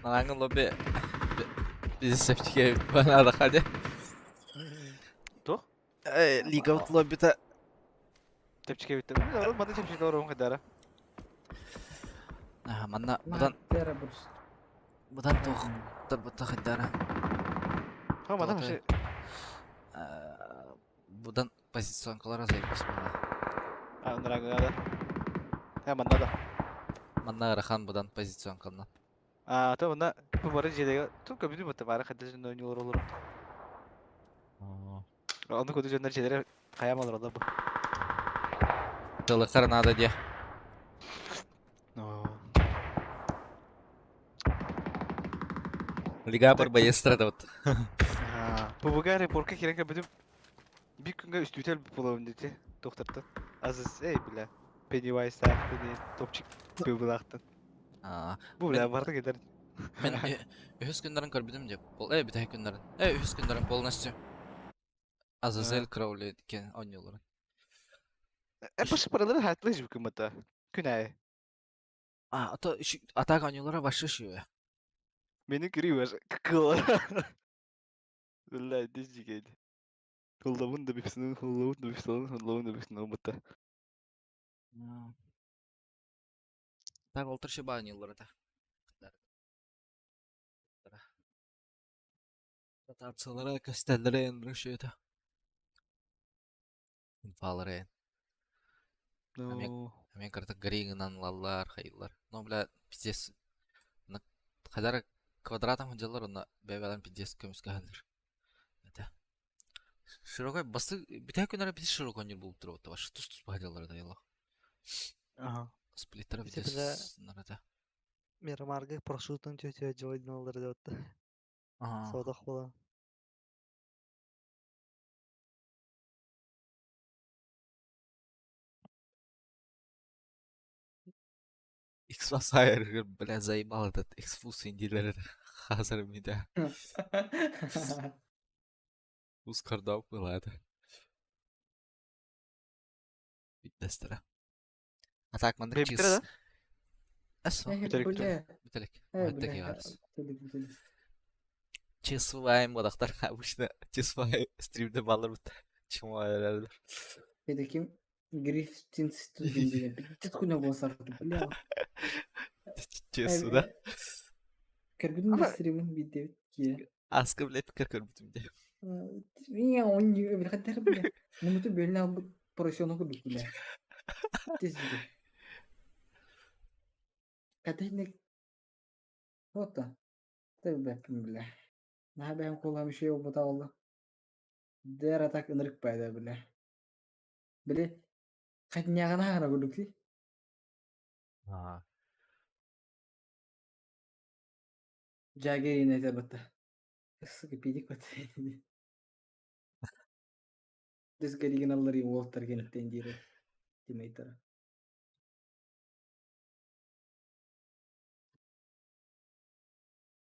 Нараңы лобби bizi septike bana da hadi. Туох? Лига вот лоббита. Чэпчэки эбиттэр. Маны чэпчэки олоруон кадара. Манна будан Тера бурс. будан туох тарбыта хаддара. Ха маны вообще Будан позиционкалар заебись была. А, нрагы да. Э, манна да. Манна ырахан будан позиционкална. А, то манна бу бары дьиэлэгэ только бүтүн бата бары хадда дьонно ойнуулар олорор. Ону куду дьоннор дьиэлэрэ хайаам олороллор бу. Тылыкар надо де. Но. Лига бар боестра вот. ПВГ репорка кирен көрбүтүм. Биир күҥҥэ үстүүтэ өлбүт буолабын дии докторта. Азыз, эй, бля. Пеннивайз таахтын, топчик быыбылаахтын. Бу бля барда кэлэр. Мен үһүс күннэрин көрбүтүм деп. Бол, бүтэһик күннэрин. Үһүс күннэрин полностью. Азазель Кроули кен оонньууларын. Баш паралары хатлы жib күн Күн аайы. А, то атака оонньуулара башы шүө. Мени күрүү кыкылар. Бля, дижигейди. Хуллабын да бипсин, хуллабын да бипсин, хуллабын да бипсин бута. Так олтыр шыба оонньуулара та. Ротациялара, көстөллөрө эн шүөтэ. Инфалары эн. Ну. Мен карта григынан лаллар, хайыллар. Но, бля, пиздец. Хадар квадратом дьаллар, онно бэбэлэн пиздец көмүскэһэллэр. Это. Широкой басты бүтэ күннэрэ бити широкой ньур булуп турар баш тус-тус баһадьаллар да ялах. Ага. Сплиттера Ити пиздец бля нарата. Мирамарга парашютын тетя жойдыналар деп. Ага. Содох була. Xbox Air, бля, заебал этот Xbox индилер хазар меня. Ускардап была это. Дестера. А так маннык Бэбиттэрэ чиз. да? Эс, Бүтэrik, Бля. бүтелек. Э, Маттак бля. ярыс. Бүтэlik, бүтэlik. Чисвайм бодақтар обычно чисвай стримде балар бит. Чмо Это ким? Грифтинс деген. Бит хуйня болсар. Бля. Чесу да. Көрбүтүм да стримин бит ки. Аскы биле пикер көрбүтүм де. Мия он бир хаттар бля. Мунуту бөлүнө алып поросенок курдук бля. Тез Катехник Ота. Тебеппин бля. Наһаа бэйэм куолаһым үчүгэй буолбата буолла. Дээр атак ынырык баайда бля. Били хатньяҕына хаара курдук дии. Аа. Жагерин этэ батта. Сука пидик бат. Дес оригиналлары уолтар кэнниттэн диирэ. Тиммейтара.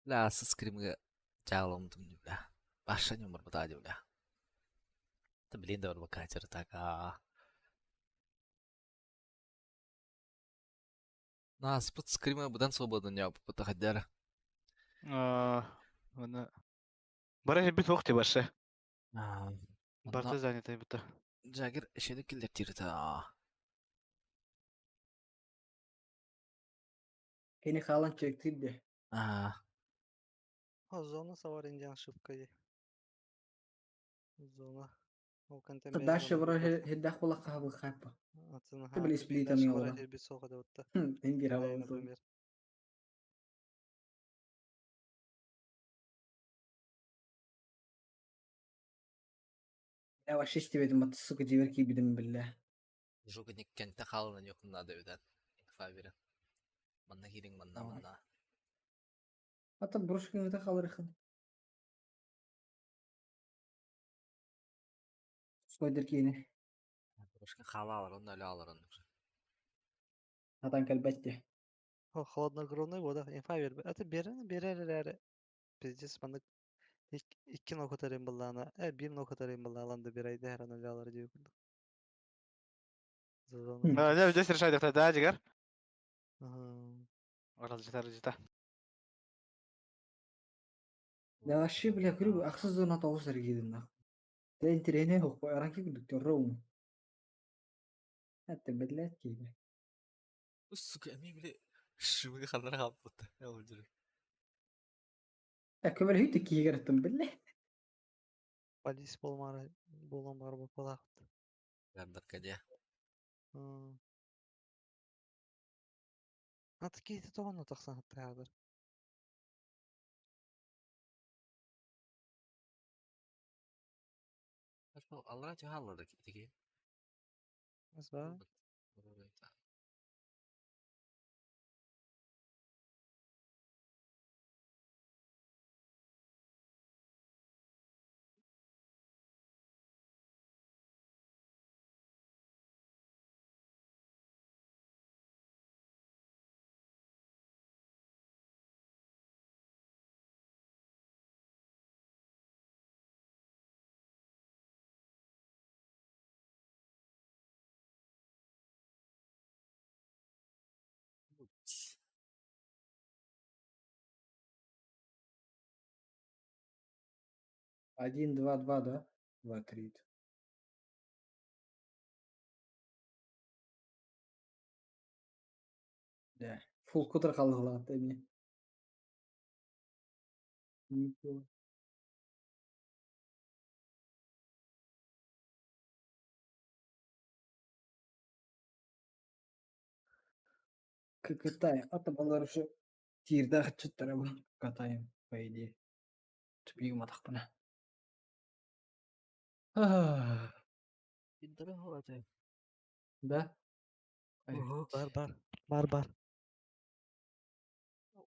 Бля, скримге жаалымдым бля. Баша нөмір бұта бля. Та блин да бар катер так а. Нас под скрима будан свободно не бұта хаддара. А, Оны. Бара бит вакыт башы. Аа. Барты занятый бута. Жагер шеде киллер тирта. Кини хаалан чектир де. Аа. А зона савар индиан ошибка ди. Зона. Ол контент Дальше вроде хеддах буолла хаабы хааппа. Атын Били сплит ами олора. бит соға деп отты. Мен бир алабын. Например. Я вообще истебедим бат сука дибер кийбидим бля. Жуга никкенте халына нюхна да үдән. Инфа берен. Манна кирин манна Ага. манна. Ата брошкин өтө халырыхын. Спойдер кийини. Брошка хала алар, онда өлө алар онда. Атан кэлбэтте. О, холоднокровный вода. Инфа бер. Аты берен берер әрі. Пиздец, мандык. Икки нокотарын былаана, биир нокотарын былаалан да бирайда херан алалар диye курдук. Зазона. Да, здесь решает да, Жигар? Ага. Аралжыта, аралжыта. Да вообще, бля, говорю, ахсыз зона тоғыз эргиидин нах. Да интерене хокко аранки күдүк роум. Хатта биллет киби. Сука, эми били шумы ханнара хаалбыт. Ол Көмөр хүйтү киигереттим билле. Полис болмары болан бар бапалак. Гардарка дия. Аты кейти тоғын отақсан хатта ядыр. Аллара жаһаллар тиги. Азба. Один, два, два, да? Два, три. Да. Фул кутр қалғылады эми. Кыкытай. Ата балар уже тирдах чыттара бу. Катаем, по идее. Тупигим атақпына. Да? Бар бар. Бар бар.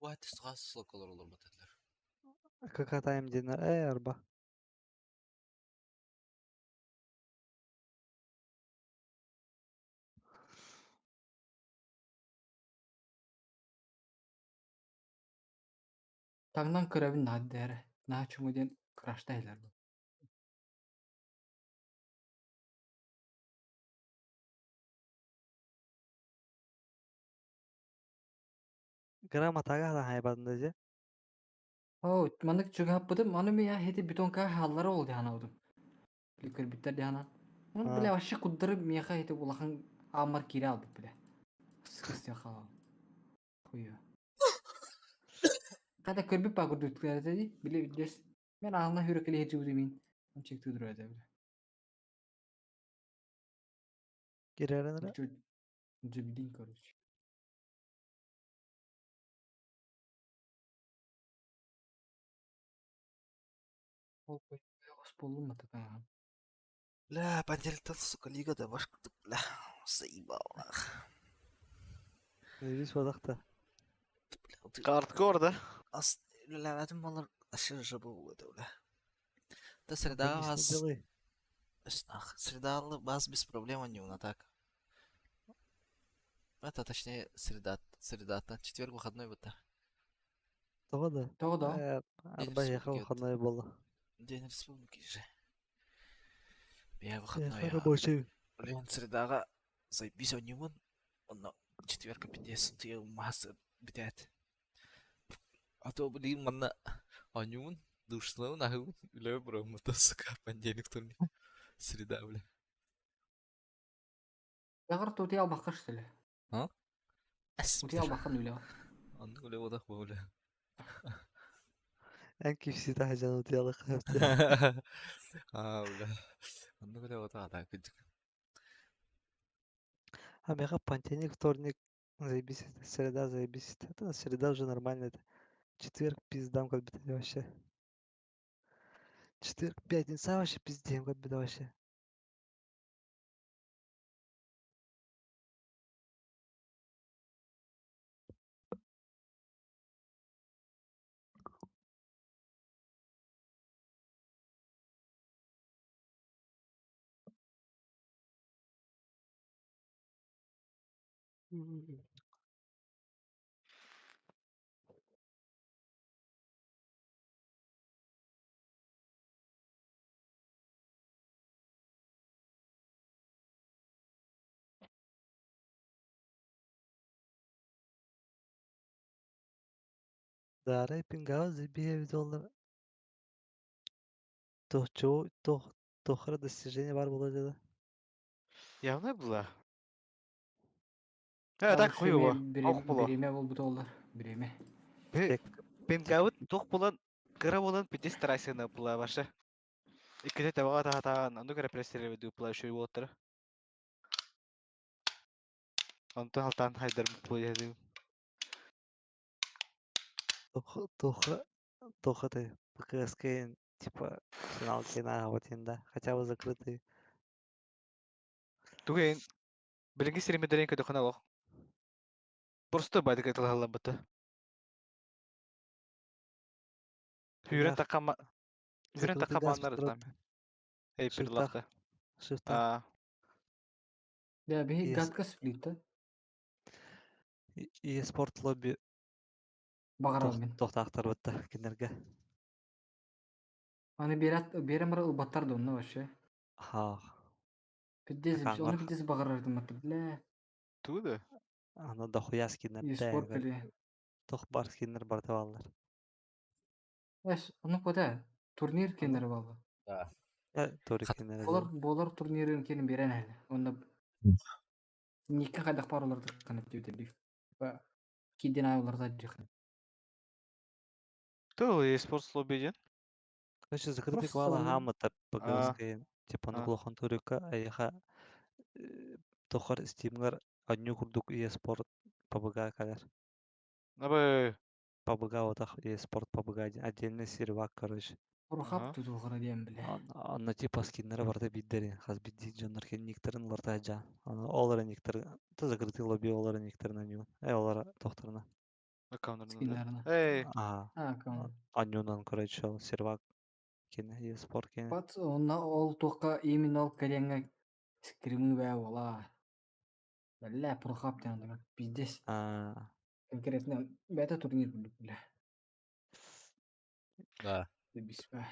Уат суға олар батадлар. Какатайм динер. Арба. Таңнан көрөбүн нааддere. Наа чуңу диэн крашта хилер бу. Грамотага да хайбадында же. О, маннык чугаппытым, аны мен хети бетонка халлары ол дихан алдым. Биле көрбүттер дихан. Оны биле вообще куддырып меха хети улахан амар кире албыт биле. Сыкыстя хала. Хуя. Када көрбүп ба көрдүк ди, биле билес. Мен ағына хүрекеле хети удимин. Он чекти дура биле. Киреренere. Джибдин, короче. Ол матакан. Бля, понедельник, сука, лига да башка, бля, заебал, нах. Вис вадақта. Бля, Хардкор, да? Ас, бля, балар aşırı жабы это, бля. Да среда вас, нах, среда вас без проблем не у так. Это точнее среда, среда, четверг выходной вот. Того да. Того да. Арба ехал выходной было. День республики же. Я выходной. Рабочий. Блин, средаға заебись ойнаймын. Онно четверг пиздец, ты масса битет. А то, блин, манна ойнаймын, душлау, нахуй, үле бұрым, сука, понедельник, вторник, среда, бля. Ягыр тути албакка что ли? А? Ути албакка нүле. Онны үле одақ бу, бля. Эн кипси тахажан утиялык хапты. А, бля. Онны үле одақ ата күдік. А меха понедельник, вторник, заебись, среда, заебись. Это среда уже нормально. Это четверг пиздам как бы вообще. Четверг, пятница вообще пиздем как бы вообще. Даарай пингауз биһиэбит уоллар туох чего туох туох эрэ достижение баар буолуо дии Явно была. Э, так хуево. Ох было. Бириэмэ буолбут уоллар. Бириэмэ. Пингабыт туох булан кыра буолан пиздец старайсына была вообще. Иккитэ табаҕа таһатаан, оннук эрэ пресс-сервер была үчүгэй буолуттара. Онтон алтаан хайдарбыт буолуо Туох туох туох этэй ПКСК типа финал диэн ааҕабыт да хотя бы закрытый. Тугу билиҥҥи стримердэрин көтөххүнэ олох. Просто байдык ытылаһалларбыта. Хүрэн такама Хүрэн Закрытый газ такаманнар там. Эй Шифтах. пирлахта. Шифтах. А, Да, биһи Yes. гадка сплитта. E-спорт лобби Баҕарабын мин. туохтаахтарбыт да кинилэргэ. Аны биэрэ биэрэ мара ылбаттар да онно вообще. Ха. Пиздец, Акаангар. ону пиздец баҕарардым аты, бля. тугу да? Аны дохуя скиннэрдээх E-спорт били. туох бар скиннэр барыта бааллар. Эс, ону кота турнир кеннер буолла. Да. Э, тури Хат- кинилэр Болар болар турнирын кенин берен әлі. Онда никка хайдах бар оларды канып дип. Киден ай оларда жихан. Ту e-спорт лобби диэн. Короче, закрытый Просто квала онно хаамыта А, ПГСК типа а. улахан турика айха тохар стимгар одню курдук e-спорт ПБГ калер. Абы ПБГ отах e-спорт ПБГ отдельный сервак, короче. Урхап Ага. тутуғыра диэн биле. Онно типа скиннere барыта биирдэрин хас биирдии дьоннор кин никтерин уларта сылдьан. Аны ол эрэ никтер то закрытый лобби ол эрэ никтерин анньуун. Э ол эрэ тохторуна. аккаунтарынан да. Скиннарына. Эй, Аа А, кам. анньуунан короче ол сервак кини e-спорт кини. Бат онна ол туққа именно ол кәреңе скримы бә ола. Бля, прохап диэн пиздец. Аа Конкретно бәтә турнир булды бля. Да. Биспә.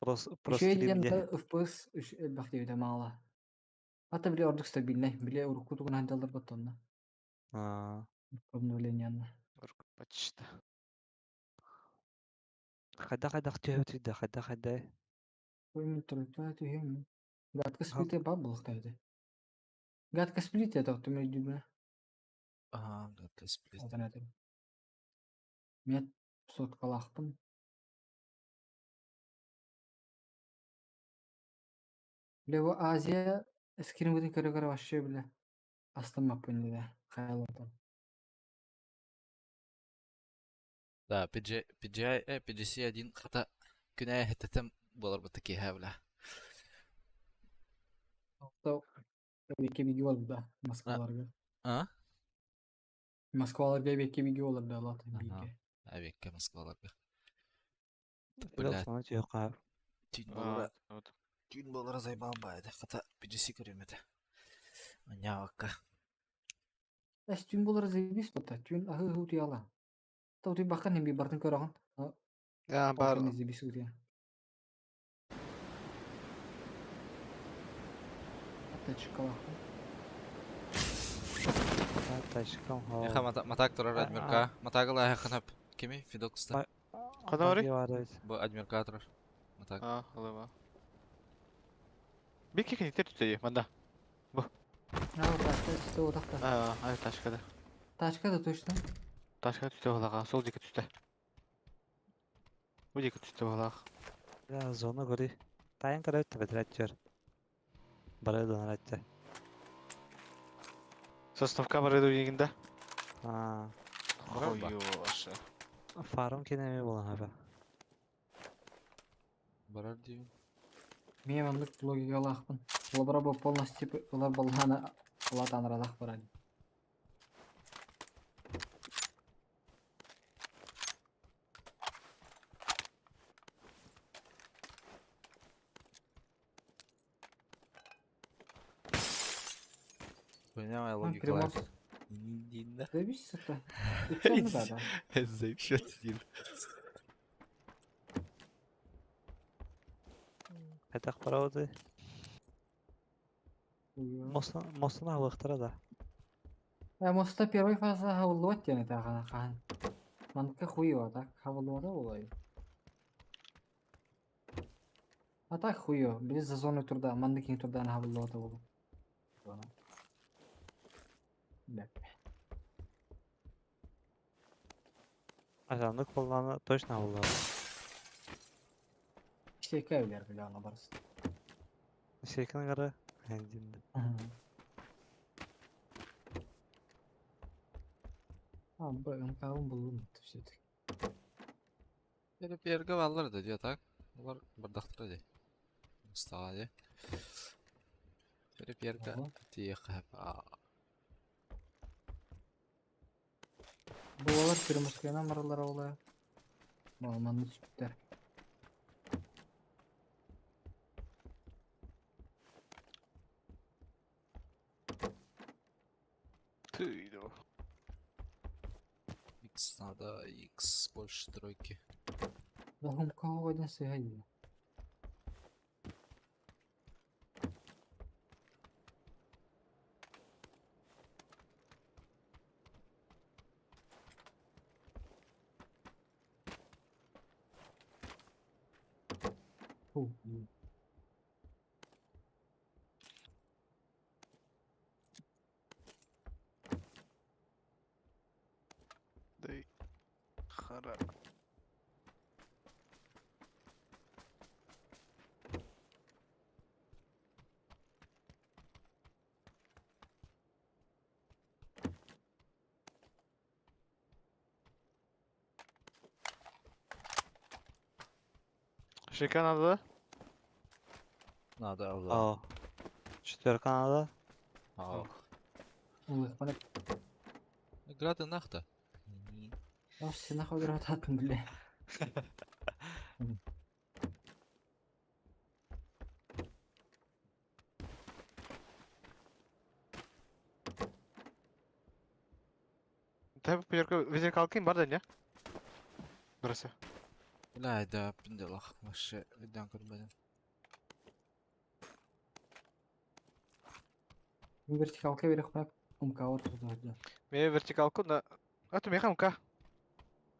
прос про Еще стрим диэн де. FPS үш элбэх диэбитэ маала. Ата биле ордук стабильный, биле урукку тугун хандалар баттонна. Аа Обновлениянна. почти. хайда хайдах түһэбит да хайда хайда. Ой, тройка түһэм. Гадка Ха- сплите бар булыктайды. Гадка сплите тоқтым өйдүбү. Ага, гадка сплит. Алтан этим. Мен соткалаахпын. Биле бу Азия скримбытын көрө-көрө вообще биле астыммаппын диде хайалантан. Да, PG, PGI, PGC 1 хата күнә хәтәтәм булар бу такие бля. То бекке биги болду да Москваларга. А? Москваларга бекке биги болду да латын Ага. биге. Әбекке Москваларга. Биле Блядь, основной түһэ түйін А, болара, вот. түйін болара зайбан байды. Хата PGC көрөмөтө. Анявакка. Эс түн болар заебись бота. Түн ахы ху тияла. Та утуй баккан хим би бартын көрөгөн. Я бар. Ол заебись утуя. Тачкалах. Тачкам Эха хоо. матак турар А, Адмирка. Матагала ханап. Кими? Фидокста. Ба- Када барый? Баги бар эбит. Бу Адмирка турар. Матак. А, алыма. Бики кенитер түтөйү, манда. А, тачка түстө отакта. А, ай ташкада. Тачка да точно. Ташка түтө балаға, сол жеке түстө. Бу жеке түстө балақ. Бля, зона көрүй. Тайын көрөбүт да бэтэрээччүөр. Бары донораччы. Сосновка бар эду егинде. Аа Барар ба? Хойошы. фарм кинеме болан хаба. Барар дейм. Мен онлук логикалаахпын. Олабара бу полностью олар баллана улаатанырадах баран. Поняла Ну, логика. Приморск. Дин. Заебись это. Үтсөм да да. Заебщет дин. Хайдах барабыт. Мостун алыктара да. Э, моста первый фаза хауллуат диэн этэ хаан. Манка хуево, так хавалуора олой. А так хуево, без зоны труда, маннык труда на хавалуота болу. Бэп. Азанlık kullanı точно булар. Şeker evler bile ana barısı. Şekin kara. Endimde. Ha bu МК-ын булдум все-таки. Переперге баллар да дия так. Олар бардактыр ди. Мустаға ди. Переперге Ого. тиеқап. Булалар Приморскаяна маралар ола. Балманны түспүттэр. Ты, да. X надо, X больше тройки. Да МК один сыгайды. Фу. Да и хара. Шика надо, да? Надо алла. Aa. Четверка надо. Ау. Ой, пана. Грады нахта. Вообще нахуй грататын, бля. Та пятерка везеркалкин бар да не? Брося. Бля, да, пинделах. Вообще, видан көрмедім. Вертикалка берег хап. МК отур. Мне вертикалку на... А то меха МК.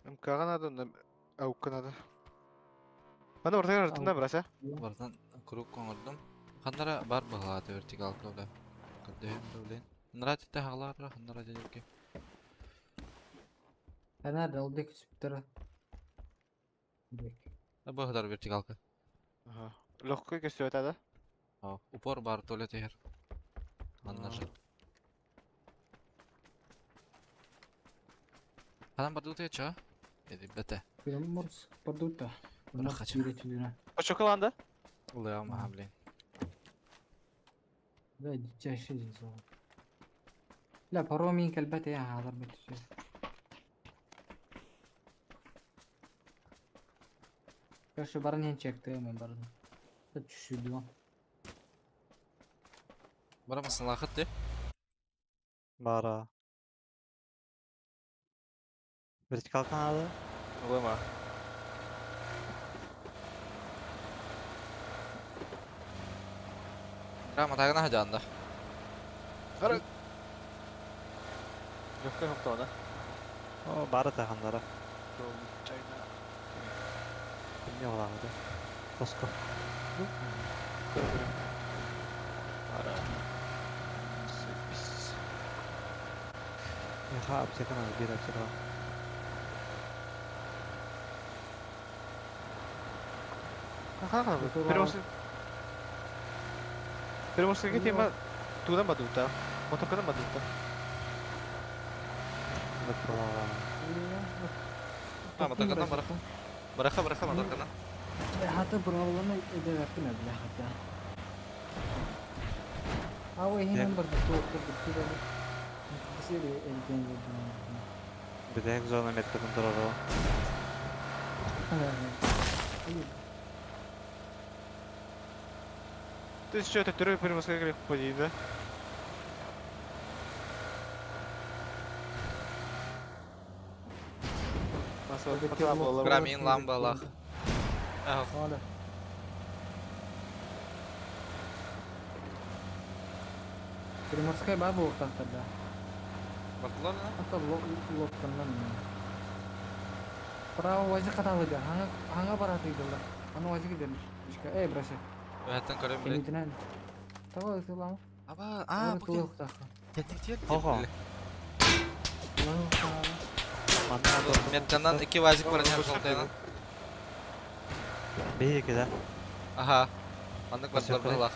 МК-га надо, на АУК надо. Аны ортага артында брася. Бардан круг коңордум. Ханнара бар бағалаты вертикалка бля. Көрдөһүм да билен. Нара тите хагалар, ханнара дедерке. Ана далдык түспүттэр. Бек. Бағдар вертикалка. Ага. Легкий көстөбөт да? Ау, упор бар туалет ехер. Анна же. Ханан барды утыя ча? Эди бете. Приморск подута. Бір қача. Очоколанда? Улы ама, блин. Да, дичайший день. لا برومين كلبتي اياها ضربت Короче, баранчик ты мы баран. Это чуть-чуть. Барамасын лақыт де. Бара. Вертикалка надо. Улы ма. Рама тагына хажанда. Легкий хоктоона. О, бара тахандара. Чайна. Не оламады. Тоско. Ара. Сепис. Яха аптека надо, бир аптека. Ага, Приморский. Приморский тема туда бадута. Моторкадан бадута. А, моторкадан бараха. Бараха, бараха, моторкадан. Хата бравланы эдевеппин бля хата. Ау хинен бар тоқта бір Бисери элден Бедек зона метка контролу. Ты что, это второй Приморский грех поди, да? Грамин ламбалах. Ау. Приморская баба уқтақтарда. Бардылар на? Ата лодканнан. Право УАЗик хатаалыга. Хаҥа, хаҥа бараатыйдылар. Аны УАЗик иден. Эй, бросай. Өһөттөн көрөм биле. Кэннитинэн. Того ытылаама. Аба, аа, Ары бу тулуохтаахха. кэтитиэр Ого. диэн. Манна Метканан икки УАЗик баран иһэр жолтайынан. Биһиги да. Аха. Маннык бардылар быһылаах.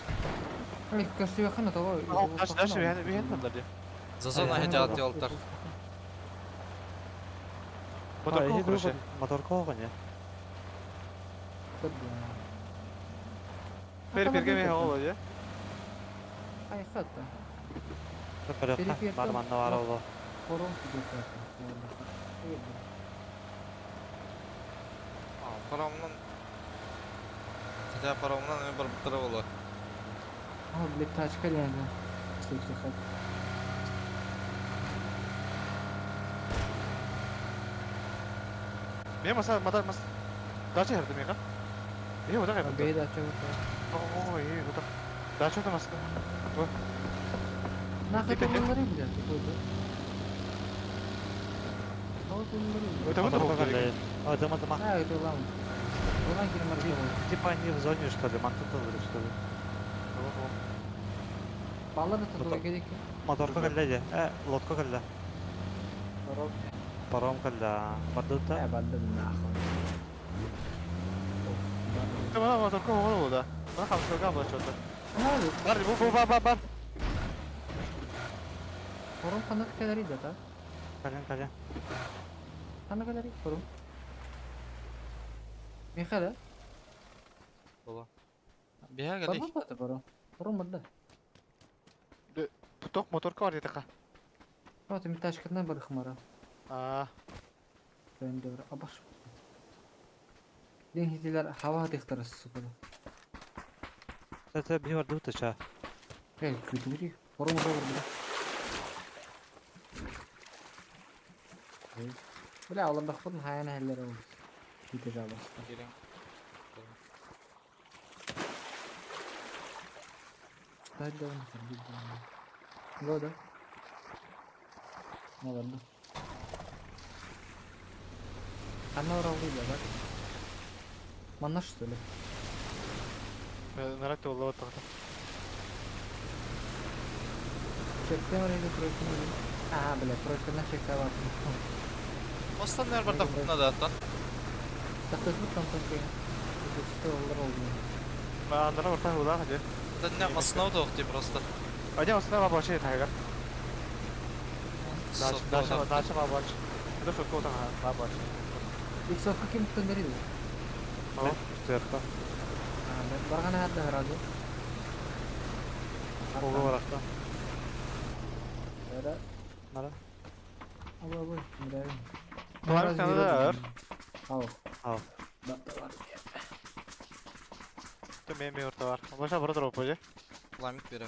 Эй, көрсүөххүнэ того. Дальше, дальше, биһэн, биһэн баллар дии. За зона хадьаат диолтар. Моторка короче. Моторка оҕоне. Бер бирге меха ол дии. Ай, хатта. Көрөккө бар манна бар оло. Хорон кидесэ. Паромунан Хотя паромунан эми барбыттара боло. А, блядь, тачка реально. Что это хат? Мен маса мата мас. Дача херди меха. Э, ода кайбы. Бей дача вот. О, э, ода. Дача да маска. Нахуй Тихо, тихо. туллары, блядь, какой-то. А вот туллары. Это вот Моторка кэллэ. О, дыма дыма. А, это лам. Зона киломаркирована. Типа они в зоне что ли, мантын тылдыры что ли. Баллар да туллары керек. Моторка кэллэ де. Э, лодка кэллэ. Паром. Паром кэллэ. Бардыта. Э, барды нахуй. Это мана моторка оҕо да. Мана хамсыга була чота. А, Бар, бу бу бар бар бар. паром ханак кэлери да та. Кэлэн кэлэн. Ханак кэлери паром. Михаил, Боло. Биһэ кэлий. паром бата паром. Паром барды. Ток моторка бар дитака. Вот им тачкатна бар хмара. А, Бендер абаш. Дин хитилер хава тихтар сука. Это би бардыта ча. Эй, күтүри. Паром уже барды. Бля, алар дахпын хаяна хәлләр ул. Ките жабасты. Кириң. Стать да он харбит. Года. Ну ладно. Она уравнила, да? Манна что ли? нарат олла баттагы. Чекте или тройка или? А, бля, тройка на чекта ладно. Мостан нер барда хутна да аттан. Так то есть там только это доллар oldu. Андара орта хула хаҗа. Да не основа тоқти просто. Ажа основа башы тайгар. Дача дача дача ба башы. Это сотко там ба башы. Иксовка ким көннәр иде? О, Четверка. А, барган хәтта сразу. Ого баракта. Да. Нара. Абы абы, мирай. Бар канада. Ау. Ау. Да, да, бар. То мен мен орта бар. Баша бара дроп боже. Ламит бере.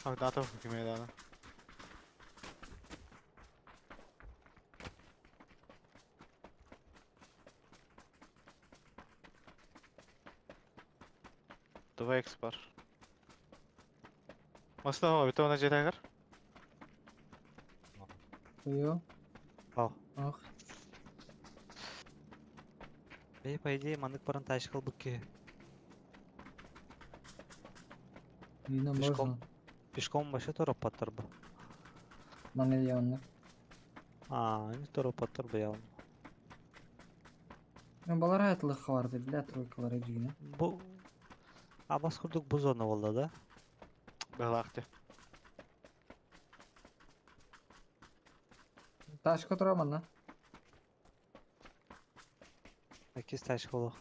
А, да то киме да. Два X бар. Масына бит она жетагар. Йо. Ау. Ах. Бей, по идее, манык баран тачкал быки. Видно Пешком. можно. Пешком вообще тороп паттар бы. Мана явно. А, не тороп паттар бы явно. Мен балар аятылык барды, бля, тройкалар эдигине. Бу Абас курдук бу зона болду да? Белакты. Ташка тура манна. Акис тачка болу.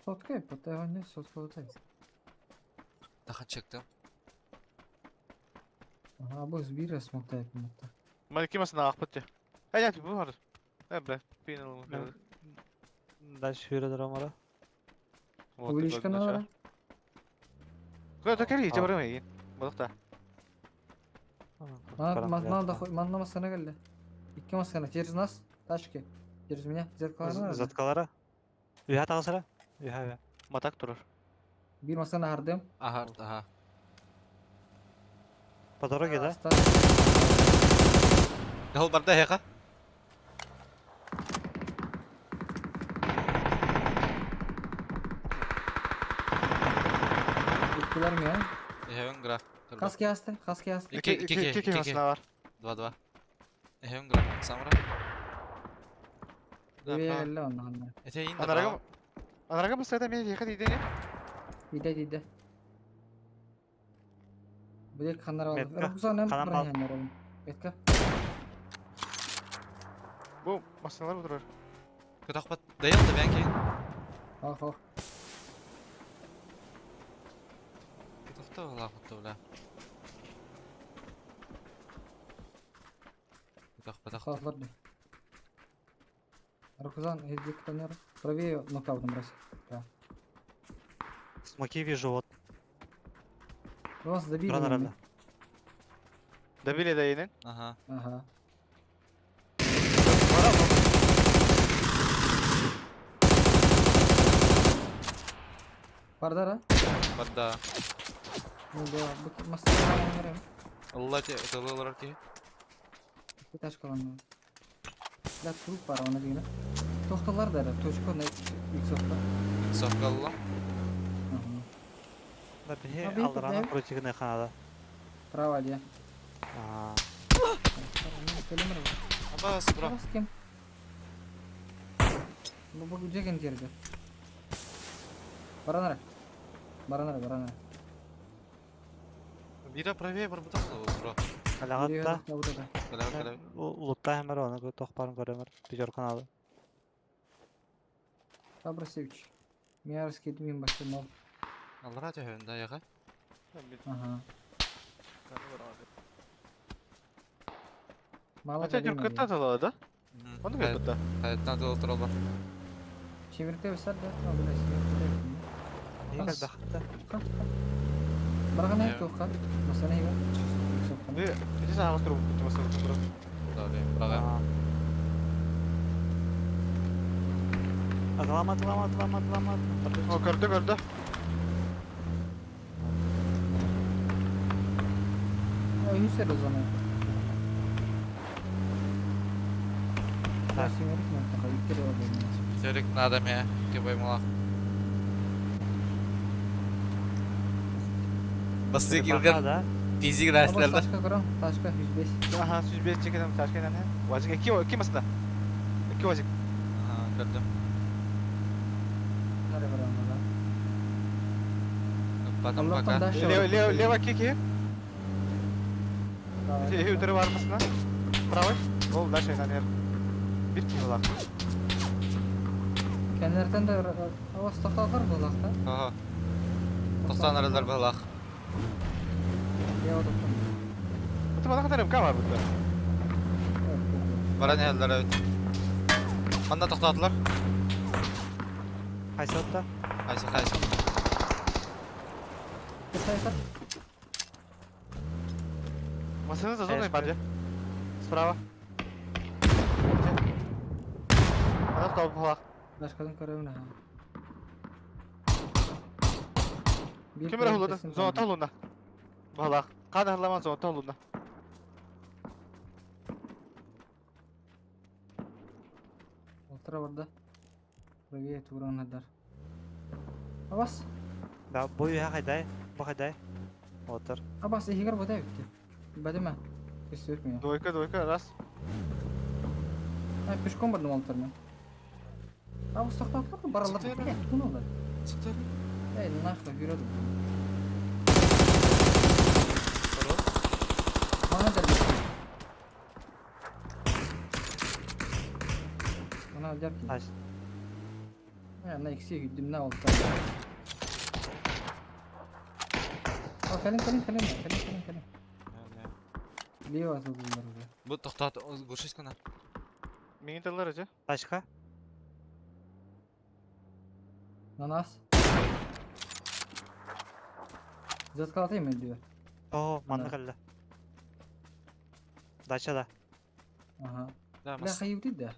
Сотка потай не сотка потай. Тахан чектим. Ага, бу сбира смоктай помогта. Мана ким масына акпытты. Ай, я бу бар. Э, бля, пинал. Дальше yürü драмара. Увеличка надо. Куда кери, же барым Балыкта. Мана да манна масына келди. Икки масына через нас тачки. Через меня зеркалары. Заткалара. Үйә тагысыра. Үйә, үйә. Матак турur. Бир масына хардым. Аха, аха. По дороге, да? Дьол барда эһиэхэ. Иккилэр ми, а? Эһэбин гра. Хас киасты? Хас киасты? Икки, икки, Икки икки, киһи икки. машина бар. Два-два. Эһэбин гра. Самра. Да, Бэйэ право. кэллэ онно ханна. Эти иин да Анарага право. Анарага бассайда мен ехать идене. Иде иде. Билек ханнар алды. Метка. Рухсан Ханан бал. ханнар алды. Метка. Бу машиналар отырар. Көтөхпөт. Дайыл да бэйэн киһин. Ах ах. Көтөхтө олаахытта бля. Көтөхпөтөх. Хахлар ди. Рухсан издик танер. Правее нокаутом брось. Да. Смоки вижу вот. Вас добили. Рано меня. рано. Добили да инен. Ага. Ага. Бардара? Барда. Ну да, бу масса Алла те ытылы олорор киһи. Этаж каланна. Да труп бар оны дигән. Тохталар да точка на иксовка. Совка алла. Ага. Да биһи А, бейт, аллараны бейт. противный ханада. Права де. Аа. Көлемер. Абас, бро. Бас кем? Бу бу жеген жерде. Баранара. Баранара, баранара. Бира правее барбыта бро. Алагатта. Кэлэ кэлэ. Лутта хэмэр оны тохпарын көрөмөр. Пятерканы алды. Фабрасевич. Миярский дмин башымал. Аллара төһөн да яга. Ага. Мало Хотя Нюркатта тала да? Оны кытта. Хайттан тыл турал бар. Чемирте висар да, абына сиге. Нигә бәхетте. Баргана Иә. тоққа. Масана ига. Бу ити саҕас туруп буту басып туруп. Да, бля, браға. Агалама, агалама, агалама, агалама. О, көрдө, көрдө. Юсер зона. Так. Симерик мен тоққа иттер бар. Сөрүк надо ме, кебай мала. Басы килген Да. физик Абас нәрселерде. ташка көрөм, ташка 105. Аха, 105 чекедем, ташкенен. Вазик эки эки масында. Эки вазик. Ага, көрдүм. Нары барам да. Потом Аллахтан пока. дальше. Лево лево лево кики. Эти өтөрү бар масына. Правый. Ол дальше наверх. Бир кило. Кенерден де абас тоқталар булакта. Ага. 90 аралар балах. Я тоқтам. Буту бана кадар МК бар буту. Баран элдер evet. Манда тоқтатылар. Кайсы отта? Кайсы кайсы. Кысайсар. Масына за зоной бар же. Справа. Ана топ булак. Башкадан көрөмүн аха. Бир Ким бир көрөм Зона толуна. Балак. Кана хламан зона толуна. Олтыра барда. Правее тураннадар. Абас. Да, бу үйә кайдай? Бу кайдай? Отыр. Абас ихигер бота битти. Бадыма. Көстөрмөй. Двойка, двойка, раз. Ай, пешком бардым олтырма. Абас токтотлар баралар. Сытыр. Блядь, тугун алар. Сытыр. Эй, нахуй жүрөдүм. Мана дер. Мана дер ки. Аш. Ай, ана икси хүдүм на олтыр. О, кэлин, кэлин, кэлин, кэлин, кэлин, кэлин. Лево азылдылар уже. Бу тоқтат, глушись кына. Миңин тыллар же. Тачка. На нас. Заткалатайм мен О, манны Да. кэллэ. Дача да. Ага. Да, Бля, мас. хайып да.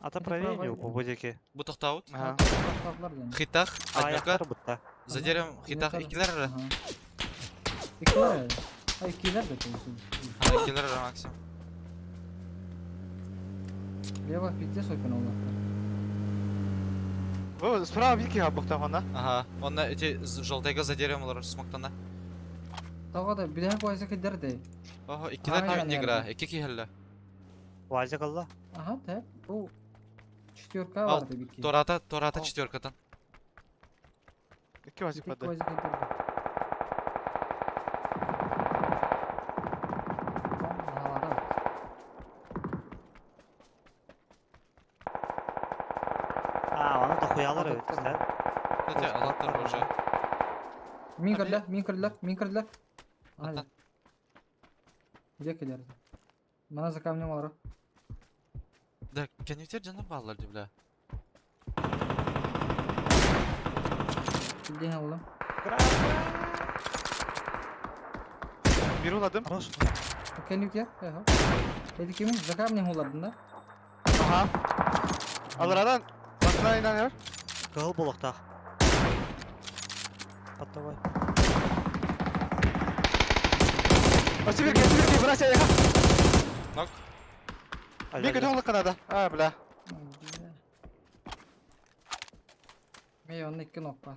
Ата Это правее правая. бу будеки. Бу тоқтаут. Ага. Тоқтатылар ден. Хитах, однёка. Аяктар бутта. За деревом хитах Ага. икилер. Ага. Икилер. Ай, киллер да полностью. А, киллер же максимум. Лево пиздец ойпен олаттар. Бу справа бир киһи буктахана. Ага, он эти желтыйга за деревом олорор смоктана. Тага да билэһэ куайса кидер дей. Ого, иккилер Ай, не игра, наверное. икки киһелле. Вазик алла. Ага, так. Бу четверка Ал, бар да бики. Тората, тората О. четверкатан. Икки вазик Ити бады. куайса кидер. А, аны дохуялар Аты öyle тұр. sen. Кстати, алаттар уже. Мин кірлер, мин кірлер, мин кірлер. Ата. Где кілер? Мана за камнем алар. Да, кенютер жана баллар бля. Килден алдым. Бир уладым. Хорош. Кенюкер, ага. Эти кимин за камнем уладым да? Ага. Аларадан басына инаныр. Кыл болоктах. Подавай. Осы бир кesi бир брася яха. Нок. Бир көтө олық канада. А, бля. Мен онда икки нок бар.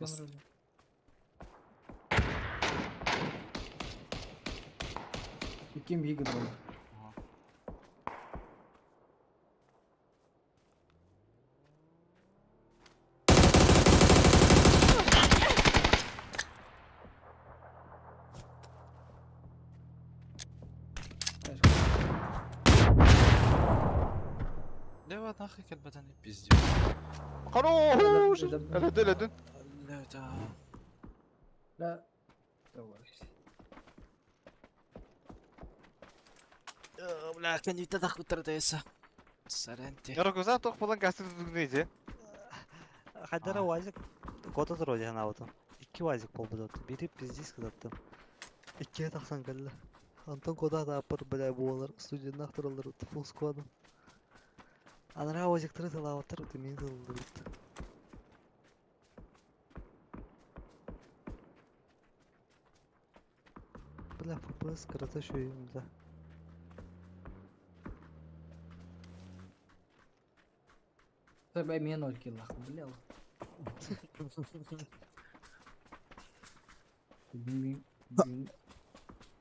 Бас- Икки биги болды. Лево нахуй келбетен пиздец. Хорош. Өлөдүн, өлөдүн. Да. Давай. Бля, кенютер нахуй тардайса. Саренти. Ярокуза тоқ болан гасты дүгнейди. Хайдара Вазик кота тур хана отun. Икки Вазик болбут оту. Бири пиздец кызаттым. Иккиге тахсан кэллэ. Антон кода да апыр бля буолар студеннах тураллар фулл сквадом. Анара Вазик тыры тылаабаттар ути мин тыллыбыт. Бля ФПС кырата шөйүм да. Тебе мен 0 киллах, бля. Бин бин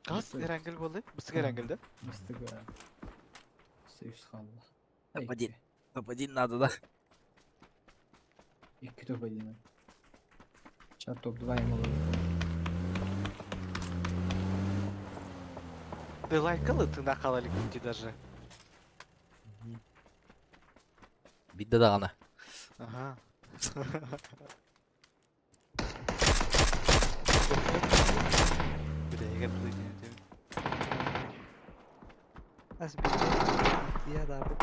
Газ эрангел болды. Бысык эрангелде. Мыстыга. Сейф қалды. Топ-один. Топ-1 надо, да? Икки топ-один. Сейчас топ-2 ему. Ты лайкалы ты нахалали кути даже. Бидде дағана. Ага. Бля, егер бұл идея. Ас бир я да бу.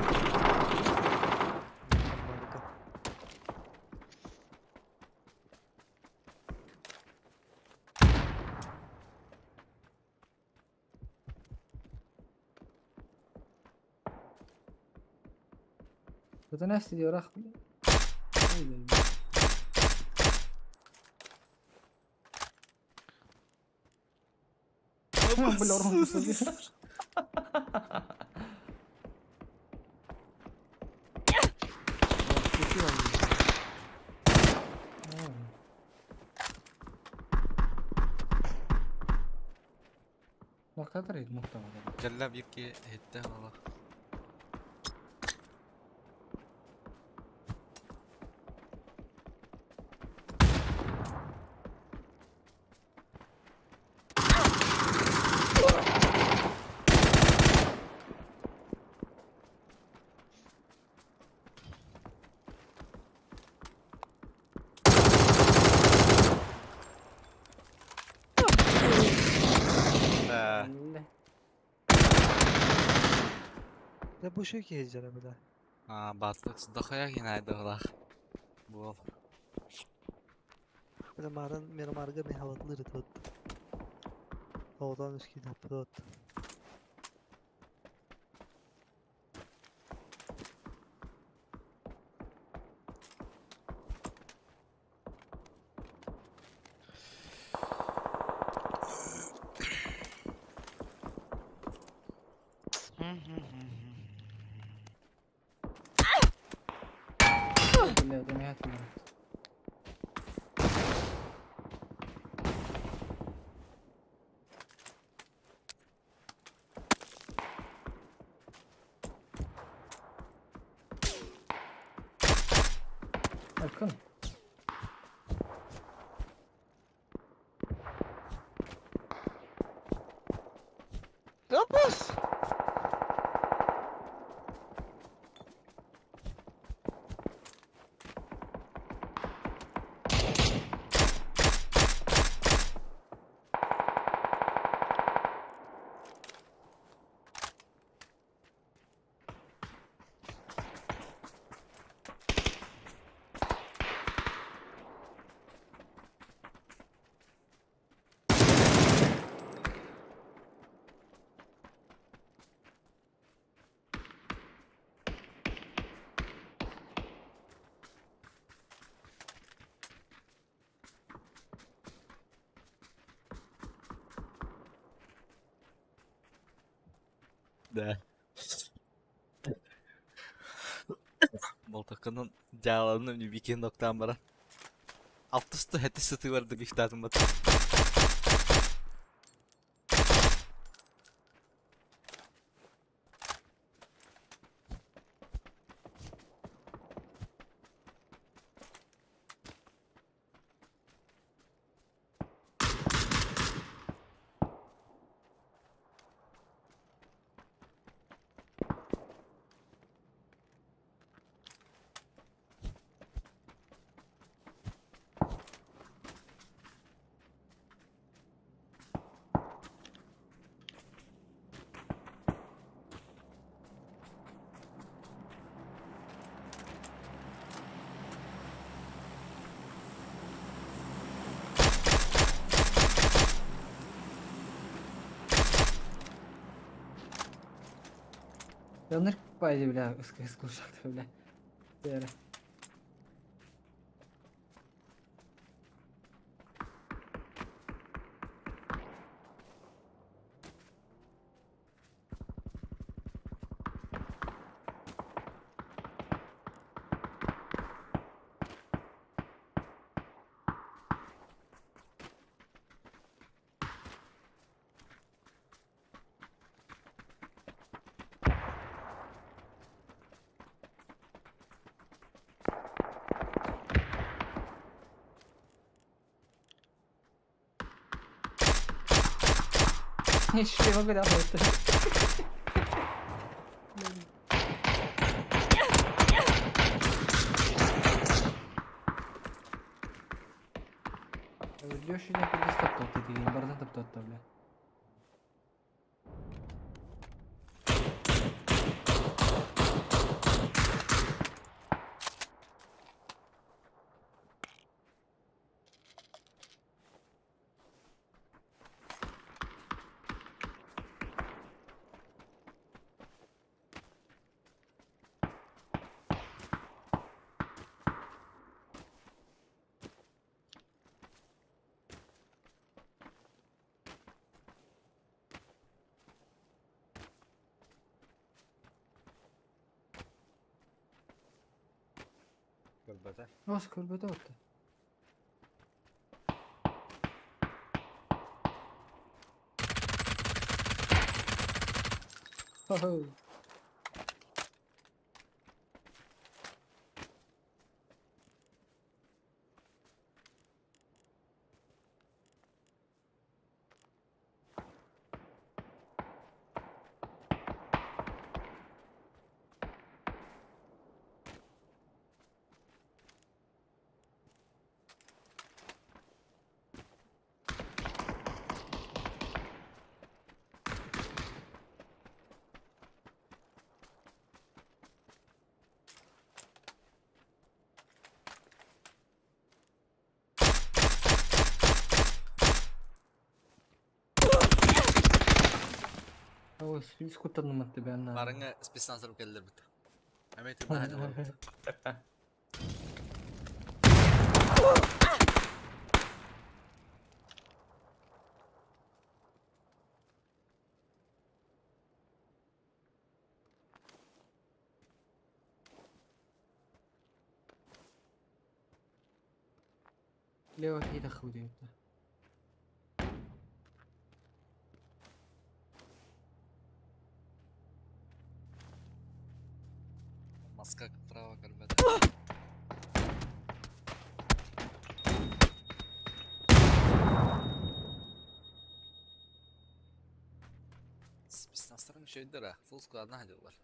Это нас diyor ah. Бля, урон Noktadır, nokta var. Кэллэ бирки хитте хала. Да. Да бу шөй киһи бля. А, батлык дохуя генайдылах. Бол. Бля марын мирамарга мехаватлыр итот. Одан үски таппыт. Болтаккын. Допус! Да. Болтаккынан дьааланным Ньүбикиэн октаан баран. Алтыста хэти сытыы барды лифтаатым бат. Яныр пайды бля, ыск ушакты бля. Бәрі. Шлема бля, это. Леша не подостоптал ты, бардан топтатта, бля. Көрбөтө. Ос көрбөтө отты. Хо-хо. Ой, спис куттанным атты бәнна. Барыңа спецназар келдер бит. Эме тырна Лево кита худи. Маска право көрбөтө. Спецназтарын үчүгэйдэр аа, full складна сылдьаллар.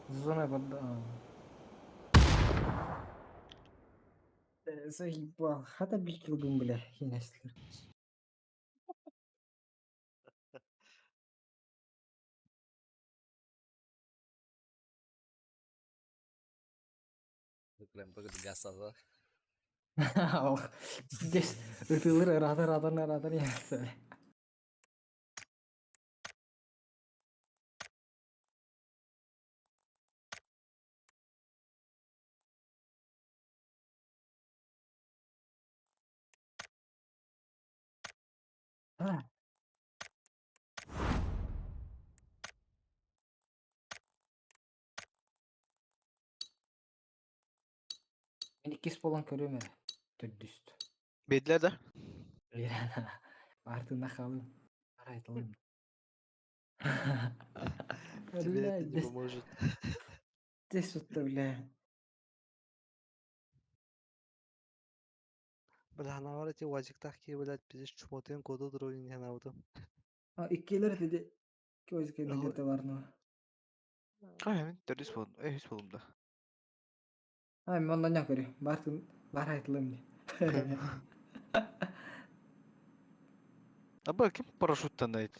Зона барда. Заебал. Хата биир килбин бля, хинэстилэр. Здесь ытылыр ыраатар ыраатан ыраатан иһэр. А. Мин иккис буолан көрүөм эрэ. Төрдүст. Биэдилэр да? Баартына хаалым. Арай тылым. Тебе это не поможет. Здесь вот, бля. Бля, она эти УАЗиктах ки, блядь, пиздец, чмотын коду дровин не навыдым. А, иккилер dedi. Ки УАЗик где-то бар, но. Ай, мин төрдүс болдум. Э, үс болдум да. А, мен ондан не көрү. Бартын бар айтылым не. Аба ким парашюттан айт?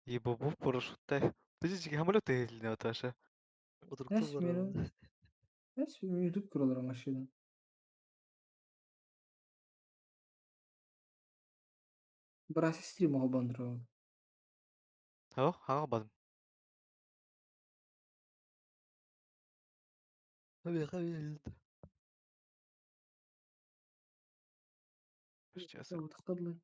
Ебобу парашюттай. Подожди, самолет не оташа. Эс мен Эс YouTube kurulur машина. Брас стрим оҕобондро. О, ага бадым. Сейчас. Тахтадлы.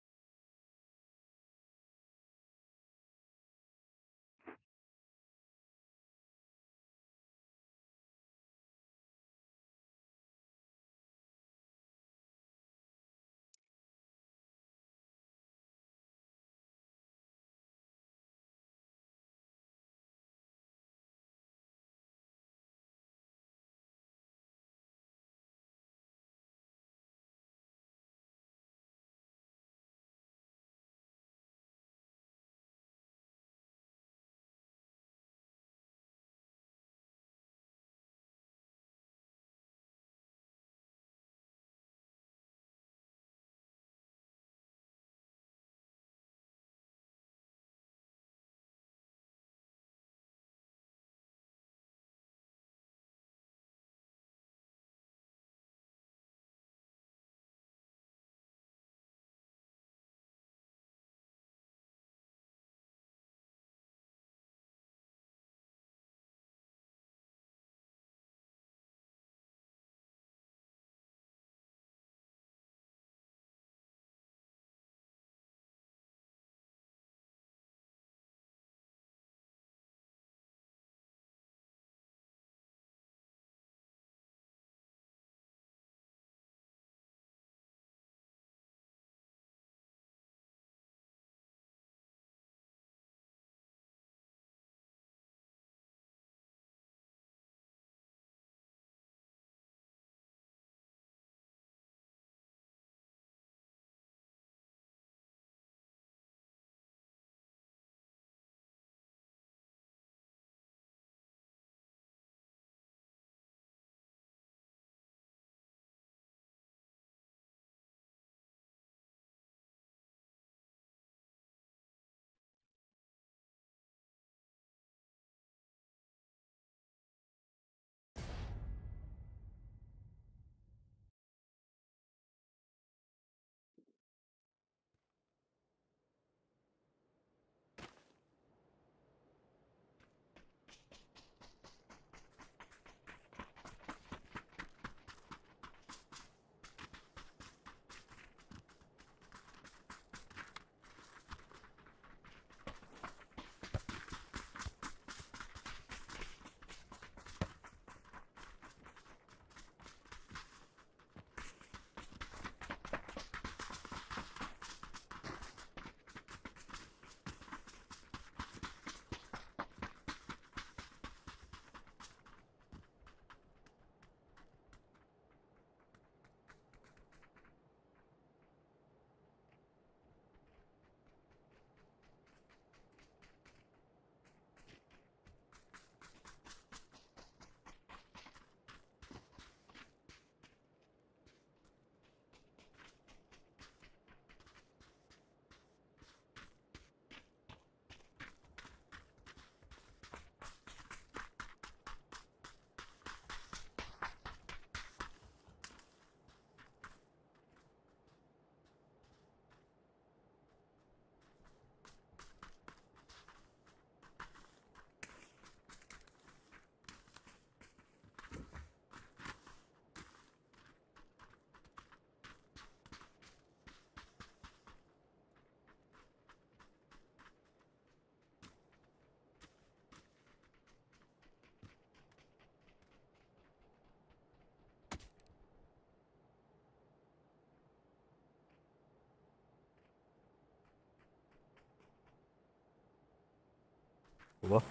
Во.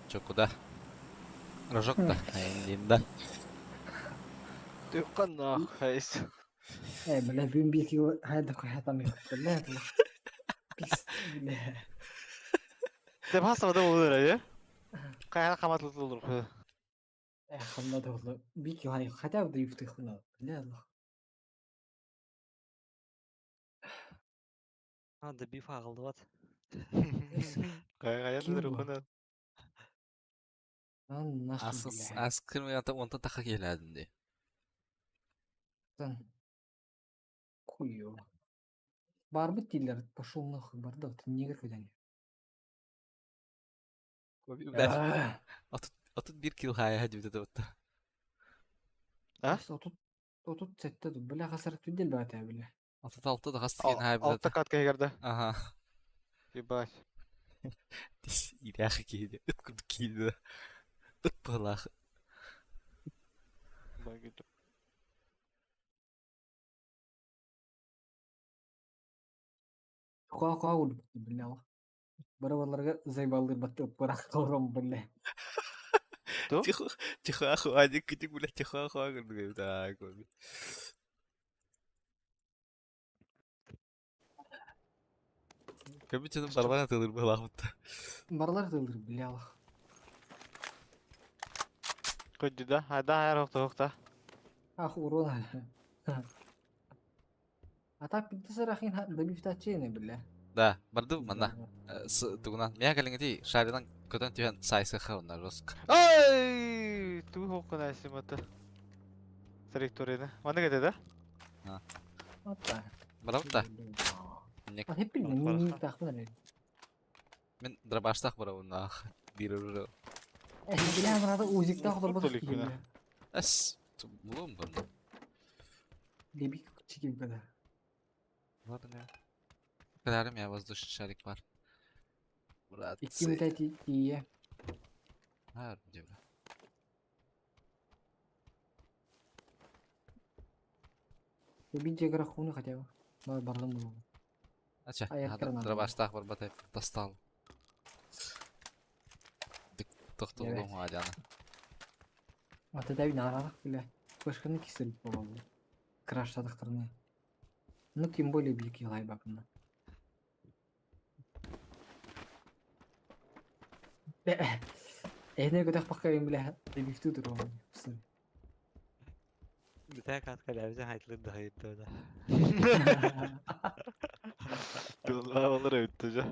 Чё, куда? Рожок-то? Да. Ты нахуй. Э, бля, бүгүн биир кило хайда хайатам бля, пиздец, бля. Деп хасамада olur ayı. Kayana kamatlı olur. Э, ханна да болла. Биир кило хотя бы дрифт хна. Бля, А, да биф аҕыллыбат. Kaya Ким da бу? rukuna. Ан нахуй, Асыс бля. ас кырмыйата онтон таха келядым де. Тан. Хуё. Барбыт дииллэр, пошел нахуй, бардак, ты негр когда-нибудь. Бля, 31 килл хая дебит это. А? 37 тут, бля, хасар түдел бата, бля. 36 да хас деген хая Алта бит. катка егерде. Ага. Ебать. Тис ирях киди. Ыт курдук киди. Ыт балах. Хуа хуа улбут, бля. Барабаларга зайбалдыр батты барак тором, бля. Ту? Тихо, тихо, хуа, кити бля, тихо, хуа, курдук. Так, вот. Көбүчөнүн барбана тылыр балах. Барлар тылыр, бля. Көдді да. Хайда хайр оқты оқты. Ах, урон. А так пиддесер ахин добивтачене, бля. Да, барды манна. Тугунан. Мия калиңити шарынан көтөн түһэн сайсы хауна жестко. Ай! Ту хоқын әсіматы. Траекторияны. Маны кетеді да? Ата. Барабыт да. Нек. А хеппи не тахмын. Мен дробаштах барабын бир уже. Бля, надо узикта Охуй худор толик мына. Эс, булум бун. Лебик чигим когда. Ладно я. Кадарым я воздушный шарик бар. Икки Братцы. митати тие. Ар, дебра. Лебик жегра хуны хотя бы. Бар бардым булу. Ача, Аяк кырына. дробаштах бар батай достал. Тоқтолдум адяна. Ата да нарадак бля. Башканы кисел болду. Краштадыктырны. Ну, тем более бик елай бакына. Эне көтөх бакайым бля. Лебик тур. Бүтэ катка ләбізе хайтылыр да хайырды да. Тулла olur өтті жа.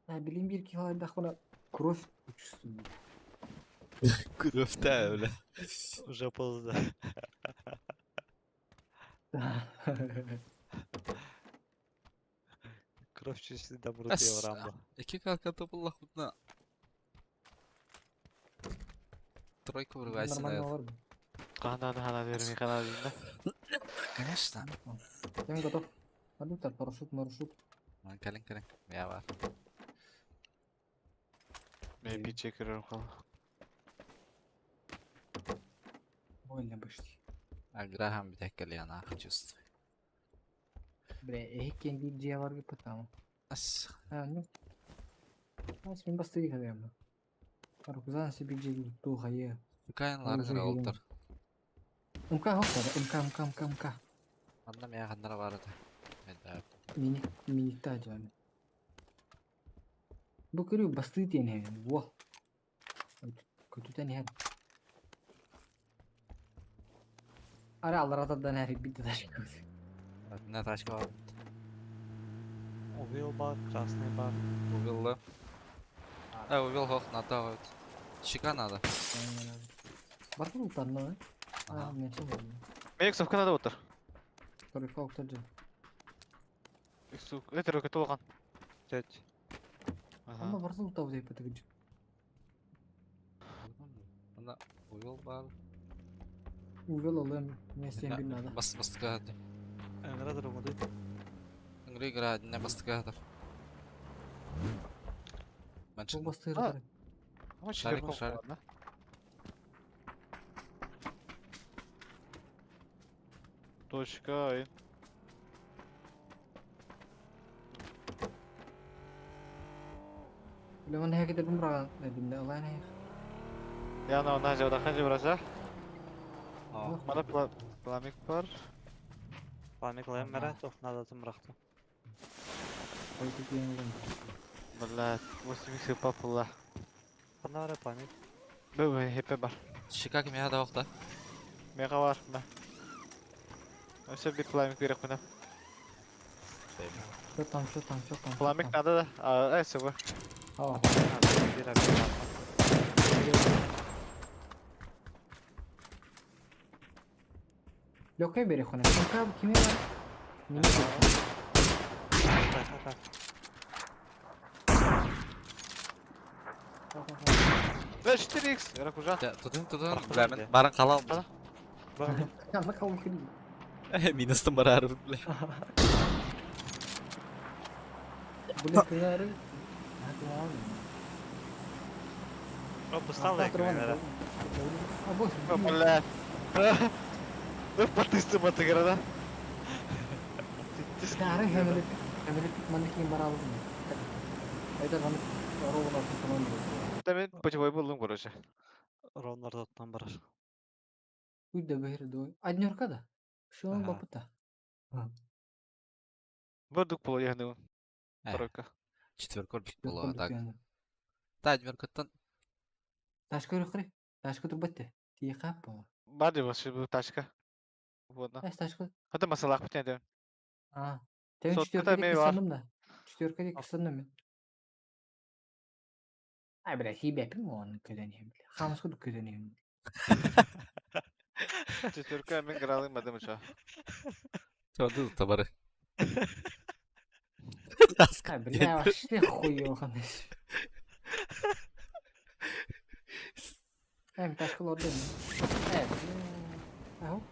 А, билим бир килайдах бuna кровь чувствую. Кровь-та, бля. Уже поздно. Кровь чувствует доброту Эс, Рамбо. Эки калка топуллах бутна. Тройка вырывайся Нормально на бар бу. Қананы хана бермей қана дейін Конечно. Я готов. Пойду парашют, маршрут. Калин, калин. Я бар. Мен биче кірерім қал. Больно почти. А Грахам битеккелиана чувствую. Бля, экен бир бар gibi потому. Ас. А, ну. Ас мен бастыры кадам. Аркузан себе бир ту хае. Кайн Уже ларгар видно. олтор. МК хоктар, МК, МК, МК, МК. Анна мия ханнара бар да. Это Мини, мини та жаны. Бу көрү басты тене. Во. Көтүтен хер. Ара аларатадан хер битте ташкы. На тачка бар. Увел бар, красный бар. Увел да. А, увел хох на вот. Щека надо. Бар бу танна. А, Ага. мен чын. Мен иксовка надо отыр. Только октаджы. Иксов, это рөкет олған. Теть. Анда барсы утау деп бітігіч. Ана увел бар. Увел алым, мен сен bir надо. Бас бастыга. Энгра дұрымыды. Ыңры игра не бастыга. Бу бастыры. А. Шарик, шарик. Точка, ай. Бля, маны хэкедер бумраган эбинде ылайн хэх. Я на она же одахан же браса. О, Мана пламик бар. Пламик лайым мәрә, тоқ надо тымрахты. Пойду пьян. Бля, 8 хп пула. Хана бара пламик. Бу хп бар. Шикак меха да оқта. Мега бар. Ма. Өсө бир пламик берек мына. Что там, что там, что там? Пламик надо да. А, э, сыбы. А, Бир бир. Лёкай бери хуна. Кимка киме бар? Мине Так, так, так. Бля, 4x. Ракужа. Тутун тутун. Рахмет Бля, мен де. барын қалам. Қала. Канна калым кири. Минустан барар, бля. Бля, кыяры. О, пустал я кемелere. А бос. Бля. Ну, потысты матыграда. Дары хемелеп, хемелеп маны ким бар алым. Айдар маны ровно тамам. Да мен путевой булдум, короче. Ронлар оттан барар. Уй да бер дой. Однерка да. Шо Ага. бапыта. Бурдук полу яхны. Э. Тройка. Четверка ордук була, так. Та, однеркаттан. Ташка рөхри. Ташка турбатты. Тиха па. Бар деп бу тачка. Вот. Эс ташка. Хата масалах битне. А. Тем Соткада четверка мен бар. кысандым да. Четверка кысандым мен. Ай, бля, хибепим он көдөнем. Хамс куд көдөнем. Четверка мен гралым мадам ча. Туанды табары. Ай, бля, вообще хуёво. Ай, ташка лордым. Эй, бля. Ау.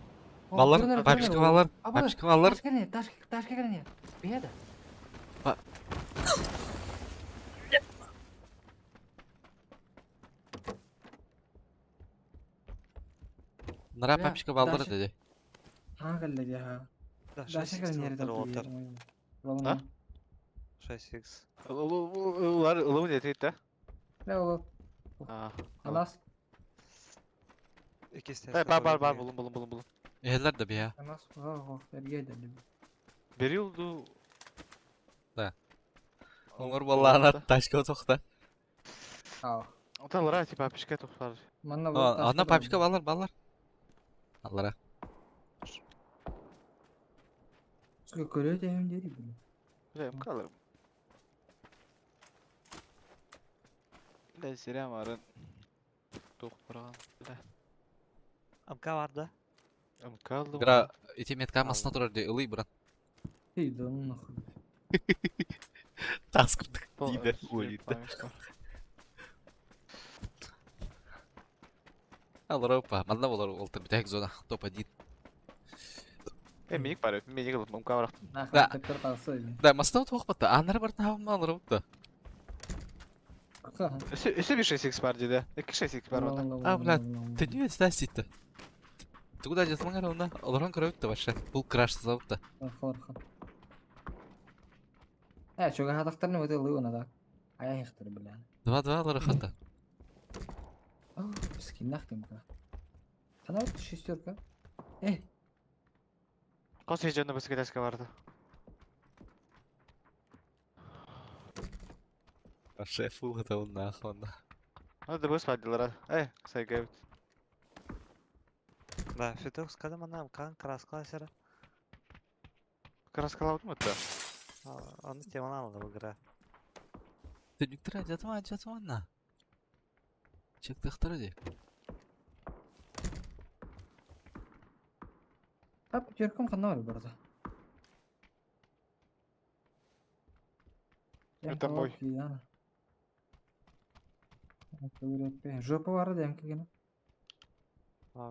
Баллар, папишка баллар, папишка баллар. Ташка не, ташка, ташка не. Беда. Нара Бля, папишка баллар Даша- dedi. Ha, geldi ha. Да, Даша 6x nerede отыр. А? 6x. Улар улу не тейт да? Не ол. А. Анас, Икisi Бар бар бар булум булум булум булум. Ehler de bir ya. Анас, го, эрге деді. Бери улду. Да. Оңор балларына ташка тоқта. А. Оталара типа папишка тоқтар. Манна Ана папишка баллар, баллар. Аллара. Көрөт эм дери бile. Бля, калым. Бля, сериям арын. Тоқ барған. Бля. МК бар да. Мкалдым. Гра, ити метка масына турар де, ылый брат. Эй, да ну нахуй. Тас кырдык дейді, ой, Аллара опа, манна болар олтыр битек зона, топ-1. Э, миник бар, миник алып, МК бар. Нахуй Да. тепер талсы. Да, масына тоқпатты, анары бар табым алыр опты. Өсө бир 6x бар дейді. 2 6x бар онда. А, бля, Ты не стаситті. Тугуда жатылыңар онда, оларан көрөбүттү башы. Бул краш салыпты. Э, чога хатактарны өтө лыгына да. Ая хыктыр бля. 2-2 алар хата. Скиннах кемка. Кана вот шестерка. Э, Кос хежонда бысык тачка барды. Шеф это он нахуй. Аны да быс бардылар. Э, сайга. Да, Федок скадам ана МК краскала сера. Краскалап mı da? Аны теманы алды bu гра. Түнүктөр жатма, жатма на. Чыктыктыр ди. а пятеркам кана бар барда. Это мой. Жопа бар да МК-гена.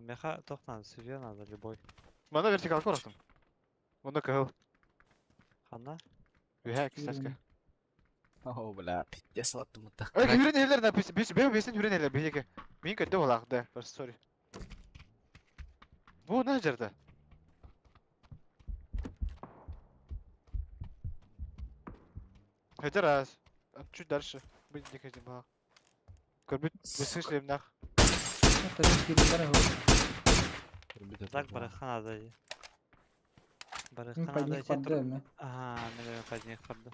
Меха тоқ надо, себе надо, любой. Мана вертикалка барастым. Онда кыл. Хана? Үһә кистәскә. О, бля, пиздец алаттым мында. Эй, хүрен элер на бис бис бе бисин хүрен элер беге. Мин көндө болакды. Сори. Бу не жерде? Хотя раз. Чуть дальше. Бу диэки баҕа. Көрбүт бысыр шлемнах. Так барыхха надо дии. Барыхха Под надо них падаю, ме. Ага, наверное, под них падаю.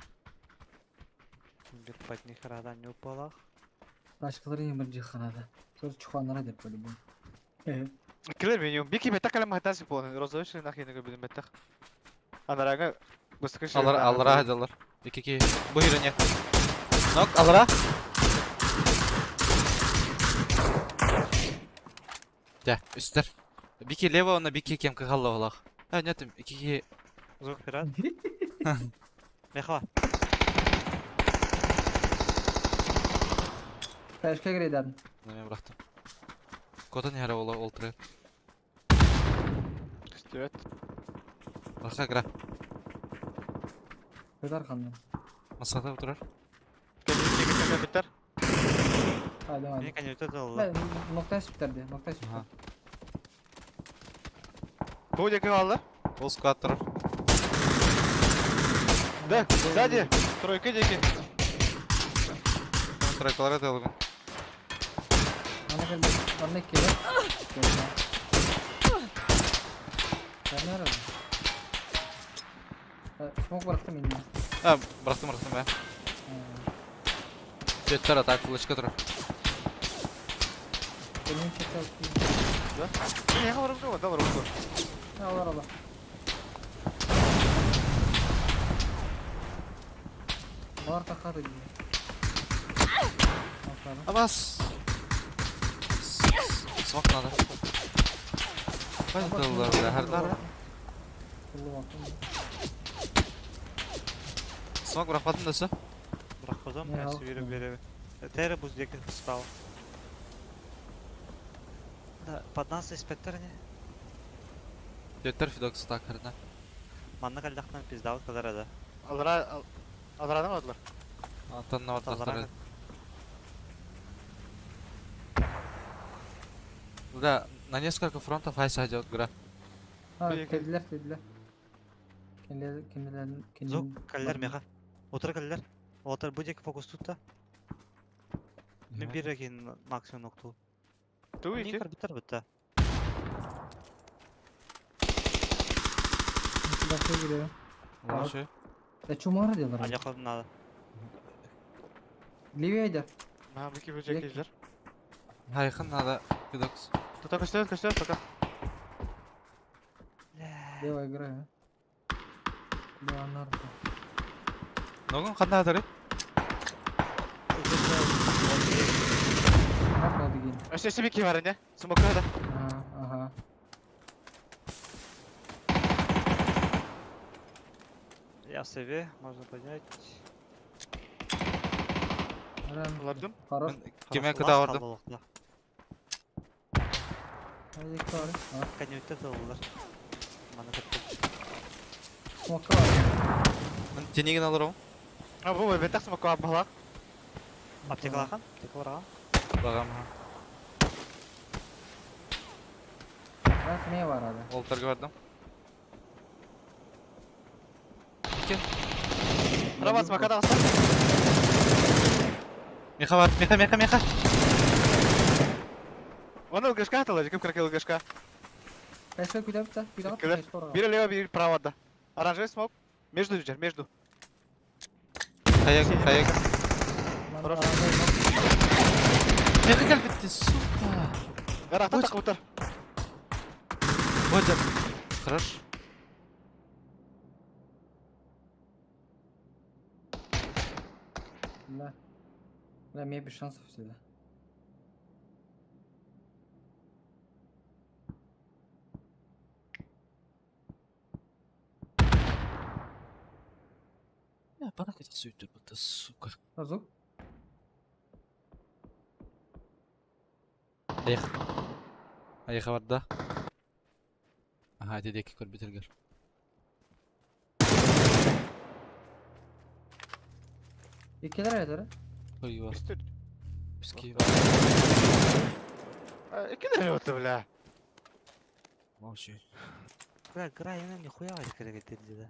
Bir под них рада не упалах. Başkaları yemir cihana Sonra чуханара деп по-любому. Килер минимум. Бики беттах кэлэн махтас буолан. Розовый шлемнах ине көрбүтүм беттах. Анарага бысыр Аллара, шлемнах. аллара хадалар. Ики ки. Бу хирене. Нок, аллара. Да, үстер. Бики лево, она бики кем кахалла олах. А, нет, ики ки. Звук пират. Мехала. Başka грейден. Мен бырахтым. Кота не хара ола олтыры. Көстүбэт. Баха гра. Көтөр кандан. Масада отырар. Кэлин беттер. Hadi Мені hadi. конъюнктура алла. Ben noktaya süperdi. Noktaya süper. Ага. Бу диэки хаалла. Ол склад тұрар. Да, сзади. Тройка диэки. Тройкалар это алгын. Ана келdi. Ана келdi. Келdi. Ben nerede? Smoke bıraktım yine. А, бырахтым, бырахтым бә. Четтер атак, кулачка тұрар. Benim çekti. Миэхэ барым да барым. Ne olur Allah. Var takar idi. Абас. Смок надо. Қайда бля, хардара. Смок бырахпадым да Бырахпадым, Не, я ал. сүйріп бере. Тері бұз декі справа. Да, под нас инспектор не? Четтер фидокс так хардна. Манна калдахтан пиздават кадар да. Аллара аллараны алдылар. Аттан Аллара. Да, на несколько фронтов айса идет игра. Ha Peki. dediler dediler. Kendileri kendilerini Звук kendilerini. каллер меха. Отыр каллер. Отыр бу декі фокус тут та. Мен bir екен максимум нокту. Туу ити. Никар бітер бітті. Başka giriyor. Вообще. Ya çumara diyorlar. Аяқым надо. Livya'ydı. Маа бики бу диэки Хайхан надо фидокс. Тута көстүбэт көстүбэт пока. Левая игра. ya. Leonardo. Ногун қандай атары? Bak hadi gelin. Өссө өссө бики бар не? Смокка да. Aha aha. Я себе, можно поднять. Aram. Улардым. Хорош. Кеме кыта бардым. Hadi var. Ha. Конъюнктура алалар. Мана кітті. Smoke var. Тенеген алыр А бу беттах смокка бала. Аптекалақан? Аптекаларға. Бағам. Ben semeye var abi. Олтарға бардым. Рабат смокка да аста. Меха бар, меха, меха, меха. Оны ЛГшка аталар, ким кракел ЛГшка. Başka güzel bir güzel Кілер. Бири лево, бири право да. Оранжевый смок. Между жер, между. Хаяк, хаяк. Хорош. Меха кәлбетті, сука. Гарахта Ой. тақып отыр. Вот Хорош. Да. Да, мне без шансов всегда. Я бана хотел суету, будто, сука. Разок. Аяқ. Аяқ бар да. Ага, дедеки көр бітіргер. İkiler evet öyle. Ой, бар. Үстү. Піски бар. Экинер өтті бля. Молчи. Бля, гра енді нихуя керек етеді да.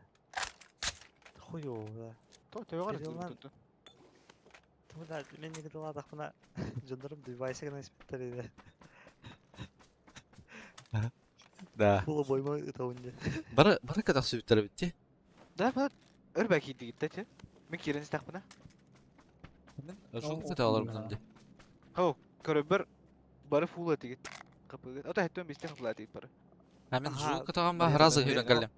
Хуёво, да. То төбе Перелам. Бля, мен никогда дьоннорум девайсы гына испиттэр ини. Да. Фул обойма ытабын дии. Бары бары катахсыбыттар эбит дии. Да, бу өрбө киирдигиттэ ти. Мин киирэн истэхпинэ. Мин ошол кытааларбытым дии. Хо, көрөбөр бары фул этигит. Капыгыт. Ото хэттэн бистен хапла этигит бары. А мин Аха, жуу кытаҕам ба бэйэ разы бэйэ хүрэн кэллим.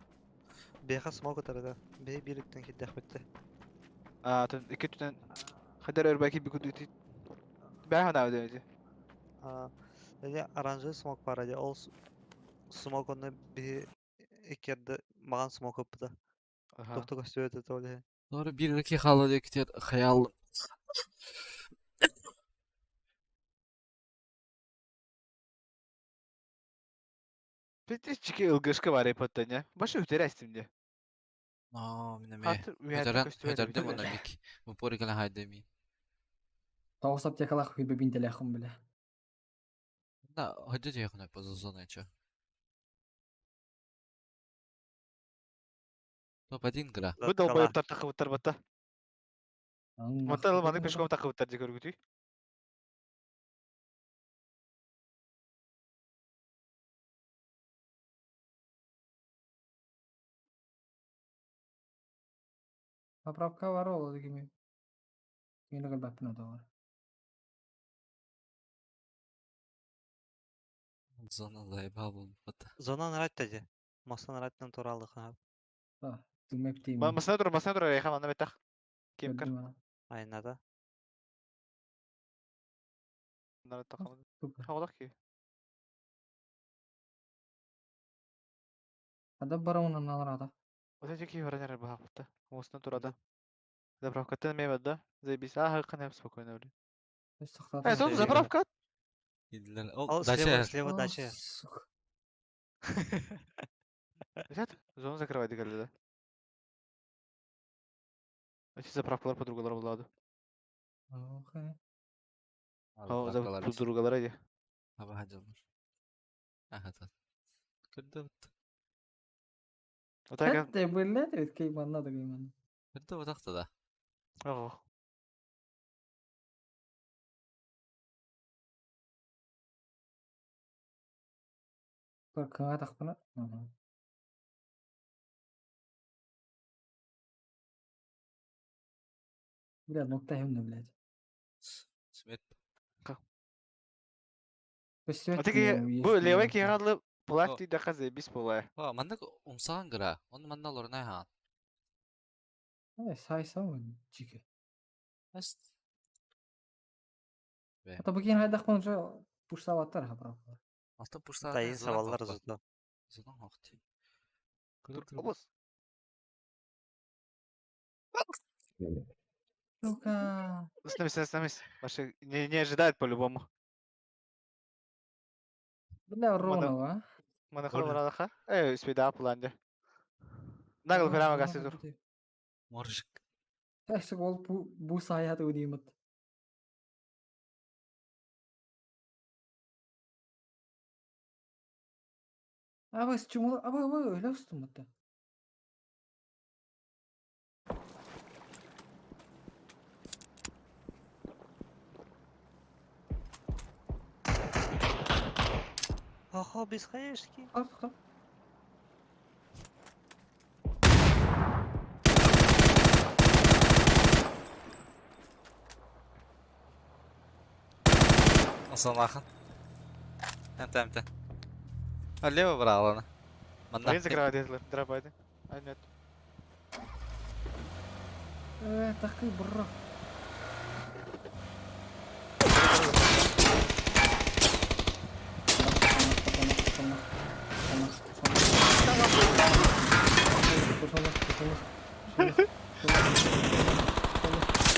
Бэйэхэ смог ытарыда. Бэйэ биир үттэн кирдэхпиттэ. А, тон икки түтэн хадar өрбө киирби кудути. Бää хана ödemedi. А, Эне оранжевый смог баар дии. Ол смог онно биһи иккиэрдэ маҕан смог ыппыта. Аха. Туох да көстүбэт этэ ол иһин. Doğru bir iki хаалы диэкитигэр хайааллым. Петички ылгышка бар эпоттан Башы үтерәстим де. Но, мин эмиэ Хатыр үһәтэ Өтөрөн көстүбэт өтөрдүм эбит. онно мик. Бу порикала хайдами. Тоҕус аптекалаах хүбэ бинтэлээххин билэ. Да, ходи диэхүнэ позазона чё. Топ-1 гра. Бу долбоебтар такыбыттар батта. Аны Монтал маны пешком такыбыттар дии көргүтүй. Поправка бар ол дегеме. Мени көрбөппүн отоҕор. Зона заебал буолбут. Зона нарать дии. Моста нараттан туралыха. А, тумэптиим. Масына тур, масына тур, эйха манна беттах. Кем кар. Айнада. Нарат такамын. Хагалак ки. Ада бара онан аларада. Вот эти ки варанер бахапта. Мостна турада. Заправкаттан мебед да. Заебись. А, хакын спокойно блин. Э, тут заправка. Идлер. Ол Ол слева, дача. слева дача. Сука. Взят? Зону закрывай дегелде да. Эти заправкалар подругалар булады. Окей. О, подругалар эди. Аба хаджалар. Аха та. Көрдө бут. Отага. Хэтте быллет эбит кейманна да кейманна. Көрдө бутакта да. Ого. Кыңа тахпына. Бля, нокта хемне, блядь. Смет. Көстүбэт Отеги бу левый кигадлы плак ти да заебись була. О, маннык умсаан гра. Он манна олорунай хаан. Э, сайсам чики. Аст. Бе. Ата бу кийин хайдах уже пуштабаттар хаправка. Алта пушта. Тайын сабаллар зото. Зона хохти. Обус. Сука. Остановись, остановись. Ваши не, не ожидает по-любому. Бля, Ронова. Манахал Э, свида планде. Нагл прямо гасит тур. Моржик. Эсик ол бу саят удимат. Аба чумул, аба аба öyle устуматта. Охо, без хаешки. Ах, Асалахан. Әмтә, әмтә. А лево бралана. Манна. Блин, закрывай дезлер, дропайды. А нет. Э, такой бро.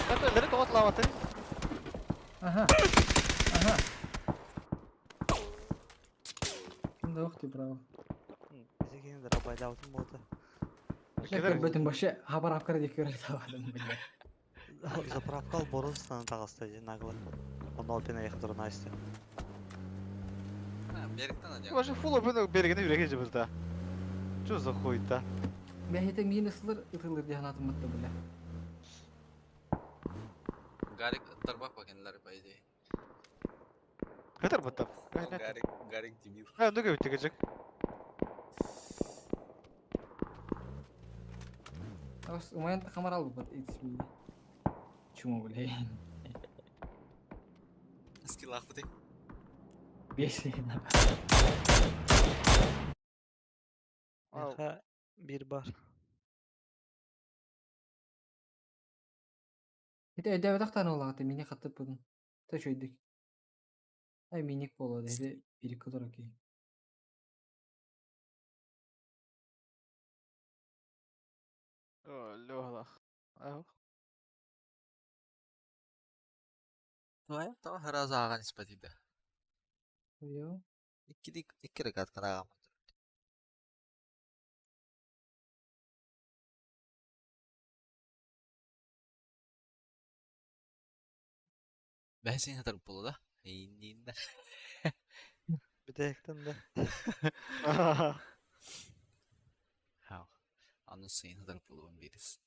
Это лерит от лаваты. Ага. Ага. Да ух ты, браво. Бизи дропайдаутын болду. Бөтен башы хабар апкара деп көрөт абадым, блядь. Заправка ал борун станы тагысты дии нагло. Онно опена ехать турнайсты. Беректен адя. Ваши фул опена берегine yüreğe cıbızda. Чё за хуйта? Мен хете минуслар ытылыр диэн атыммытта бля. Гарик ыттарбах бакенлар по идее. Кытар баттап. Гарик, Гарик дебил. А, ну кебит тегежек. Умайан хамар албыт итсми. Чума блин. Скиллах бутый. Бес. Миэхэ биир бар. Ити өйдөөбөтөх тааны улаҕата мини хаттыппытын. Та үчүгэйдик. Ай миник буолуо да ити биириккэ турар киһи. Лёлах. Твоя того сразу ааҕан испэтийдэ. Йоо. Икки икки ракаткан ааҕаммыт. Бэһисин хатар буолла да? Эйинниин да. Бүтэһиктэн да. Хау. Аны сыйын хатар буолуон биирис.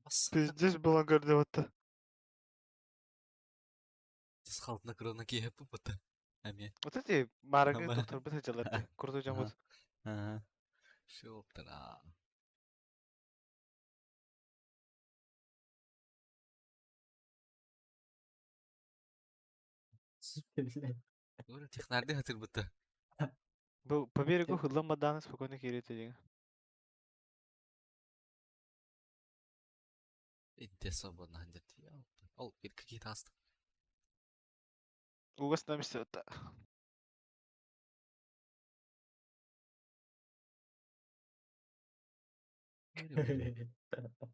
Бас. Пиздец было гордовато. Тис халтына кырына киһи пуппута. Эми. Вот эти марагы Ама. доктор бит хачалар. Курду жамут. Ага. Шоптара. Говорю, технарды хатыр бутта. Бу по берегу хыдлан спокойно кирит деген. Идде свободно ханжат. Ол бир какие таст. Угас намисте это.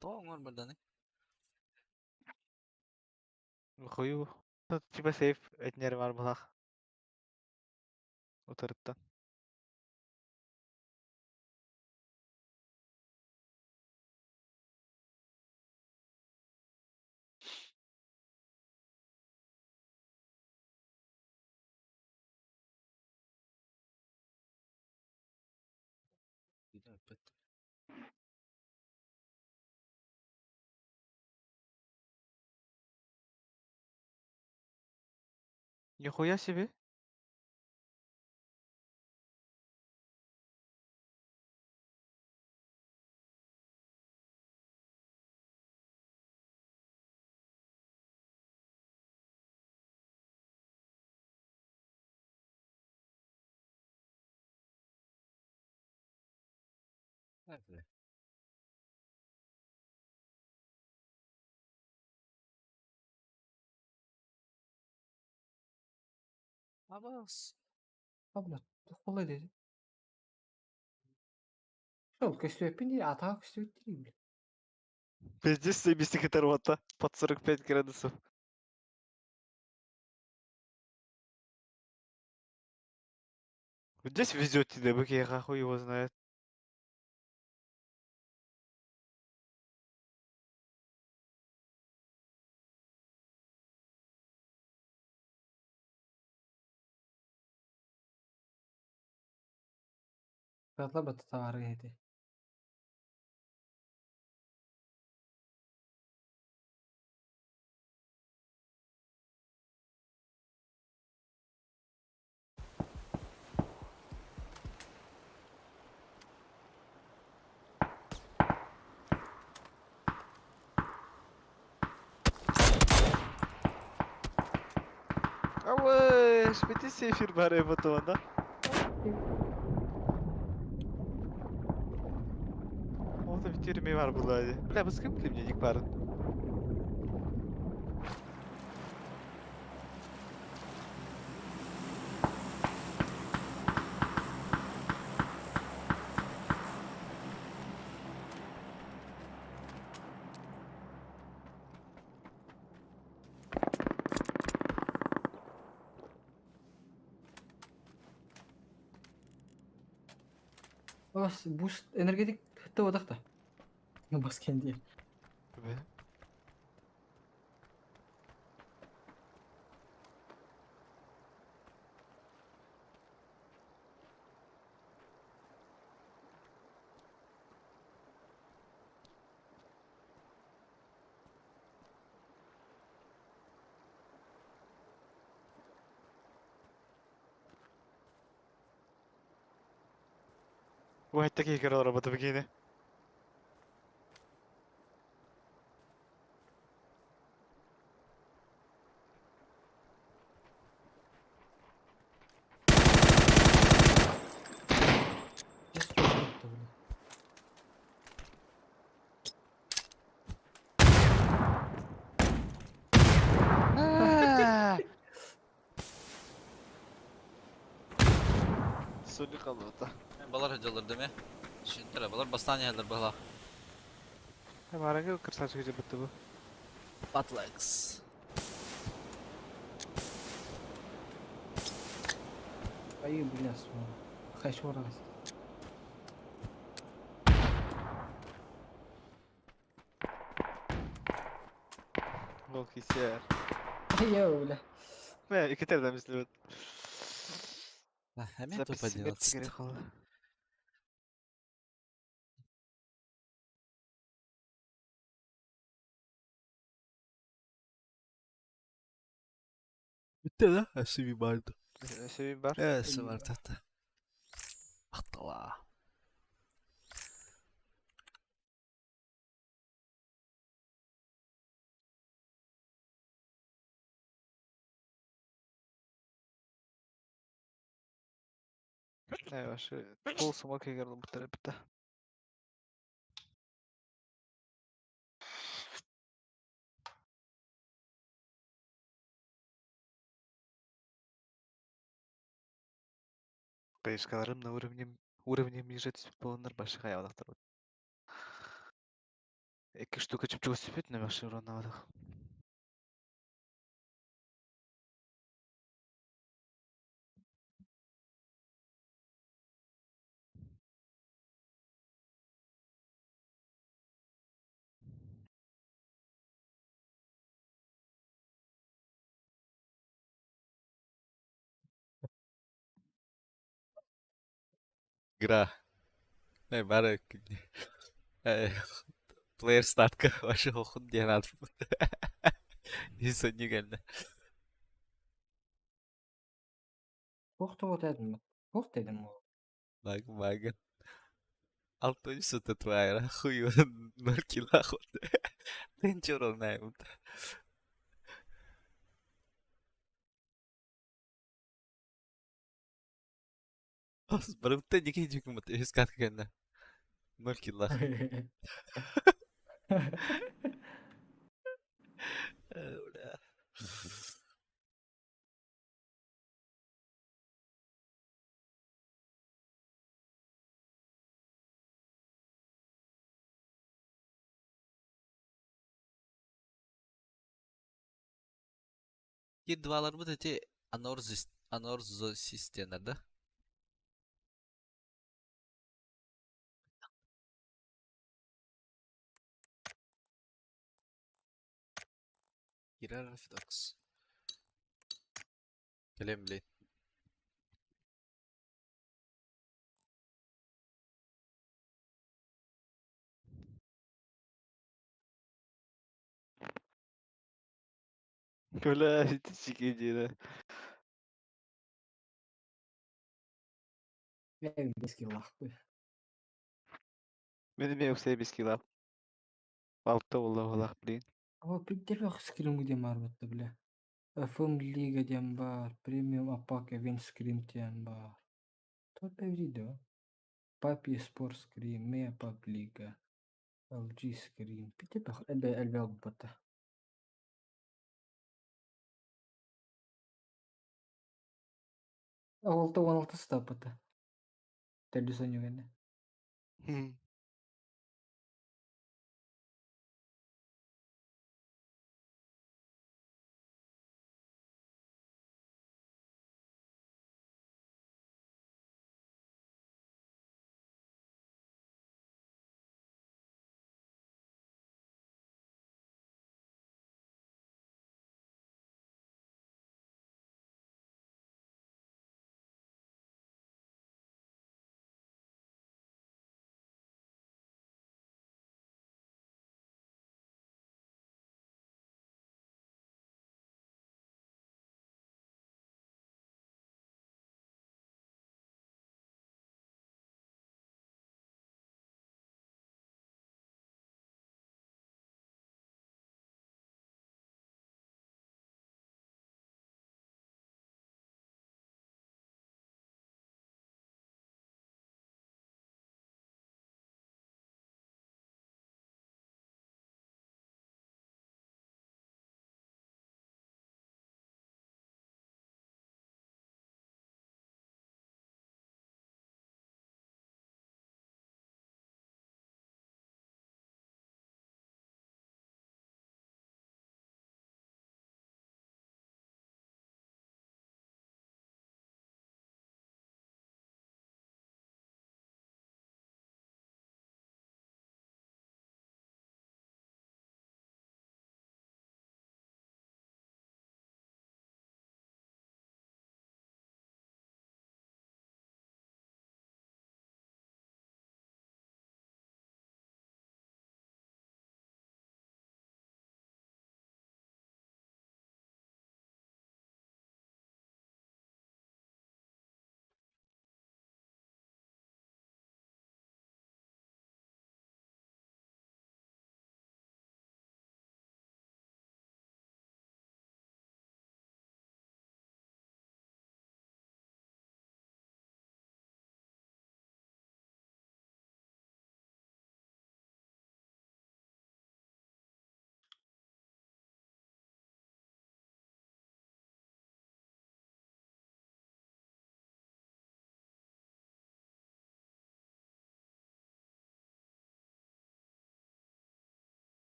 Тоңор барданы. Хою. Типа сейф этнер бар булах. Утырытта. Нихуя себе. Абас. Абла, тух dedi. Шол көстүөппүн дии, атаҕа көстүбүт дии бile. Пиздец себистик оторвата. Под 45 градусов. Вот здесь везет тебе, быки, хуй его знает. Катла бата тавары эти. Авэ, шпити сейфир бары потом, да? Ол да битер бар булады. Бля, бу ким билим ник барын. Бас буст энергетик тыбатах. Бас кенди. Бе. Уһэтте киһи көрө олорбута бикини. Сули kaldı. Балар дьаллар деме. Шинтер балар бастан яһалар бала. Баранга красавчик жибитти бу. Батлекс. Ай, бля, сволочь. Хочу раз. Ол кисер. Я, бля. Мә, ике тердән мислебет. Әмә топ 11. Bitti la. Her bir vardı. Şey бар. Evet, var tahta. Attala. Әйва, шу пол сума кегер бу терепте. Кайышкаларым на уровне ниже болоннар башка аябадактар. Эки штука чүп сүпүт, нөмө урон. Игра. Бары плеер статка вообще хохун диэн атпыт. Нисонни кэллэ. Ох, вот это. Ох, ты думал. Маг мага. Алтын сута твайра хую ноль кила хот. Тенчорол найм. Барымта ники жүкүм үс кат кэннэ. Ноль кила. Бля. Кир двалар бу эти анорзис анорзосистенер да? Кирар Фидокс. Кэлем блин. Бля, ити чики Я без киллах. Мен эме уксай бес килап. Алты болла блин. О, пиддер скрим где марбатта, бля. FM Лига диэн бар, Премиум Апака Винскрим диэн бар. Топ видео. Папи Спорт Скрим, Меа Пап Лига, LG Скрим. Пиддер элбэ элбэ бата. Алты он алты стапата. Телевизионер.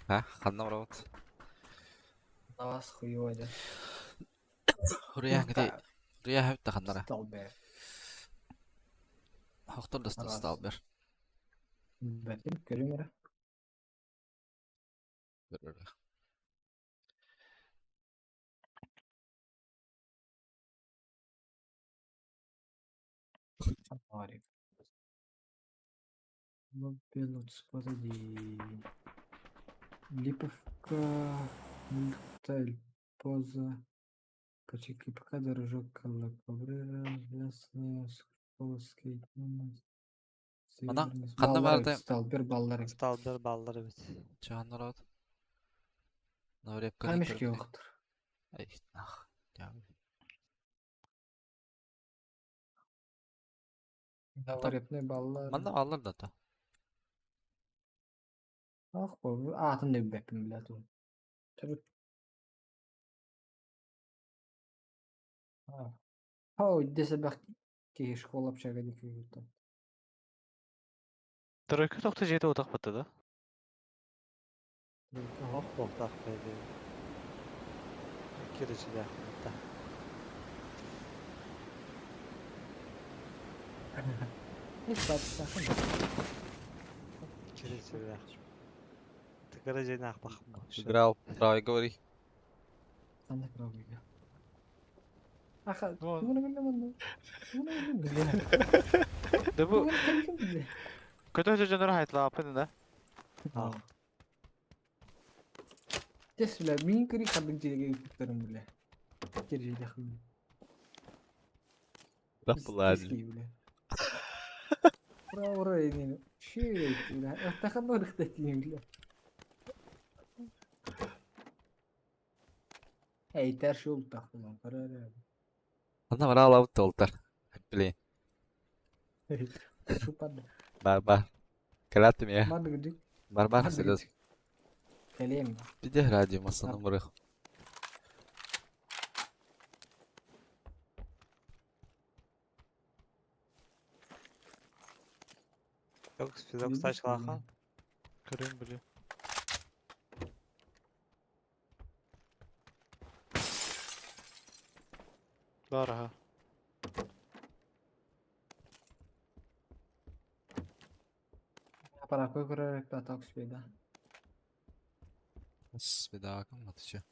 А, ханна барабыт? Навас хуёво да. Хуруйаан кити Руя хэвтэ ханнара. Столбер. Хохтор да Раз. сталбер. Бэтим көрүм эрэ. Арик. Лобби дии. Липовка, Мультель, Поза, Почекипка, Дорожок, Калла Кабрера, Ясная, Школовский, Манан Северный. ханна Баллар эбит, баарда Сталбер баллар эбит. Сталбер баллар эбит. Чахан народ. Наврепка Камешки yoxdur. Ай, нах. Наварепный баллар. Манна баллар да та. Ах, бу аатын да билбэппин билэ тугун. Төрүт. Хау, десе бэх киһи школа общага диэки ыытан. Тройка тохто жете отақ бітті да? Ох, буолтаах бэйдэ. Киричилээх да. Ис баттахын. Киричилээх. Тыкара дьиэни аахпахпын бу. Играл, давай говори. Ханна кыраабыйга. Аха, Ну, тугуна билэ манна. Тугуна билэ. Да бу Тугуна кэлгин билэ. көтө дьоннор хайтлааппын да. Аа. Тес билэ, мин кыри хардык дьиэгэ ыыппыттарын билэ. Киржидэхпин. Да пладли. Билэ. Ура, ура, инин. Ши, билэ. Аттахан орыхтатин билэ. Эйтер шул тахтылан карара. Ханна бара алабыт толтар. Блин. Шупад. Бар бар. Калатым я. Мадыгды. Бар бар, серьезно. Кэлем. Биде радио масаны мурых. Федокс, Федокс тачкалахан. Көрөм биле. Бар аха. Паракой көрөр атак спеда. Свидаком, вот еще.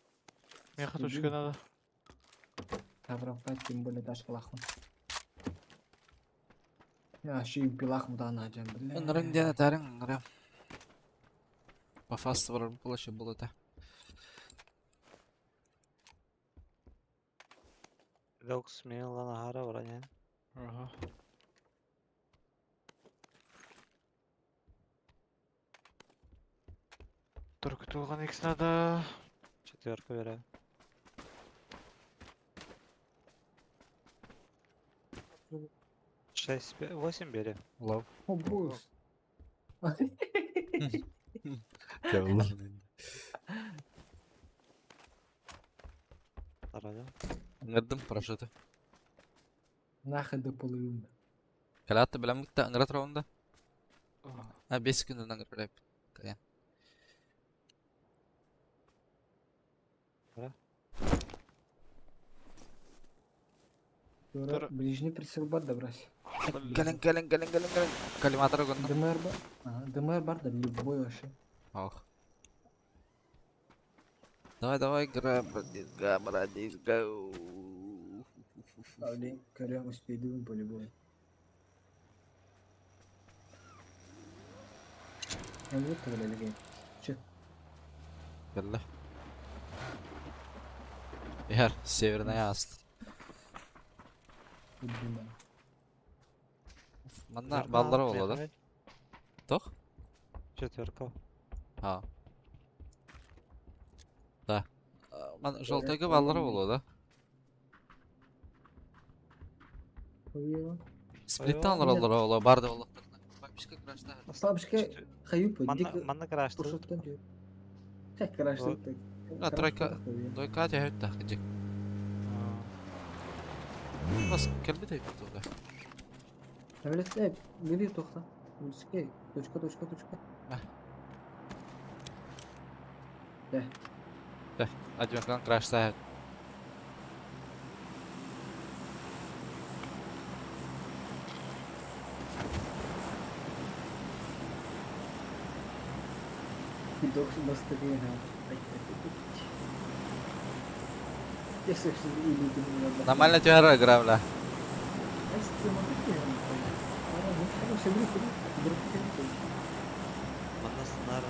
Меха точка надо. Таврапа тем более ташкалахын. Я ши пилах мудана жан биле. Нырын дена тарың, нырын. По фасту барар было было да. Федокс мин лан ахара баран Аха. Тройка туган икс надо. Четверка бере. Шесть, восемь бери. Лов. О, бус. Второй, Ыңырдым парашюты. Нахы да полуюм. Калатты билем гитте ыңыра турабында. А 5 күндөн ыңыр билеп. Каян. Тура ближний прицел бар да брась. Кэлен кэлен кэлен кэлен кэлен. Коллиматор гонно. ДМР бар. Ага, ДМР бар да любой вообще. Ох. Давай, давай, граб, братишка, го. Блин, корям успею по-любому. Я вот тогда легай. Че? Кэллэ. Яр, северная аст. Удуман. Манна баллар болду да. Тох? Четверка. А. Да. Ман желтойга баллар болду да. Хуево. Сплиттан алар болду, бар да болду. Бабишка крашта. Бабушка хаюпа, Манна, дико манна крашты. пурсуттан түйө. Как крашты так? А, тройка. Дойка тяхөт та хыджык. Бас келби дейт туда. Әмелет, э, бери тоқта. Мульске, точка, точка, точка. Мә. Да. Да, адьмакан краштаһат. Нормально түһэр игра, бля. Манна сынаар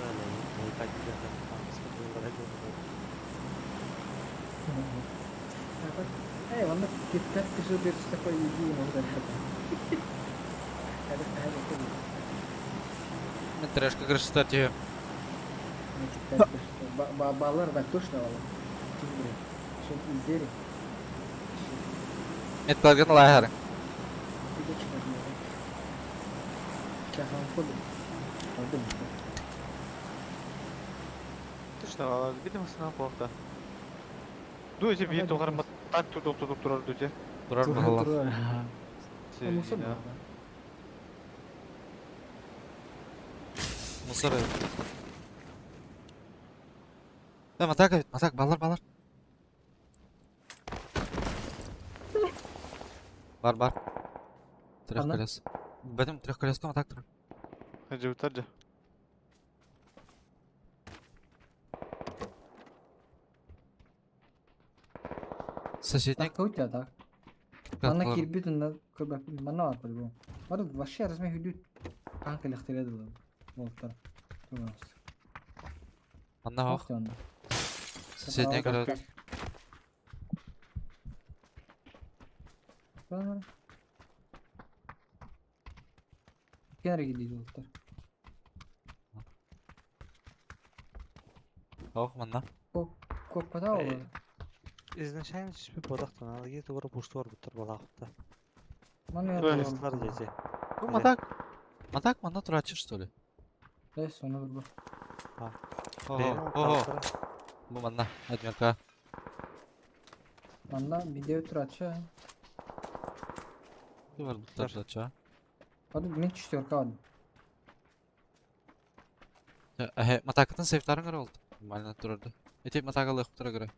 Э, онно киттэр киши такой иди можно. Мен трешка крышта түһүм. Балар да точно балар. Издери. Металлген лайхар. Сейчас он входит. Точно, видимо, сына плохо. Дуйте бир тоғар так тудук тудук турар дуйте. Турар бахала. Мусор. Мусор. Да, матак, матак, балар, балар. Бар, бар. Трех колес. Бэтим трех колеска матак турар. Хажы утар Соседний. Так, у тебя так. Манна кирбит онда көрбөппүн. Манна бар по-любому. Бар вообще размер хүдүт. Танк элехтере дылы. Болтар. Манна ох. Соседний город. Кенере кидейdi болтар. Ох, манна. Коппата ол. Изначально түспүт бодахтан алги тугара пуштуар буттар балаахта. Манна Колесалар дети. Ну, матак. Матак, манна турачы, что ли? Эс, оны бір Ого, ого. Бу манна, адмирка. Манна видео турачы. Бар буттар турачы. Hadi мен четверка алdım. Э, матакатын сейфтарын көрө болду. Нормально турарды. Эти матак алып тура көрө.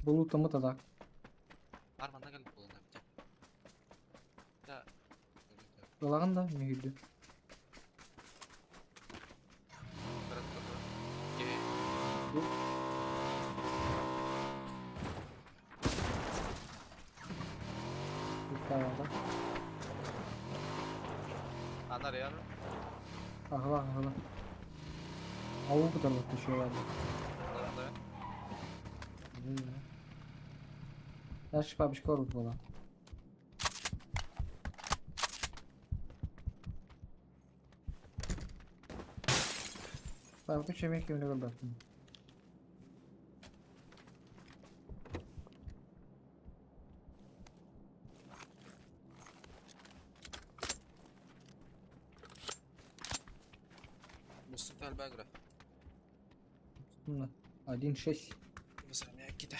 Бұл тамы тадак. Бар манна келип болду. Да. Ылаган да мүйүлдү. Анар яр. Ахла ахла. Ауыл кутарлык түшүп Дальше бабочка орут была. Так, включи мягкий ребята. Муступал багра. 1.6. Мусамя кита.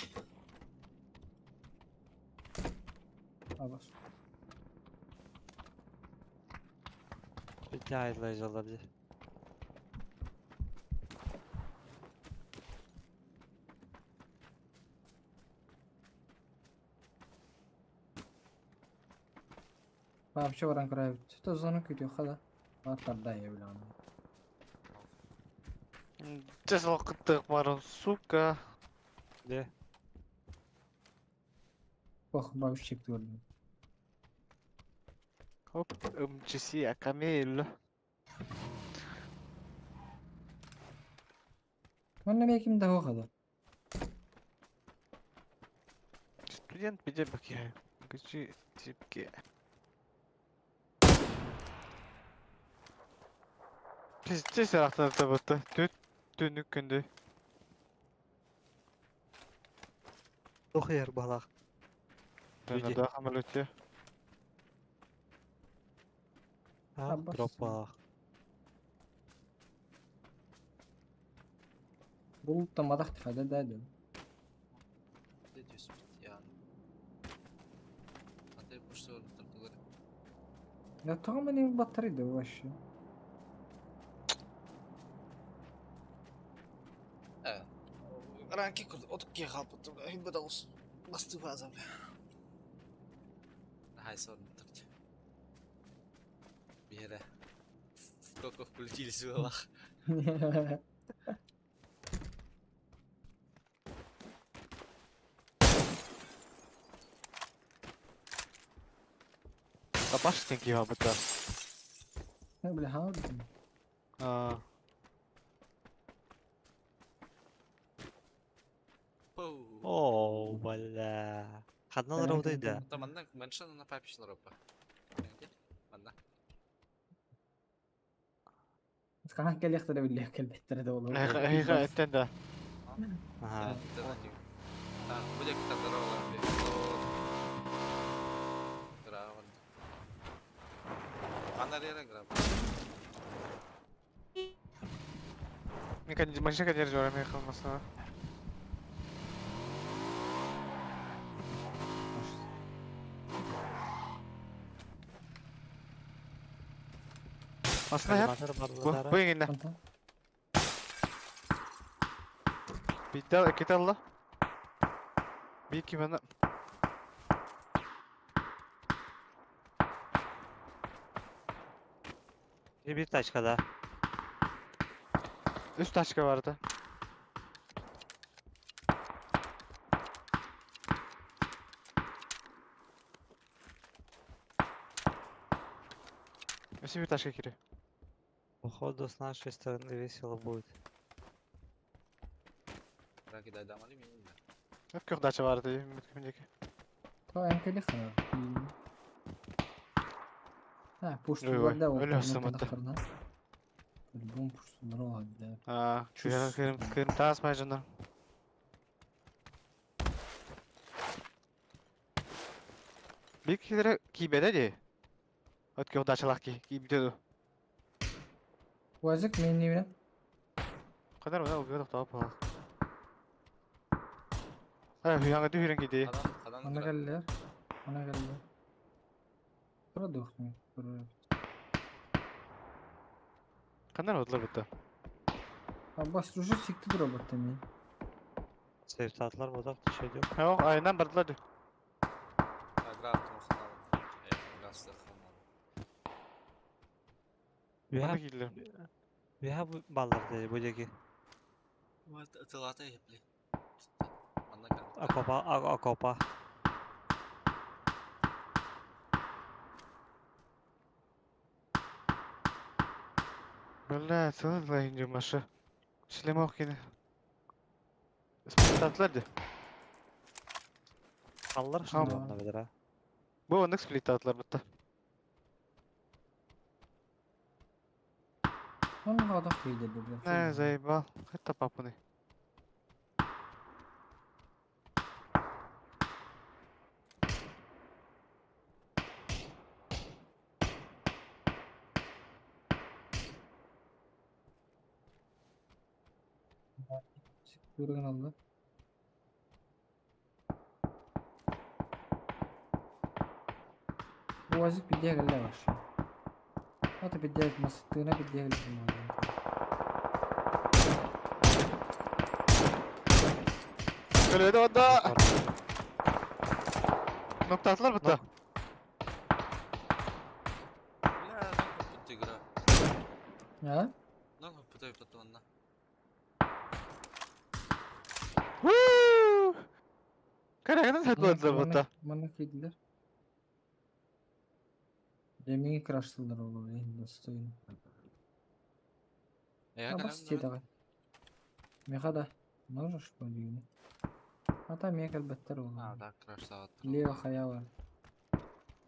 Абас. Битэ айдлайжалар ди. Вообще баран көрөбүт. То зону күтүө хада. Аттарда я билем. Часал кыттык барын, сука. Де. Ох, бабыш чекти көрдүм. Оп, МЧС Акамель. Манна меким да хохада. Студент биде бакия. Гүчү типке. Пиздец арахтан табытты. Төт түнүк күндү. Ох яр балах. Люди. Да хамалөтө. Абас. Дроп балах. Бул тамадах хада да да. Я тоҕо мен батарейда вообще. Ранки курдук 32 хаалбыт. Иһин бастыы фаза бля. Хай сордуктар. Биһэрэ. Сколько включились в головах. Табаш тенки быта. Бля, хаа. Аа. О, бля. Хадналар да. Там манна меншина на папич ларопа. Манна. Хаһан кэлиэхтэрэ биллиэх кэлбэттэрэ да ол. Эйха эттен да. Ага. Будет здорово. Граунд. Ана рера граб. Мен машина держу, мен кылмасына. Masına yap. Bu, bu yine. Bitti iki Allah. Bir iki bana. Bir taçka daha. Üç taşka vardı. Өссө bir taşka кире. Походу с нашей стороны весело будет. Раки дай дамали мен. Өп көх дача барды. Мүткүмдеки. То эн кэлиэхтэрэ. Ha, Ой, пуштулар да ой, өлө астымытты. По-любому пуштулар олар, бля. Аа, Чус. кырым кырым таас майжандар. Bir kere кийбеде ди. Өт көх дачалах ки кийбеде. Уазик мен не билем. Кадар мына убьет токтоп бол. Аа, хуяңа дүйрен киди. Хадан хадан. Ана кэллэр. Ана кэллэр. Тура дохтум. Тура. Кандар одлар бутта. Аббас уже чикти тура бутта мен. Сейфтатlar bodaq düşüyor. Yok, aynen bardılar. Граб ханал. Граб ханал. Аны Üha, кийдилер. üha bu ballar dedi bu deki. Вот тылата епли. Манна калбыта. Akopa, akopa. Бля, сылы инде машы. Шлемок кини. Сплиттатлар ди. Kallar Tamam. şimdi onunla bilir ha. Бу ондук сплиттатлар бутта. Он хада кийди бля. Не, заебал. Хатта папуны. Турган алды. Уазик бидде кэллэ баш. Ата бидде масыттыына бидде кэллэ. Көлөдө онда. Ноктатлар бутта. Бля, нахуй тут игра. А? Нахуй путай потонна. Вуу! Караганы сатылар бутта. Мана кийдилер. Демиги краштылар ол блин, достойно. Я Абас давай. Меха да. Можешь подвигнуть? А там меха беттер ол. А, да, краш сават. Лево хаява.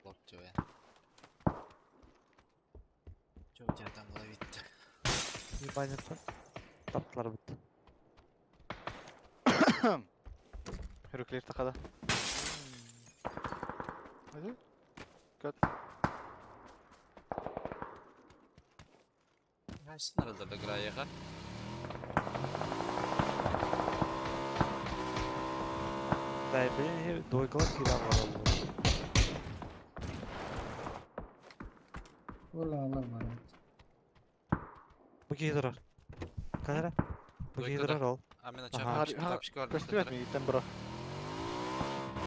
Лорд тебе. Чё у тебя там ловить-то? Ебанится. Taptılar bitti. Хүрүклер тақада. Hadi. Гад. Хайсынар да игра Дай, блин, двойкалар кире var oldu. Органалар бар. Bu kişi durar. Kanara. Bu kişi Двойкада. durar ol. А мен Аха. тапочка Көстүбэт миигиттэн бро.